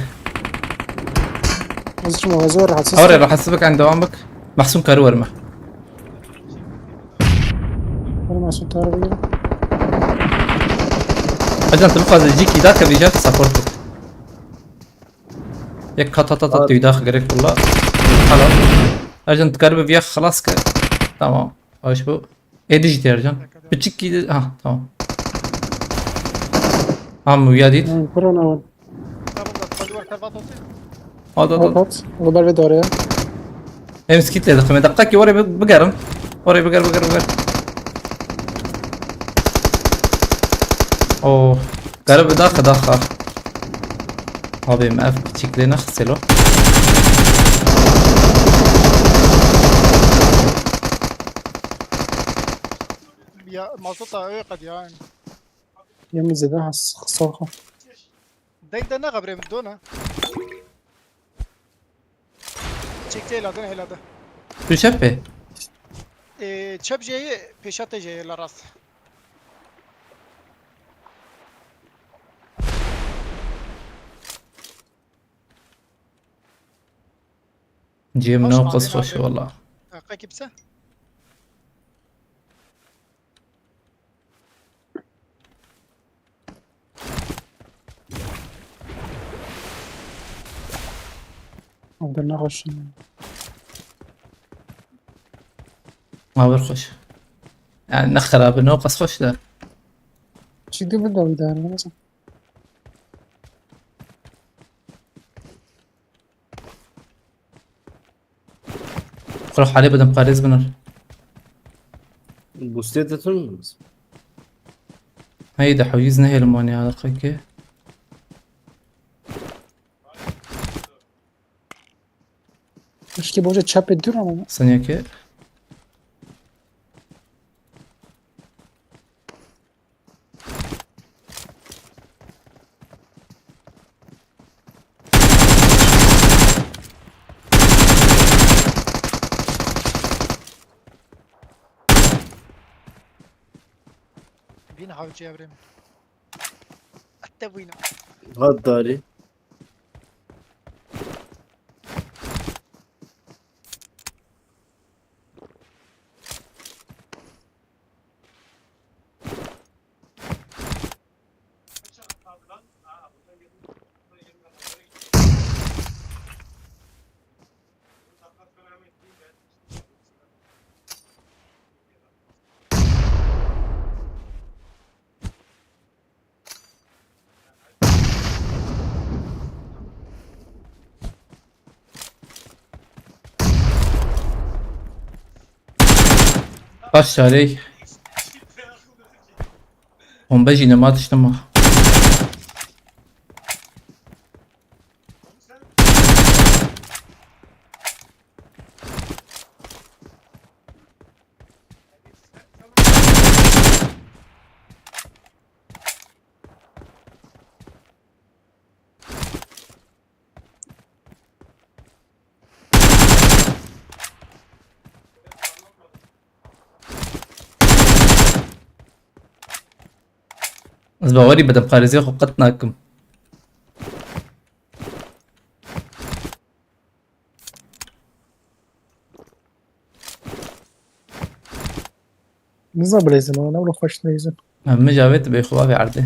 Ez çima ez were rahatsız. Awre rahatsız bik, en devam bik. Mahsun karı verme. Were Mahsun karı verme. Ercan, tu bixwaze cîkî da ke vêja support bik. Yek kat tat tat Abi. Tüy daha gerek valla. Hala. Ercan, tu karı bir viya xelas ke. Tamam. Hoş bu. Êdî jî tê Ercan. Piçik kî, ha, tamam. Ha, mi wiya dît. Hı, piro ne var? At, at, at. At, at. O ber vê dore ya. Em skit lê dixim. Deqqa ki oraya bi-, bigerin. Oraya biger, biger, biger. Oh. Garip daxa, daxa. Abi, em ev piçik lê nexisê lo. Ya, mazota öyle kad ya. Yemî zêde has xisar xwe. Deng de nexebrê min dona. Çek te hêla de, hêla de. Tu çep e? Ee, çep jeyê, pêşa te jeyê la rast. Cem ne Hoş qas abi, hoş abi. Valla. Ha, qekî bise? Ev de nexweş in. Ma bir xweş. Yani ne xerab in, o qas xweş de. Çi di bi dawî de, ne? Xwe halê bidim, parêz binar. Bûstê ditin mi? Hey de hewîz nehêlim wan ya, deqekê. Pişkî boje çepê dûr ama. Senekê. Bîn hawcê evrê min. Ette bûyne. Hat darî. Baş çarê. Bombe jî nema tiştim. Ez bawerî bedemparêziya xwe qet nakim. Niza bilêzin, ne wilo xweş neyzin. Em mi javê tu bê xwe bavê erdê.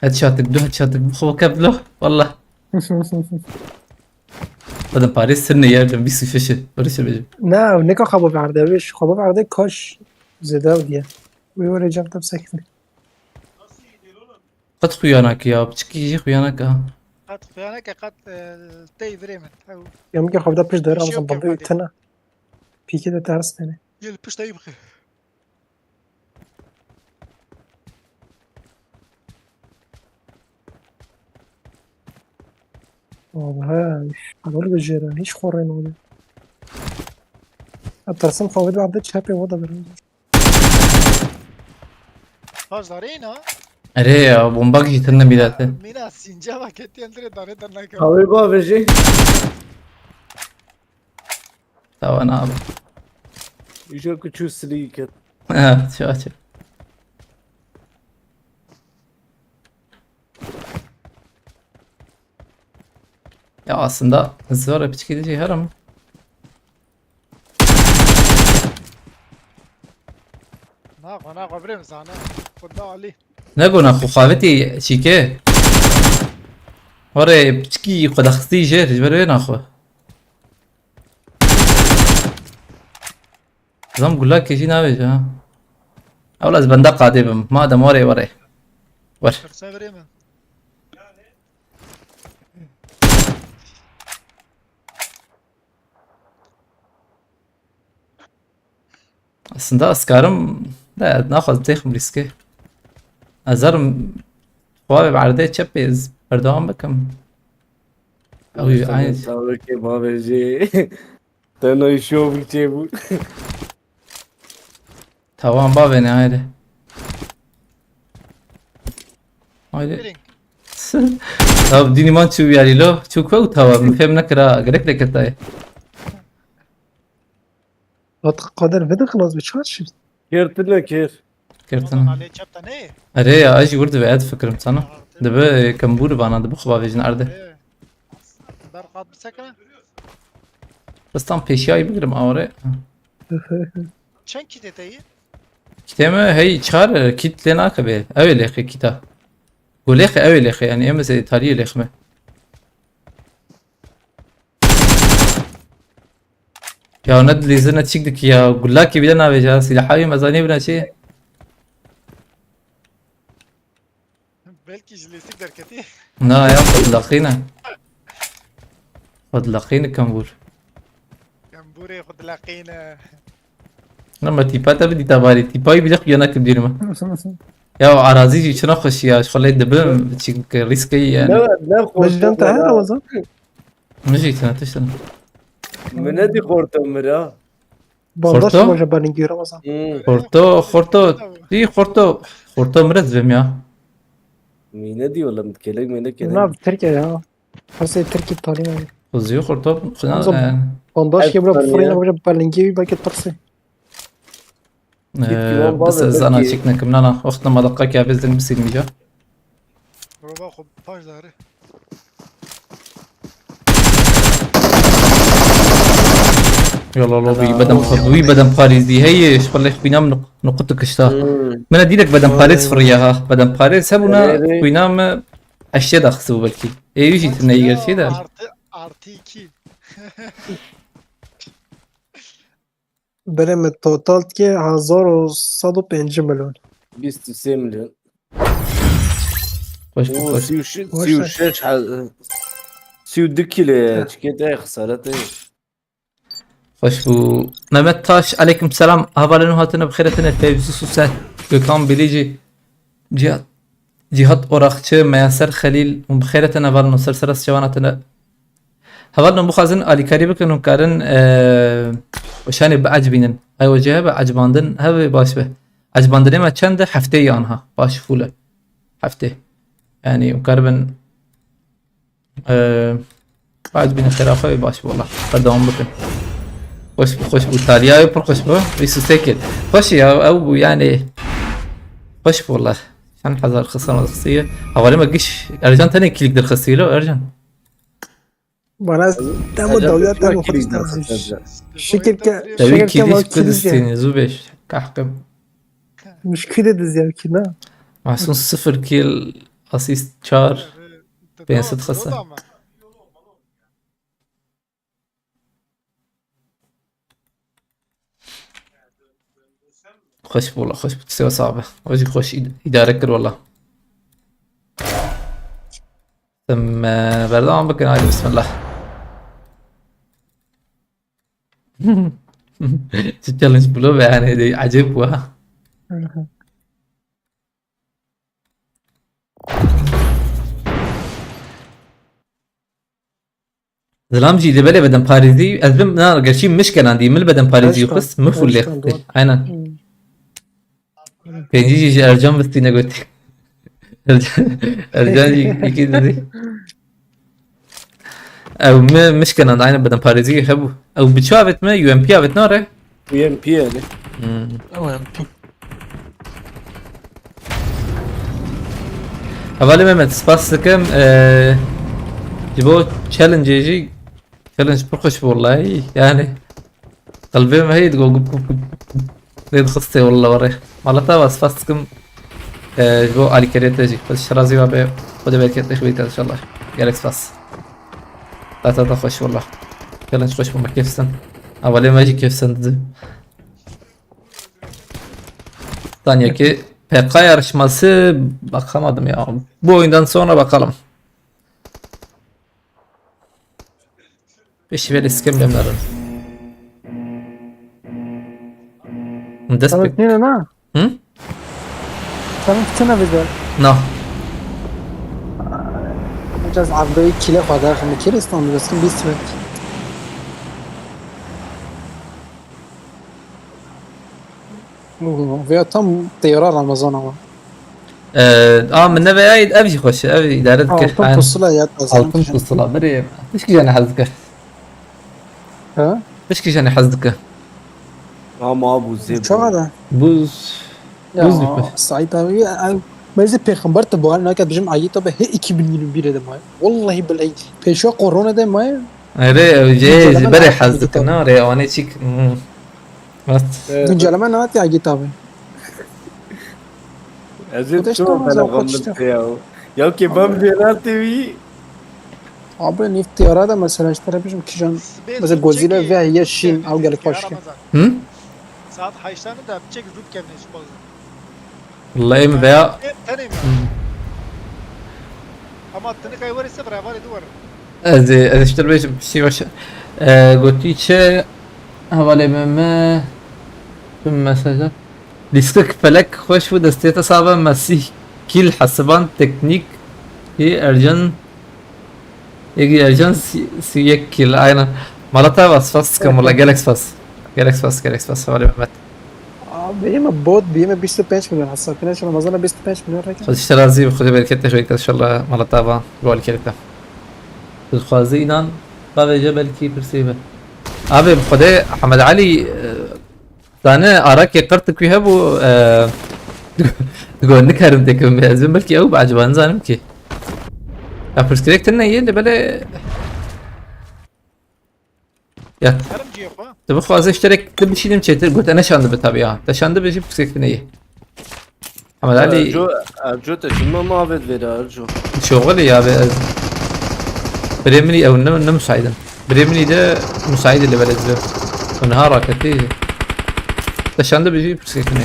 Headshot-êk, du headshot-êk bi xwe kevlo. Wallah. Bedemparêz sirne ya, bîst û şeş e. Öyle şey bêjim. Na, ne ka xwe baverde, wê xwe baverde kaş zêde diye. Wê were cem tam sekine. Qet xuya nake ya, piçikî jî xuya nake ha. Qet xuya nake, qet, e, tey virê min. Ew Ya min ki xwe da pişt der, Pişiyo amazan bambe pêxwedê. Tena. Pîkê de ters tene. Yel pişt ew bixê. Abi he, üf, alır bir jere, hiç koruyun oldu. Ya tersim kavga da çepe o da bir. Pajdarê na? Erê ya, bomba jî tinde mîlete. Mîna sînce vaketiyen dire dare dana ka. Abi bavê jî. Tawa ne abi. Îja ku çû silî ket. Ha, çaçı. Ya aslında zor e piçki diyeceği her ama. Na xwe, na xwe birê min zane. Xweda alî. Ne gona xwe xavitî çîke. Were piçkî xwe daxistî jêr, ji ber wê naxwe. Zam gulakê jî navêje ha. Ewla ez benda qadê bim. Madem were were. Wer. Pirse birê min. Aslında ez karim, ne, naxwazim têxim rîskê. Ez zarim xwe bi erdê çepê ez berdewam bikim. Ew Sen aynı. Tavukê bavê jî. Teno şov çê bû. Tamam bavê ne haydi. Haydi. Birin. Tav dînî man çû yarî lo. Çû ku ew tawa min fêm nekira. Gerek lê ketayê. Hat Kadir vede xilas bi çar şir. Kêr tu ne kêr. Kertin. Alê çep te ne? Erê ya, ez jî wir dibe, ez fikirim sana. Dibe, e, kembûr vana, dibe xwe bavêjin erdê. Erê. Ber qat bi sekine. Bes tam pêşiyayî bigirim, awre. Çend kitê te yî? Kitê me hey çar, e, kit lê nake be. Ew ê lêxê kita. Go lêxê, ew ê lêxê, yani em ê tariyê lêxime. Ya ne dilîzir ne çîk dikî ya. Gulakî bile navêje ha. Sîlaha wî mezanî bine çi? Belkî ji lêstik derketî. Na ya, xwe dilaqîne. Xwe dilaqîne kembûr. Kembûrê xwe dilaqîne. Na me tîpa te bidî tavarî. Tîpa wî bile xuya nekim dîrime. Ya arazî jî çina xweşî ya. Ji xwe lê dibim. Çîk rîskeyî yani. Ne, ne Mecdan te her Ramazan? Min jî tine tiştin. Min nedî xorto mira. Bandaj Xorto? Baje belingî Ramazan. Hmm. Xorto, xorto, dî xorto, xorto mira divêm ya. Mîne dî oğlum, kelek melek kelek. Nav Tirkiye ya. Hesê Tirkiye talî ne. Xuzî xorto, xuna, Ramazan, e, bandaj ki bura fırına baje belingî wî belki tirsi. Git ki Ee, wan bas bavê ez ana belkî çek nekim nana. Wexta ma deqakê avêz din bisîlmîja. Roba xwe paş dare. Yala lo wî bedem, wî bedem parêzî heye, ji xwe lê xwîna min nuq-, nuqut kişta. Hmm. Min dîrek bedem parêz firiya ha. Bedem parêz hebûna, Erê. Xwîna min eşya daxistibû belkî. Ê wî jî tine gerçî de. Artı, artı iki. Berê me total dike hezar û sed û pêncî milyon. Bîst û sê milyon. Xweş bû, Oo, xweş. Sî û şeş, Xweş sî û şeş, ha, sî û du kîlo ye. Heh. Çikê te ye, xesaret e. Xweş bû. Mehmet Taş, aleyküm selam. Hevalên hatine bi xêr hatine. Fevzi Suser, Gökhan Bilici, Cihat, Cihat Orakçı, Meyaser Xelîl, hûn bi xêr hatine hevalên, ser sera çavan hatine. Hevalno bixwazin alîkarî bikin û karin, e, weşanê biecibînin. Ew jî hebe ecibandin hebe baş be. Ecibandinê me çend e? Heftê yan ha. Baş fûl e. Heftê. Yani, em karibin, e, ecibîne xêra xwe baş bû, wela. Berdewam bikin. Xweş bû, xweş bû. Talyayê pir xweş bû. Bîst û sê kil. Xweş ya, ew bû yani. Xweş bû, wela. Çend hezar xisan xistiye. Hevalê me giş. Ercan tenê kîlik derxistiye lo, Ercan. Bana demo dawya temo xwedî. Şikir ke, şikir ke ma kîlik. Zû beş. Kahkim. Muşkil de diziya ki na. Mahsun sıfır kill, asist çar. Pênc sed xisa. Xweş bû, wela, xweş bû. Tiştê wesa be. O jî xweş îd-, îdare kir, wela. Em, e, berdewam bikin, haydi bismillah. Çi challenge bû lo be, yani, de ecêb bû ha. Zilam jî li belê bedenparêzî, ez bim, na, gerçî min şkenandî, min li bedenparêzî xist, min fûl lê xist. Aynen. Pêncî jî ji Ercan bistîne gotî. Ercan, Ercan jî yekî didî. Ew min, min şkenand, aynen bedenparêzî hebû. Ew bi çi avêt me? U M P avêt nare? U M P yani. Hmm. Ew em pî. Hevalê Mehmet, spas dikim, eee, ji bo challenge jî, challenge pir xweş bû wellahî, yani, qelbê me heyî digo gup, gup, gup, gup, lê dixistê wallah were. Mala te ava, spas dikim, eee, ji bo alîkariya te jî. Xwedê ji te razî be, Xwedê bereketê xwe bîte inşallah. Gelek spas. Ta, ta, ta xweş wallah. Challenge xweş bû, me kêf stend. Hevalê me jî kêf stend. Tanyaki P K yarışması bakamadım ya. Bu oyundan sonra bakalım. Beşi ver iskem demlerim. Dest Tamam, pek. Nina, na? Hı? Tamam, kıçına bir de. No. Biraz arada kile kadar mı kere İstanbul, bas kim bir süre. Veya tam teyara Ramazan ama. Ee, a, min neveyayî, ev jî xweş e, ev îdare dike. Altın pusula ya, Ramazan. Altın pusula, birê. Pişkî jene hez dike. Ha? Pişkî jene hez dike. Ama bu zê. Çawa da? Buz. Ya, buz dike. Said abi, ya, ay, meze peygamber te buhal nakat bizim ayı tabi he iki bin yirmi bir de may. Vallahi billahi. Peşo korona de may. Erê, ew jê, jê berê hez dikin, ha, rê, anê çîk, hmm. Rast. Güncelleme nehatiye agî tabi. Ez ê çima bela xwe min te ya. Ya ki bam jê nate wî. Abi, nîv tiyara da mesela işte, bijim kijan, mesela Godzilla ve ye şîn, ew gelek xweş ki. Hı? Saat heştan da çek zû kevne ji xwe. Wallahî min veya. Tenê mi? Ama tinikayê werê se bira, hevalê du werin. Ez ê, ez ê ji te bêjim, piştî baş. E, gotî çi? Hevalê me, me. Tüm mesajlar. Lîstik felek xweş bû, destê te sax be, Mesîh, kîl, hesiban, teknîk, ê, Ercan, Êgî Ercan sî, sî yek kîl, aynen. Mala te ava, spas dikim, wala gelek spas. Gelek spas, gelek spas, hevalê Mehmet. Abi, ê me bot, bî me bîst û pênc milyon hesap. Yine şu Ramazan'a bîst û pênc milyon reken. Xwedê ji te razî be, Xwedê bereketê xwe bike inşallah mala te ava, bi alîkarê te. Dixwaze înan, bavêje belkî pirsê be. Abi, bi Xwedê Hemed Alî, e, Zane, arakê qirtik wî hebû, e, digo, nikarim têkevim, ez bim belkî ew bi eciba, nizanim kî. Ya pirsgirêk tune yê, lê belê. Ya. Herim cihê xwe. Tu bixwaze ji te re tu bişînim çêtir, got, e, neşandibe tabii ya. Te şandibe jî pirsgirêk tune yê. Hemed Alî. Erco, Erco te çima mavê divêre Erco? Şoxilê ya be ez. Birê min î ew ne, ne müsaidim. Birê min î de müsaid li belediye. Niha raketî. Te şandibe jî pirsgirêk tune.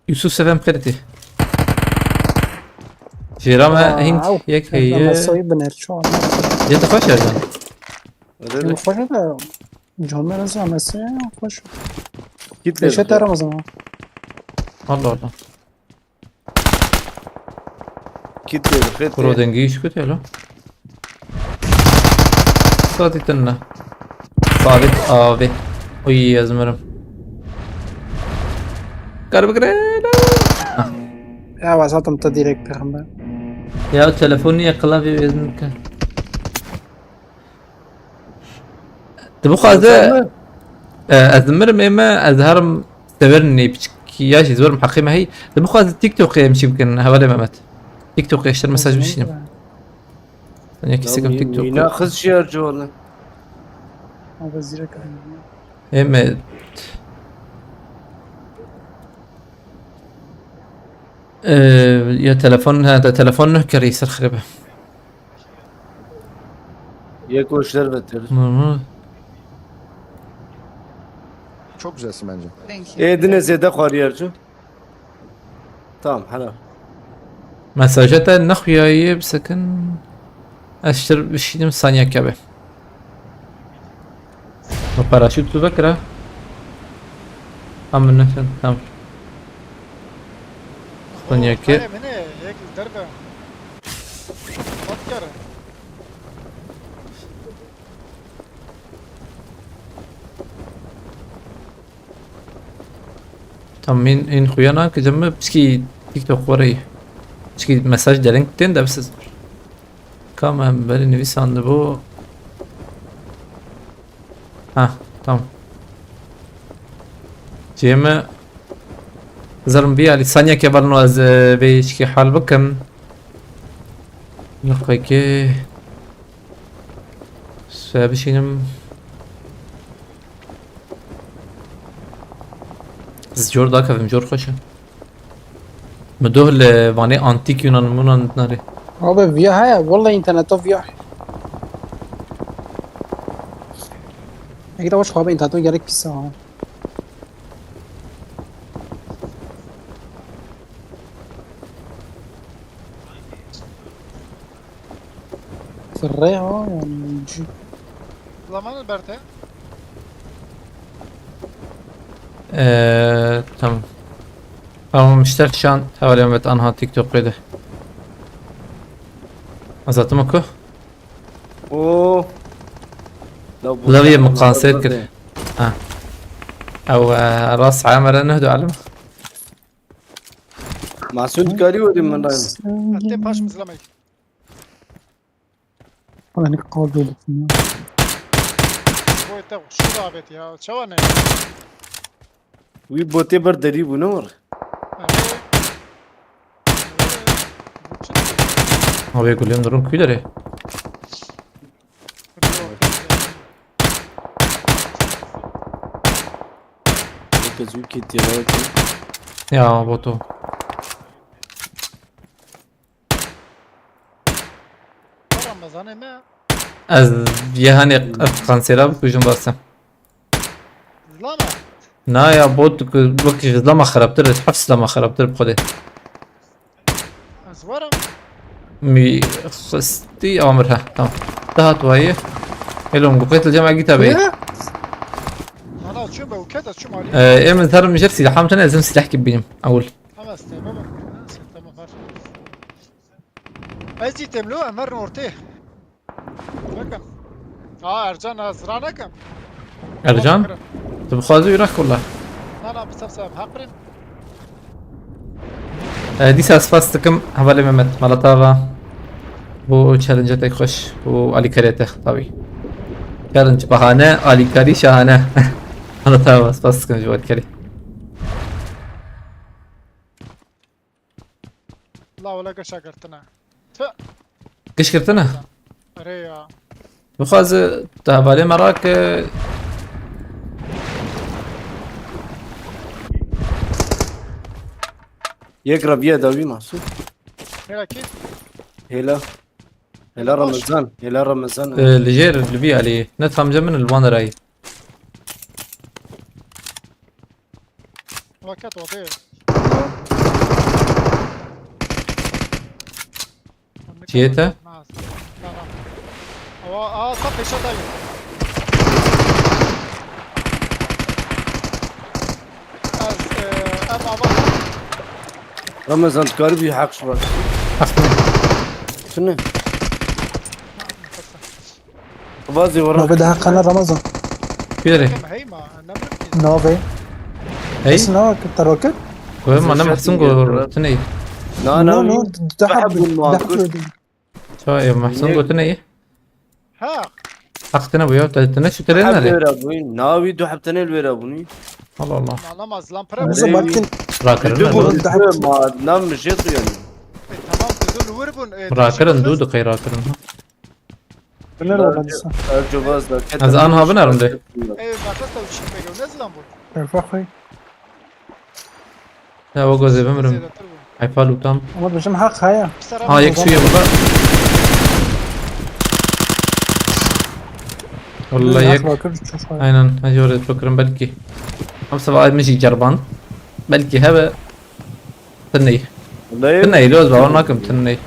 Yusuf Seven Qirtî. Jêra me hîn yek heye. Soyî biner ço. Yê dixweş Ercan. Xweş e de. Can ben nasıl mesela ya? Hoş. Git Beşe de. Ramazan. Allah Allah. Git de, git de. Kuro dengî iş kötü ya lan. Sadî tinne. Sabit abi. Uy, ez mirim. Kar bigire. Ah. Ya, ez hatim te direkt pêxember. Ya, telefon niye klavye ezin ke? Dibixwaze, e, ez mirim ê me, ez herim severin nê piçik ya jî zor heqê me hey. Dibixwaze TikTokê em çî bikin, hevalê Mehmet. TikTokê şer mesaj bişînim. Sen ya kesek TikTok. Mîna xiz şiyar cole. Abi zira Ê me, e, ya telefon, ha, te telefon nuh kerî ser xirebe. Yek hoşler beter. Hı hı. Çok güzelsin bence. Thank you. Ê dine zêde xwariyar çi? Tamam, helal. Mesaja te nexuyaye bisekin. Ez ştir bişînim saniye kebe. Ma paraşüt tu vekira. Am ne sen, tamam. Saniye ke. Hane mene, yek derbe. Bak kere. Tam min in xuya nake, cem me piçkî TikTok xwe reyî. Piçkî mesaj dereng tên de bisiz. Kam em berî nivîsandibû. Ha, tamam. Cê me zerm vî alî saniyeke berno ez, e, vê çikî hal bikim. Niqekê. Suya bişînim. Ez cor dakevim, cor xweş e. Min doh li vanê antîk Yunan munan nare. Abi viya heye, vallahi interneta viya heye. Eke de baş abi interneta gerek pis ha. Firre ha yani. Zamanı berte. Ee, tamam. Tamam, işte şu an hevalê me anha TikTok rêde. Azatım oku. Oo. Laviyê min kanser kir. Ha. Ew, e, rast haya me re nehdu alim. Masûd karî werî min rayne. Hatta paş mizlamay. Hani kaldı ya. Boy te şu davet ya. Çawa ne? Wî botê ber derî bû ne war? Abi gulüm durum kuyları. Peki zû kit ya. Ya boto. Ramazanê me. Ez yê hanê kansêra bikujim basem. Zilama. Na ya bot, wek ji zilama xerabtir, ji heft zilama xerabtir bi Xwedê. Ez werim. Mi xistî amir he, tamam. Daha tuayê. Elom, guqet li cem egîta bey. Ne? Ana çûm be uket, ez çûm alî. Ee, em ez herim jer silaham tene, ez em silah gibi bînim. Ewil. Ama steme bak. Tamam, her. Ez îtem lo, em herin ortê. Nekim. Aa, Ercan, ez ra nekim. Ercan? Tamam, tu bixwazî wî rek wila. Na, na, bi sef sef, heq birin. E, dîsa spas dikim hevalê Mehmet, mala te ava. Bo challenge tek xweş û alîkariyê te, tabî. Challenge bahane, alîkarî şahane. Mala te ava, spas dikim ji bo alîkarî. La wele geşa girtine. Tüh. Giş girtine? Erê ya. Bixwaze te hevalê me rake. Yek raviye dawî Masûd. Hêla kî? Hêla. Hêla Ramazan. Hêla Ramazan. Ee, li jêr li vî alî. Ne tam cem min li van rayî. Roket odê. Çiyê te? Na, na. Awa, aa, saf pêşe dayî. Ez, e, ev ava. Ramazan, dikarî bî heq ji ber. Heq min. Tune. Vazî were. Navê de heqana Ramazan. Pêrê. Hey ma, ne bileyim. Navê. Hey. Kes nava ki te roket? Ve ma ne Mahsun go tine. Na, na, No, no, no, daha daha bir, bun daha muhakkak. Bir. Ça ev Mahsun Ne? Go tine. Ha. Haq tine bu ya, te tine şu teren Heb nere? Vera bu. Na, wî du heb tene vera bu. Allah Allah. Anlamaz lan, pire Mesela bu. Belki Rakirin Dibû lan. Daha ma nam jê tu yani. E, tamam, tu dur vur bun. E, Rakirin, dışarı du diqey rakirin. Biner Lan, olan insan. Ercovaz da. Ez an ha binerim de. E, nefes de uçup pek ne zaman bu? Refah Bey. Ya o göze bimirim. Zêdetir bû. Heyfa lûtan. Ama bizim hak haya. Ha, yek şu yolda. Vallahi yek. Aynen, hadi oraya çok belki. Ama sabah almış cerban. Belki hebe. Tiney. Tiney, loz bawer nakim, tiney.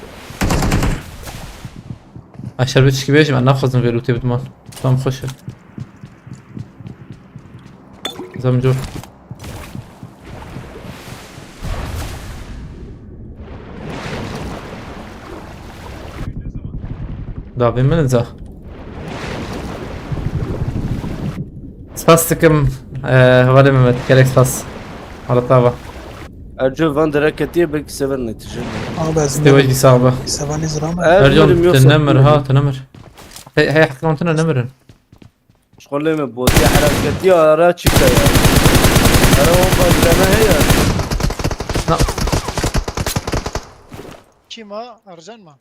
Aşağı bir çıkıp yaşım, ben nafazım ver uti bitman. Tam hoş. Zamcor. Davê min za. Spas dikim, e, hevalê Mehmet, gelek spas. Hala tava. Erco van direkt ketiye belki seven netice. Abi ez Stewaj dî sax be. Sevan izrama. Erco, tu nemir ha, tu nemir. Hey, hey, heqan tu nemirin. Şkolê me botiye hereketiye ara çîka ya. Ara o bazleme heye. Na. Kî ma? Ercan ma?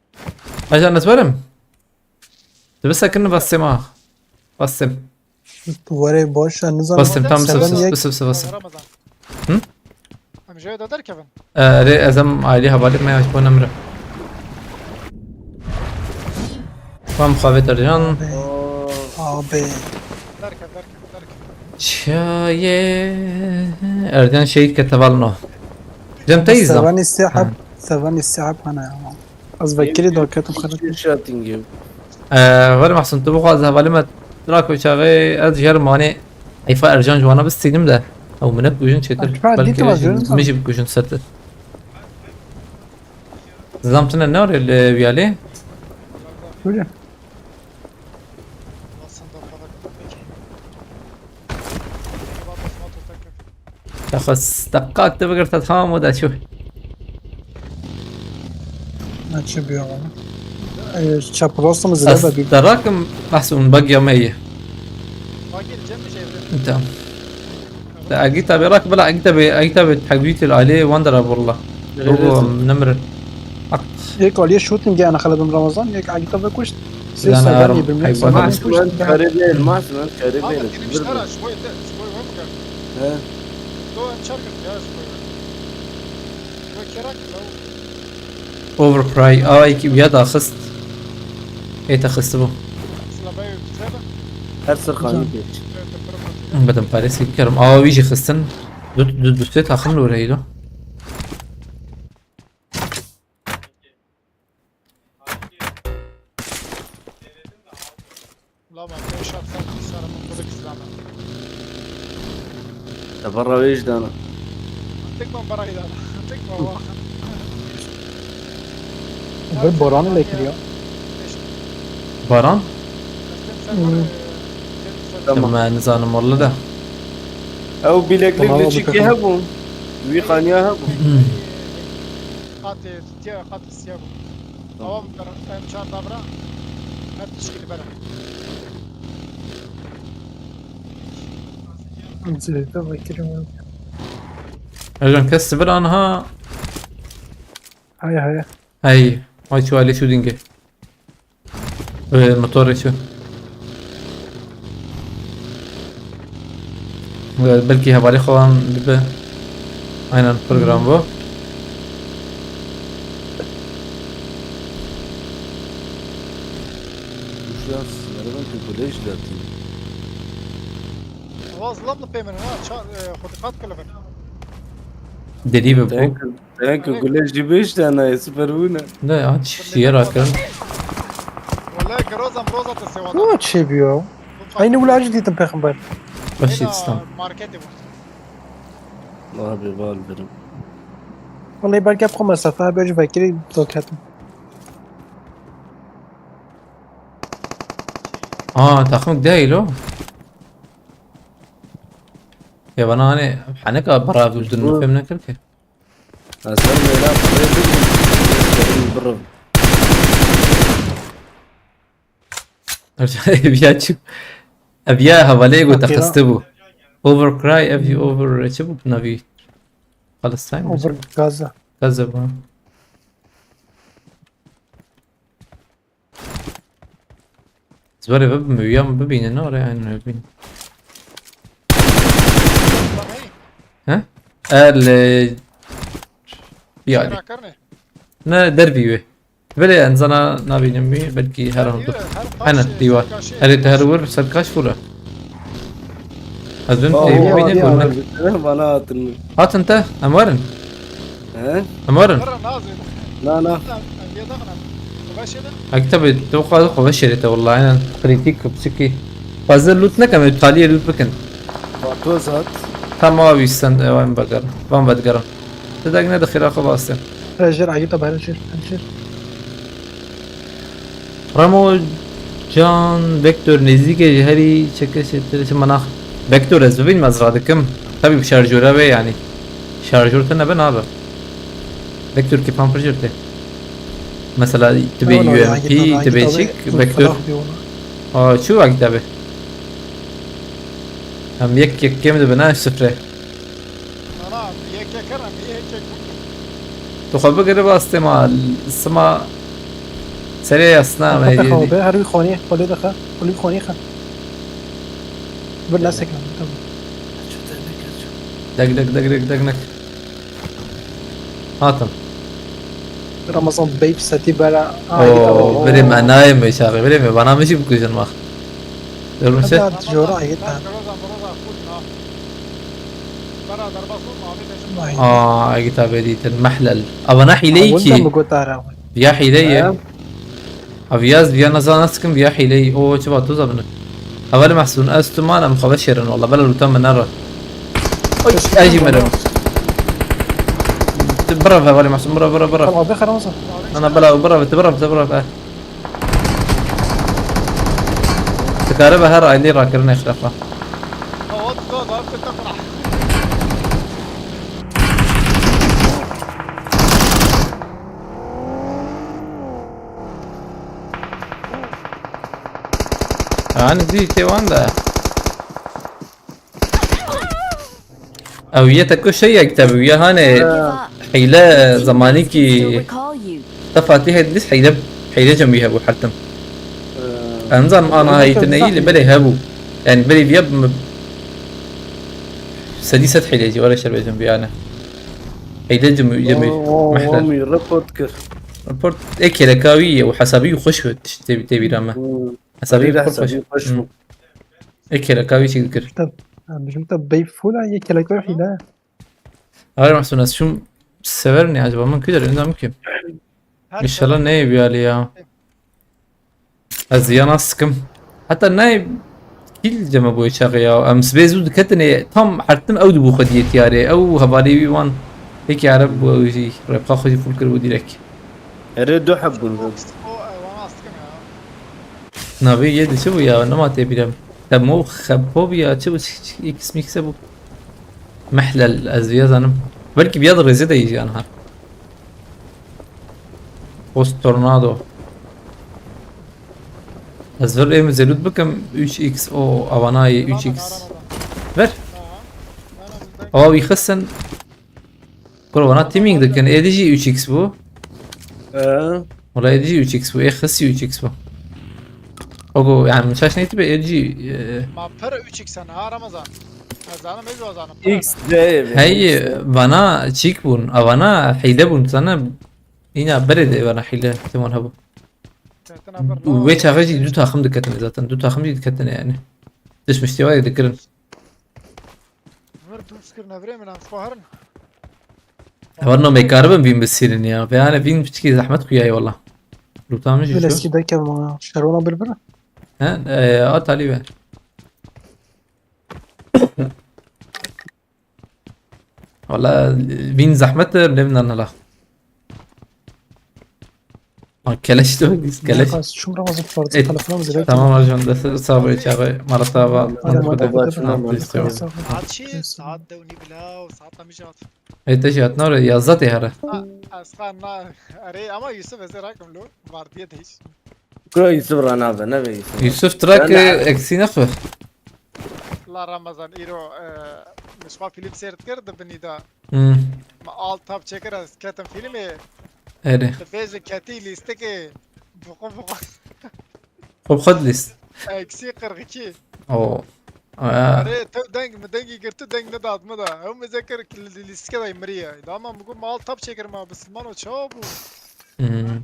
Ercan, ez werim. Tu bisekin, bastêm ah. Bastêm. Tu were baş, ez nizanim. Bastêm, tam Seven bisip, yek. Bisip, bisip, bisip. Ramazan. Hı? Em jê de derkevin. Erê, ez em ailî hevalê me ya ji bo nemre. Van mixabê Ercan. Abi. Oo. Abi. Derkev, derkev, derkev. Çaye. Ercan şehîd ke teval no. Cem te izam. Seven istihab, Ha. Seven istihab hana ya. Ez vekirî daketim xelet. Şatingê. Ee, Ver Mahsun, tu bixwaz hevalê me tira ku çaxê ez jer manê heyfa Ercan ji wana bistînim de. Ew minek bikujin çêtir. Belkî dîtim ez jê min jî bikujin ser te. Zam tine ne orê li wiyalê? Buyurun. Daxwaz deqak te bigirta tamam o da çû. Ne çi biyo ama. E, çap rastım zile Ez de bir. Derakim Mahsun bagya me ye. Tamam. Da agita be rak bela agita be agita be tagwit el ale wandera valla. Evet. Bu nemre. Ak. Yek aliye shooting yani xeledim Ramazan, yek agita be kuşt. Lan Seven aram, iyi bilmek ay, sana bakın. Mahsun, ben kare değil, Mahsun, ben kare değilim. Abi, demiş tara, şkoy te, şkoy var mı? He. To en çar git ya, şkoy. Şkoy kerak, la. Overcry, ay ki ya da xist. Ê te xist bu. Her sırxanî geç. Bedim paresi kerim. Aa, wî jî xistin. Du, du, du, du, taxim lo reydo. Lama, beş atsak, sarımın kılık İslam'a. Te berra wê jî dana. Tek man berra dana. Tek man wa. Ve boran ile giriyor. Baran? Tamam. Em, nizanim walla de. Ew bileklik Tamam, li çîkê bakalım. Hebû. Wî qaniya hebû. Qatê, tiya qatê siya bû. Tamam. Tamam, em çar dabra. Her tişkî li ber. Zirehte vekirim. Ercan, kes sivil anha. Haya, haya. Hey, ay şu aile şu dinge. Ee, motorê çi? Ee, belkî hevalê xwe wan dibe. Aynen, program bu. Şu an sizlere ben kötüleyiş derdim. Vaz lam da peymen ha, ça-, e, xwe diqat kile ben. Derî be bu. Thank you. Thank you, gule jî beş tane, süper bûne. Ne ya, çiye rakirin. Wala, groza, groza te sewa. Bu çi biyo? Aynı wila jî dîtim pêxember. Baş Ena yetiştim. Marketê bû. Abi, val birim. Vallahi belki hep xwe mesafe, hep jî vekirî doketim. Aa, takım değil o. Ya bana hani henek a berav durdun Bu- fem nekir ki. Ez her wêna parê bigrim. Bigrim birrim. Ev ya çi? Ev ya hevaleyê got Bakira. Texiste bû. Overcry ev over çi bû navî? Palestine mi? Over Gaza. Gaza bu. Zwarê ve bi ya bibîne ne oraya aynı bibîne. He? El e, yani. Ne dervî wê. Belê em zana nabînim wî belkî her an dur. Hene dîwar. Herê te her wir ser kaş fûra. Ez dün Baba, têbî bîne baba, gurne. baba, bana atın. Hatin te em werin. He? Em werin. Na na. Ek tabi tu xwe xwe veşêrê te wallahî aynen. Kritik piçikî. Fazla loot nekem, ew taliyê loot bikin. Bato zat. Tamam abi sen ewan bakarım. Van vedgarim. Te dagine de xira xwe baste. Rejir ayı da ben rejir. Rejir. Ramo Can Vector nêzîkê ji herî çekişê tirişê manax. Vector ez bibînim ez radikim. Tabii bi şarjora wê yani. Şarjor te nebe nabe. Vector ki pampir jir te. Mesela tu bê U M P, tu bê çik, Vector. Aa, çi wek tabi. Hem yek yek kêm dibe ne sifre. Ana, yek yek heram, yek yek bû. Tu xwe bigire bastê ma sima serê yasna me Pete yê. xabe, her bir xoniye, xole de xa, xole xoniye xa. Bir lasek lan, tamam. Dek dek dek dek dek nek. Hatim. Ramazan Bey seti bela. Oo, birê me nayê me çaxê, birê me bana me jî bikujin ma. Görmüşe? Hatta jora ayet ha. Groza, groza, full, ha. Bera derbas olma, abi, tecrübe. Vay. Aa, gita bedîtin mehlel. Avana hîleyî Wunda mı ki. gotara? Ya hîleyî. Ha? Abi yaz ya naza nasıl kim ya hîleyî. O çi va toza bunu. Hevalê Mahsun ez tu mana mixabe şêrin walla bela luta min nera. Oy, ez jî merim. Bravo hevalê Mahsun, bravo bravo bravo. Tamam abi, Ramazan. Ana bela bravo, tu bravo, tu bravo. Dikare be her ailî rakirin eşrefa. Hava tutuyor, zarf tutuyor. Yani bir şey var da. Ew yê te ku şey yek te bi ya hane hîle zamanî ki te Fatîhe dîs hîle hîle cem wî hebû hertim. Em zan ana hayî tu neyî li belê hebû. Yani belê viya sedî sed hîle jî were şer bêjim viyane. Hîle cem yemî mehlel. Wami report kir. Report ê kêleka wî ye û hesabî wî xweş tê tê bîra me. Hesabî wî xweş. Xweş bû. Ê kêleka wî çi dikir. Bijim te bey full a, yek kelek wî hîle. Hayır Mahsun, ez şum severim ya acaba, mümkün der, önden mümkün. İnşallah ne bir hali ya. Ez yana sıkım. Hatta ne kil ceme bu çağı ya. Em sibê zû diketine tam hertim ew dibu xwediyê tiyarê. Ew hevalê wî wan. Peki Arap bu ew jî. Repxa xwe jî full kir bu direk. Erê du heb bûn. Navê yê de çi bû ya? Nema tê bîra min. Temo xepo bû ya, çi bû, çi, çi, X mix bû. Mehlel, ez viya zanim. Belkî viya da rêzê de yî jî anha. Post Tornado. Ez vir êm zelût bikim, üç X o avanayê üç X. Ver. Awa wî xistin. Kuro bana teaming dikin. Ê dijî üç X bû. Ee? Wala ê dijî üç X bû. Ê xisî üç X bû. Ogo yani şaş neydi be ê dijî. E, Ma pir üç X sen ha Ramazan. Ez zanim, ez zanim. X D. Hey, vana çîk bûn. Avana heyde bûn sana. Yine bere de vana heyde. Tamam ha bu. Wê çaxê jî du taxim diketin zaten. Du taxim jî diketin yani. Dişmiştî wayê dikirin. Mir dûr skir nevirê min em xwarin. Ewa no me karibim vîn bisîrin ya. Ve yani vîn piçkî zehmet xuyaye wala. Lûta min jî Öyle şu. Eskiden kem şerona bir bir. He? E, a talî be. Wala vîn zehmet e, ne vînan hala. Ha, keleş de biz keleş. Nekas, şum Ramazan, parça E, telefona bize. Tamam hocam, da sağ ol çağrı. Marata var. Hadi, Marata hadi, var. Tamam, tamam. Saat çi? Saat dewnî bila û saat amijat. E, te jî hatine re yazda tê here. Ha, ez xwe na, erê, ama Yusuf ez ê rakim lo, vardiye de hiç. Kuro Yusuf ranabe, ne be Yusuf. Yusuf trak, e, eksî nexwe. La Ramazan îro, e, min ji xwe fîlm sêr dikir di binî de. Hmm. Me alt tab çêkir ez ketim fîlmê. Erê. Dibêje ketî lîstikê. Buxu buxu. Xwe bi xwe dilîst. Eksî qirxikî. Oo. Aa. Erê, tev deng, min dengî girtu, deng nedat min de. Ew min zê kir ki li lîstike de miriye. Dama min got, mal tap çêkir ma bisilmano çawa bû? Hmm.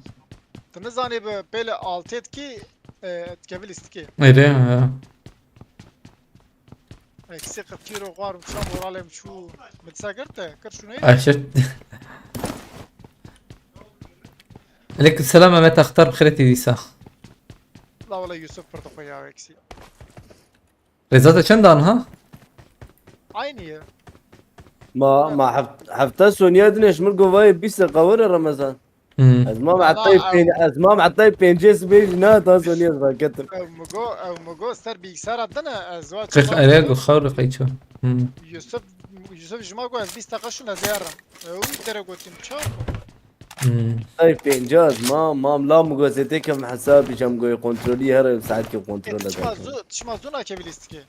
Tu nizanî bi pêlê altê dikî, e, dikevî lîstikê. Erê, ha. Eksî qirxikî ro xwarim çam oralê min çû. Min disa girte, kir şûnê. Aşır. Aleyküm selam Mehmet Axtar, bi xêretî dîsa. La wele Yusuf pir dixwe ya eksî. Rêza te çend an ha? Aynı ya. Ma, ma heft-, hefta Sonya dine ji min govayê bîst deqa were Ramazan. Hmm. Ez mam Valla hetayê ew pên-, ez mam hetayê pêncê sibê jî ne ta Sonya ez raketim. Ew migo, ew migo ser bilgisayara dine, ez wa Qex çima ere dikim? Go xawre qeyço. Hmm. Yusuf, Yusuf ji ma go ez bîst deqa şûn ez ê herim. Ew wî dere gotim, çawa? Hmm. Ay pêncaz, mam, mam, la min got, zêtê kevim hesabî, cem goyê kontrolî, her saetkê kontrol Çima dike. Zu-, çima zû nakevî lîstikê?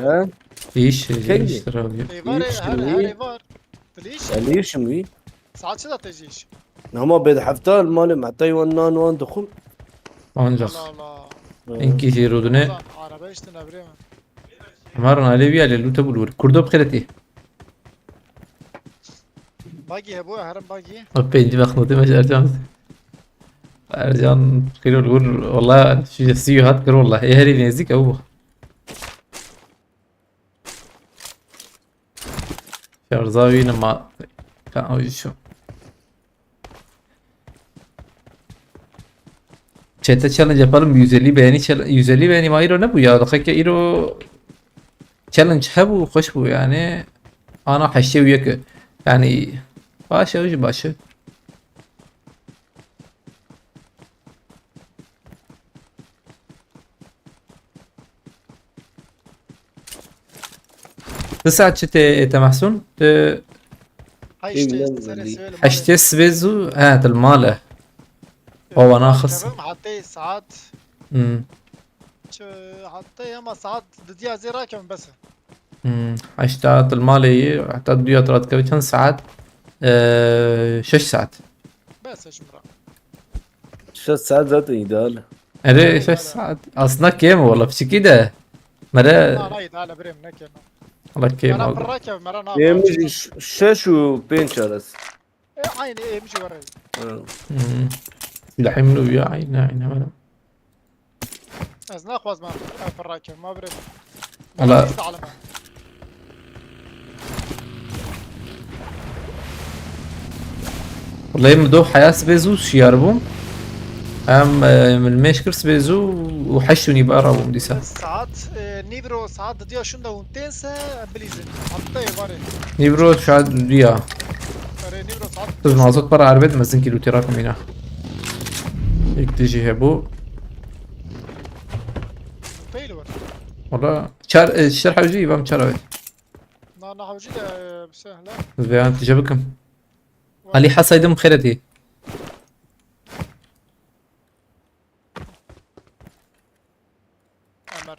Eyvah. He? Îş, Kengî? Îş, travî. Eyvah, Îş her, mi? Her eyvah. Dilîş? Elî işim wî. Saat çi da te jî iş? Ama bê hefta li malê me, heta wan nan wan dixwim. Ancak. Allah Allah. Hı. Inkî jî rûdine. Ulan, araba işte ne bileyim. Marın alê wî alê lûte bû lûr. Kurdo bi xêretî. Bagî hebû, herim bagî. Ev pêncî wext notê me ji Ercan. Ercan xîro li wir, wala, şu sî hat kir, wala. Ê herî nêzîk ew bû. Şarja wî nema. Ka ew jî şu. Çete challenge yapalım, yüz elli beğeni chal-, yüz elli beğeni ma îro nebû ya. Diqeke îro challenge hebû, xweş bû yani. Ana heştê û yek. Yani baş e, ew jî baş e. Ti saet çi tê, tê Mehsûn? Ti Heştê Bilmem serê bilmem. Sibê li malê. Heştê sibê zû, he, til mal e. Ee, Baba naxist. Kevim hatê saat. Hmm. Çi, hatê ama saat didiya zê rakevim bes e. Hmm. Heşta til malê yî, heta duya tu radikevî çend saet? Ee, şeş saet. Bes e ji min re. Şeş saet zaten ideal. Erê, şeş saet. Aslında kêm e wala, piçikî de. Mere Na, na, ideal e birê min, ne kêm e. Wala kêm Mera abi. Pir rakev, mera na. Êm jî ş-, şeş û pênc çares. E, aynı êm jî were. Hı. Hmm. Silahê min û ya, aynen, aynen, aynen. Ez naxwazim em, em pir rakim, ma birê. Ala. Pîs alime. Wallahî min do heya sibê zû şiyar bûm. Em, e, min mêş kir sibê zû û heşt û nîv ara bûm dîsa. Saat, e, nîvro saat didiya şunda hûn tên se, em bilîzin. Hatta êvarê. Nîvro saat didiya. Erê, nîvro saat. Tu mazot para erbet mezin kî lûtê rakim îna. Yek dijî hebû. Peyli var. Wala çar, e, şer hewcî, vam çar avê. Na, na hewcî de, e, bi se, hele. Veyan tije bikim. Var. Ali Hasaydım xêretî. Emer.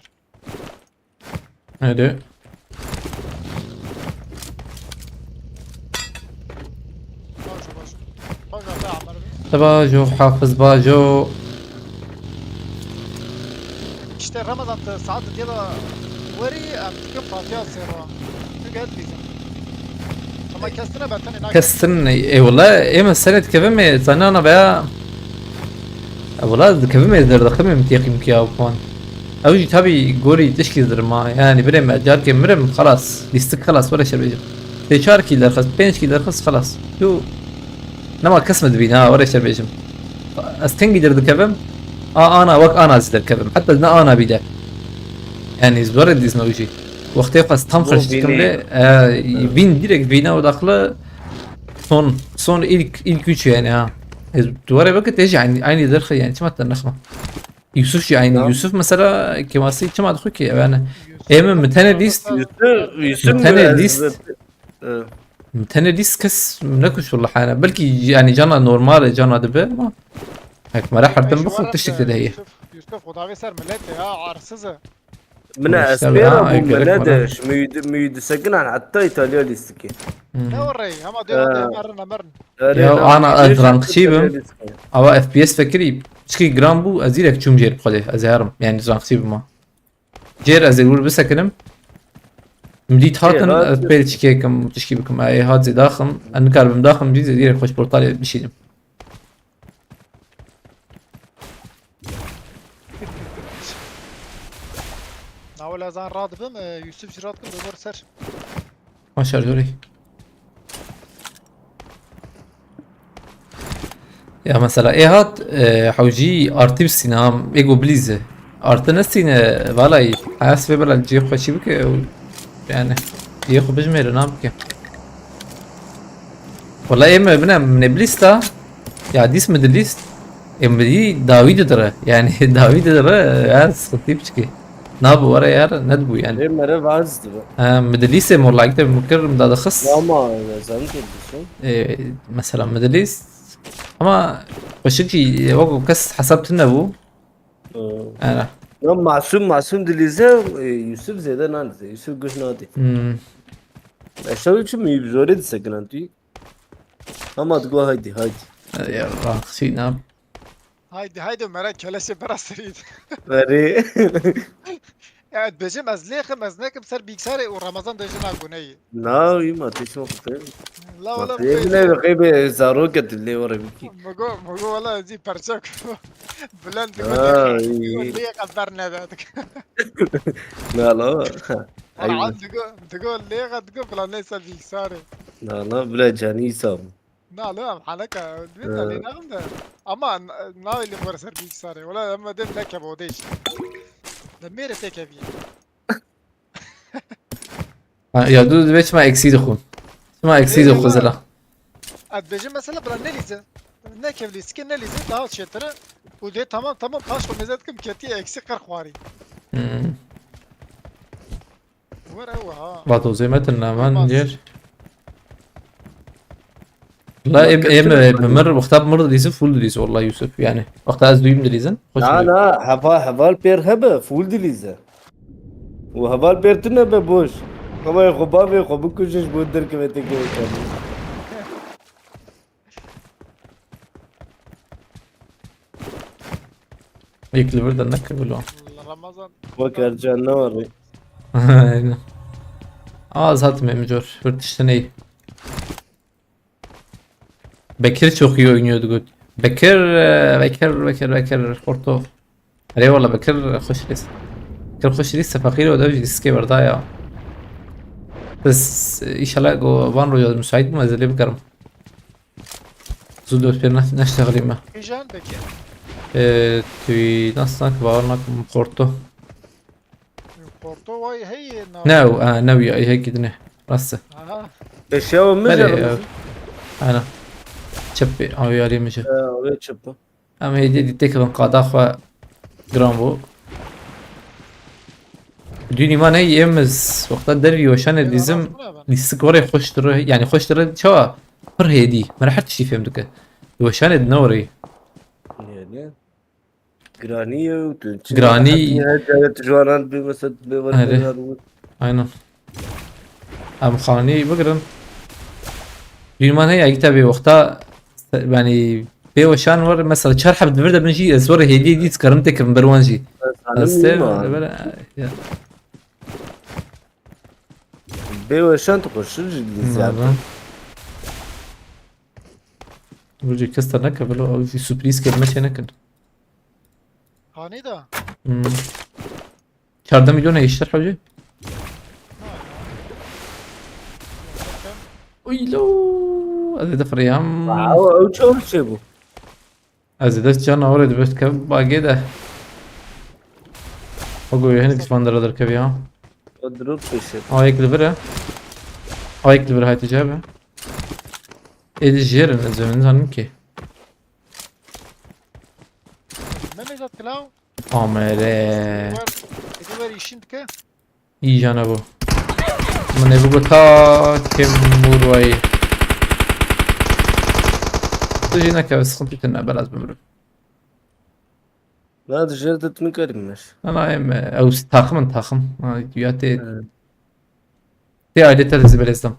Hadi. Bajo, bajo. Bajo, be Emer be. Te bajo, Hafiz bajo. İşte Ramazan te saat diye de veri, em, dikim Fatiha sero. Çünkü hep bizim. Ama kestirine ben tane nak- Kestirine, e, wala, ê min serê dikevim, ê, zanana veya, e, wala, dikevim, ê, derdixim, ê, min têqîm kiya û puan. Ew jî tabî gorî tişkî zirma, yani, birê me, carkê mirim, xelas, lîstik xelas, were şer bêjim. Tê çar kî derxist, pênc kî derxist, xelas. Tu, nema kes min dibîne, ha, were şer bêjim. Ez tengî derdikevim, a, ana, wek ana zî derkevim. Heta ne ana bî de. Yani, zore dîzme wî jî. Wextê xwe tam xerç dikim lê, e, vîn direkt vîna û daxile son, son ilk, ilk üç yani ha. Ez duvara bakit, ez jî aynı, aynı derxe yani, çima te nexma. Yusuf jî aynı. Tamam. Yusuf mesela kemasî çima dixwe ki, yani. Yusuf Ê min, min tenê lîst. Yusuf, Yusuf Min tenê mi? Lîst. Ee, Min tenê lîst kes nekuşt, wallah, yani. Belkî yani cana normal e, cana dibe ama. Hek mera hertim bixwe, tiştik te de heye. Yusuf, Yusuf, xwe davê ser millet e, ha, arsız e. Min Ama işte espera ha, bû, gerek min var ha. Nediş, müyüdü, müyüdü sekinan hatta İtalya listiki. Hmm. Ne orayı? Ama diyor, Ee, hadi, emerin, emerin. Erê, Ya, na, ana, ez rankçî bim. Ava F P S fekirî, çikî giran bû, ez direkt çûm jêr xwedê, ez herim. Yani rankçî bim ha. Jêr ez ê wir bisekinim. Min dît hatin, Ê, ha, ez pê çikê kim, tişkî bikim, ê hat zê daxim, ez nikarim daxim, jî zê direkt xweş portalê bişînim. Nawel ez an radibim, e, Yusuf jî radikim, dibor ser. Ha, şarjorê. Ya mesela ê hat, e, hewcî artı bir sîne ham, ego bilîze. Artı ne sîne, valay, hayas ve bela cê xweşî bike, yani, cê xwe bijmêre, nam bike. Wala ê me bine, min ê bilîsta, ya dîs mi dilîst, ê min dî dawî didire. Yani, dawî didire, ya sıkıntı biçkî. Nabi were yar, nedibû yani. Ê mere vaz dibe. Ha, mi dilîsê mor like de mi kir, mi dadixist. Ama, e, zan kir disin. E, mesela mi dilîst. Ama xweşik jî, e, wek kes hesab tune bû. Hı. Ana. Ya masum, masum dilîze, e, Yusuf zêde nandîze. Yusuf guş nadî. Hmm. Eşew çi mi bi zorê disekinan tu? Ama digo haydi, haydi. E, ya, bak, şey, ne yap- Haydi, haydi, mera keleşê bera serî. Verê. Ya, dibêjim ez lêxim, ez nekim ser bîksarê û Ramazan dê jina guneyî. Na, wî ma tê çima xwe. La, wala, ma tê bêjim. Ne, xeybê zarok et lê were bikî. Migo, migo, wala, ez ê perçek. Bilen digo, Ha, lêxe, iyi. Digo, lêxe bernede. Na, la. Aywa. Anam, digo, digo, lêxe, digo, bilen neyse bîksarê. Na, la, bile canî sağ ol. Na, la, em haneka, Ha. Lê naxim de. Ama n-, navê lê were ser bîksarê. Wala, em dêm neke bo dêş. De mêre têkevî. Ha, ya du dibe çima eksî dixwin. Çima eksî Ê, dixwin wala. Zila. Ez dibêjim mesela bila nelîze. Nekev lîstikê nelîze daha çêtir e. Û dê tamam tamam paş xwe mêze dikim ketiye eksî qir xwarî. Hmm. Were ew ha. Vato zêmetin naman Olmaz. Yer. La em, em, em, mir, wexta mir dilîzin, full dilîzin, wallahi Yusuf, yani. Wexta ez duyum dilîzin, xweş Na, dilîzin. Na, heva-, heval pêr hebe, full dilîze. Û heval pêr tune be boş. Xwebay xwe bavê xwe bikuje ji bo derkeve têkeve. Yek li vir de neke bilo. Ramazan. Wek Ercan ne var? Aynen. Az hatim em cor. Bir tiştine. Bekir çok iyi oynuyordu gut. Bekir, e, Bekir, Bekir, Bekir, Porto. Eyvallah Bekir, hoş geldin. Bekir hoş geldin, sefa xeyir o da bir riske verda ya. Biz, e, inşallah go van roja müsait mi? Ezeli bakarım. Zû dewr pê ne-, neştexilî me. Kîjan peki? Ee, tu nasıl ki bawer nakim Porto. Porto vay hey na. Ne o, ha, ne o ya, hekî dine. Rast e. Aha. Eşya o Belê, mijara e, mı? Ana. Çepê, avi yarî mijara. Ee, oraya çöpü. Em hêdî dî têkevin qada xwe giran bû. Dûnî ma neyî êm ez wexta dervî weşanê dîzim, lîstik werê xweştir, yani xweştir çawa pir hêdî. Me re her tiştî fêm dike. Weşanê di ne werê. Yani, giranî ye û tu çi Giranî. Her cayê tu ji wan re bê mesela bê Erê. Aynen. Em xanî bigirin. Dûnman heye, egî te bê wexta, yani, bê weşan wer, mesela, çar heb di vir de bin jî, ez wer hêdiyê dî dikarim têkevim ber wan jî. Ez halim Este, nîma. Ber, ya. Bê weşan tu xweştir jî dî ziyade. Valla. Burcu kes te neke, velo, ew jî surprîz kelime çê nekin. Hanî da? Hmm. Çardeh milyon e, işler hocam. Uy lo, ez de fireyam. Wow, ew çor çê bû. Ez de can awre de best kev bagê de. O goyo henüz bandara der kev ya. O drop peşe. Ayık liver ha. Ayık liver haytı cebe. Edi jerin, ez zanim ki. Amere. Êdî wer îşîn dike. Î jane bû. Min ê bigot ta kêm mûr wayî. Tu jî neke, sıkıntı tune, ben az bimirim. Na, dışarıda tüm karim var. Ana em, ew takımın takım. Ha, ya te, Evet. te aile te zibelezdim.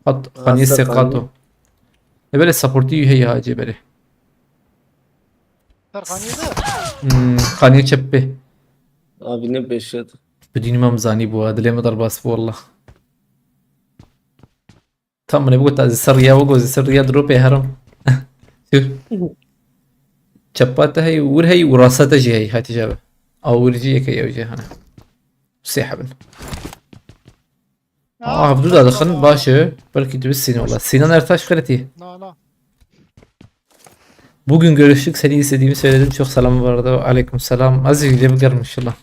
Hat, Ha, kaniye sen sekato. kaniye. E böyle supporti heye hacı böyle. Serxaniyê de. Hmm, kaniye çeppe. Abi ne beşet. Bi dînî me mizanî bû, dilê me derbas bû wallah. Tam min ê bigot ez ser riya wego, ez ser riya dropê herim. Tüh. Çepa te hey, wir hey, û rasa te jî hey, Hatice abi. A wir jî yeke yew jî hene. Sê hebin. Aa, hevdu da dixin, baş e. Belkî tu Sinan wala. Sinan Ertaş xeletî. Na na. Bugün görüştük, seni izlediğimi söyledim. Çok selam vardı. Aleyküm selam. Aziz ile bir görmüş Allah.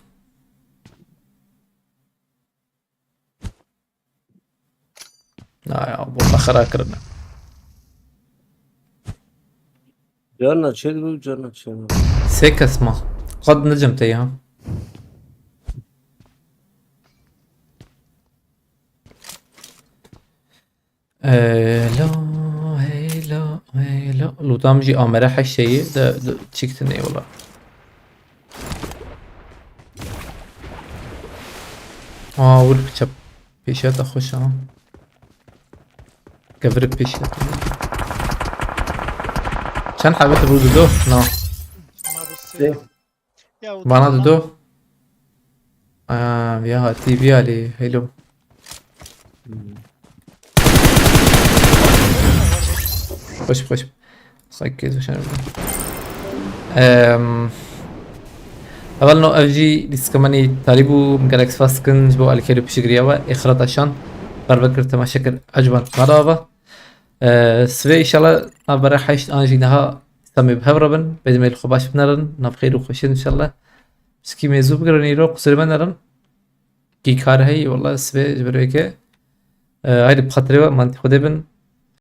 Na ya, bu xera kirine. Carna çêt bû, carna çêt bû. Sê kes ma. Qad necem te ya. Elo, helo, helo. Lutam jî amere heşeyî de, de çiktin eyvallah. Aa, vur piçe. Pêşiya te xweş ha. Kevir pêşiya te. Çend hebe te bû dido? Na. Ma bu sê. Ya, o Bana tamam. dido. Aa, ya hatî vî alî. Hello. Xweş, xweş. Xwekê duşen. Em, Evel no ev jî dîska me nî talî bû, min gelek spas dikin ji bo alîkarî û piştgiriya we. Êxireta şan, berve kir, temaşe kir, ecban xera ve. Ee, sibê înşallah navbera heşt an jî niha semê bi hev re bin. Bêdimê li xwe baş binerin, nav xêr û xweşin înşallah. Pişkî mêzû bigirin îro, qusûrê me nerin. Kî kar heyî, wallah sibê ji ber wê ke. Ee, haydi bi xatirê we, mantî Xwedê bin.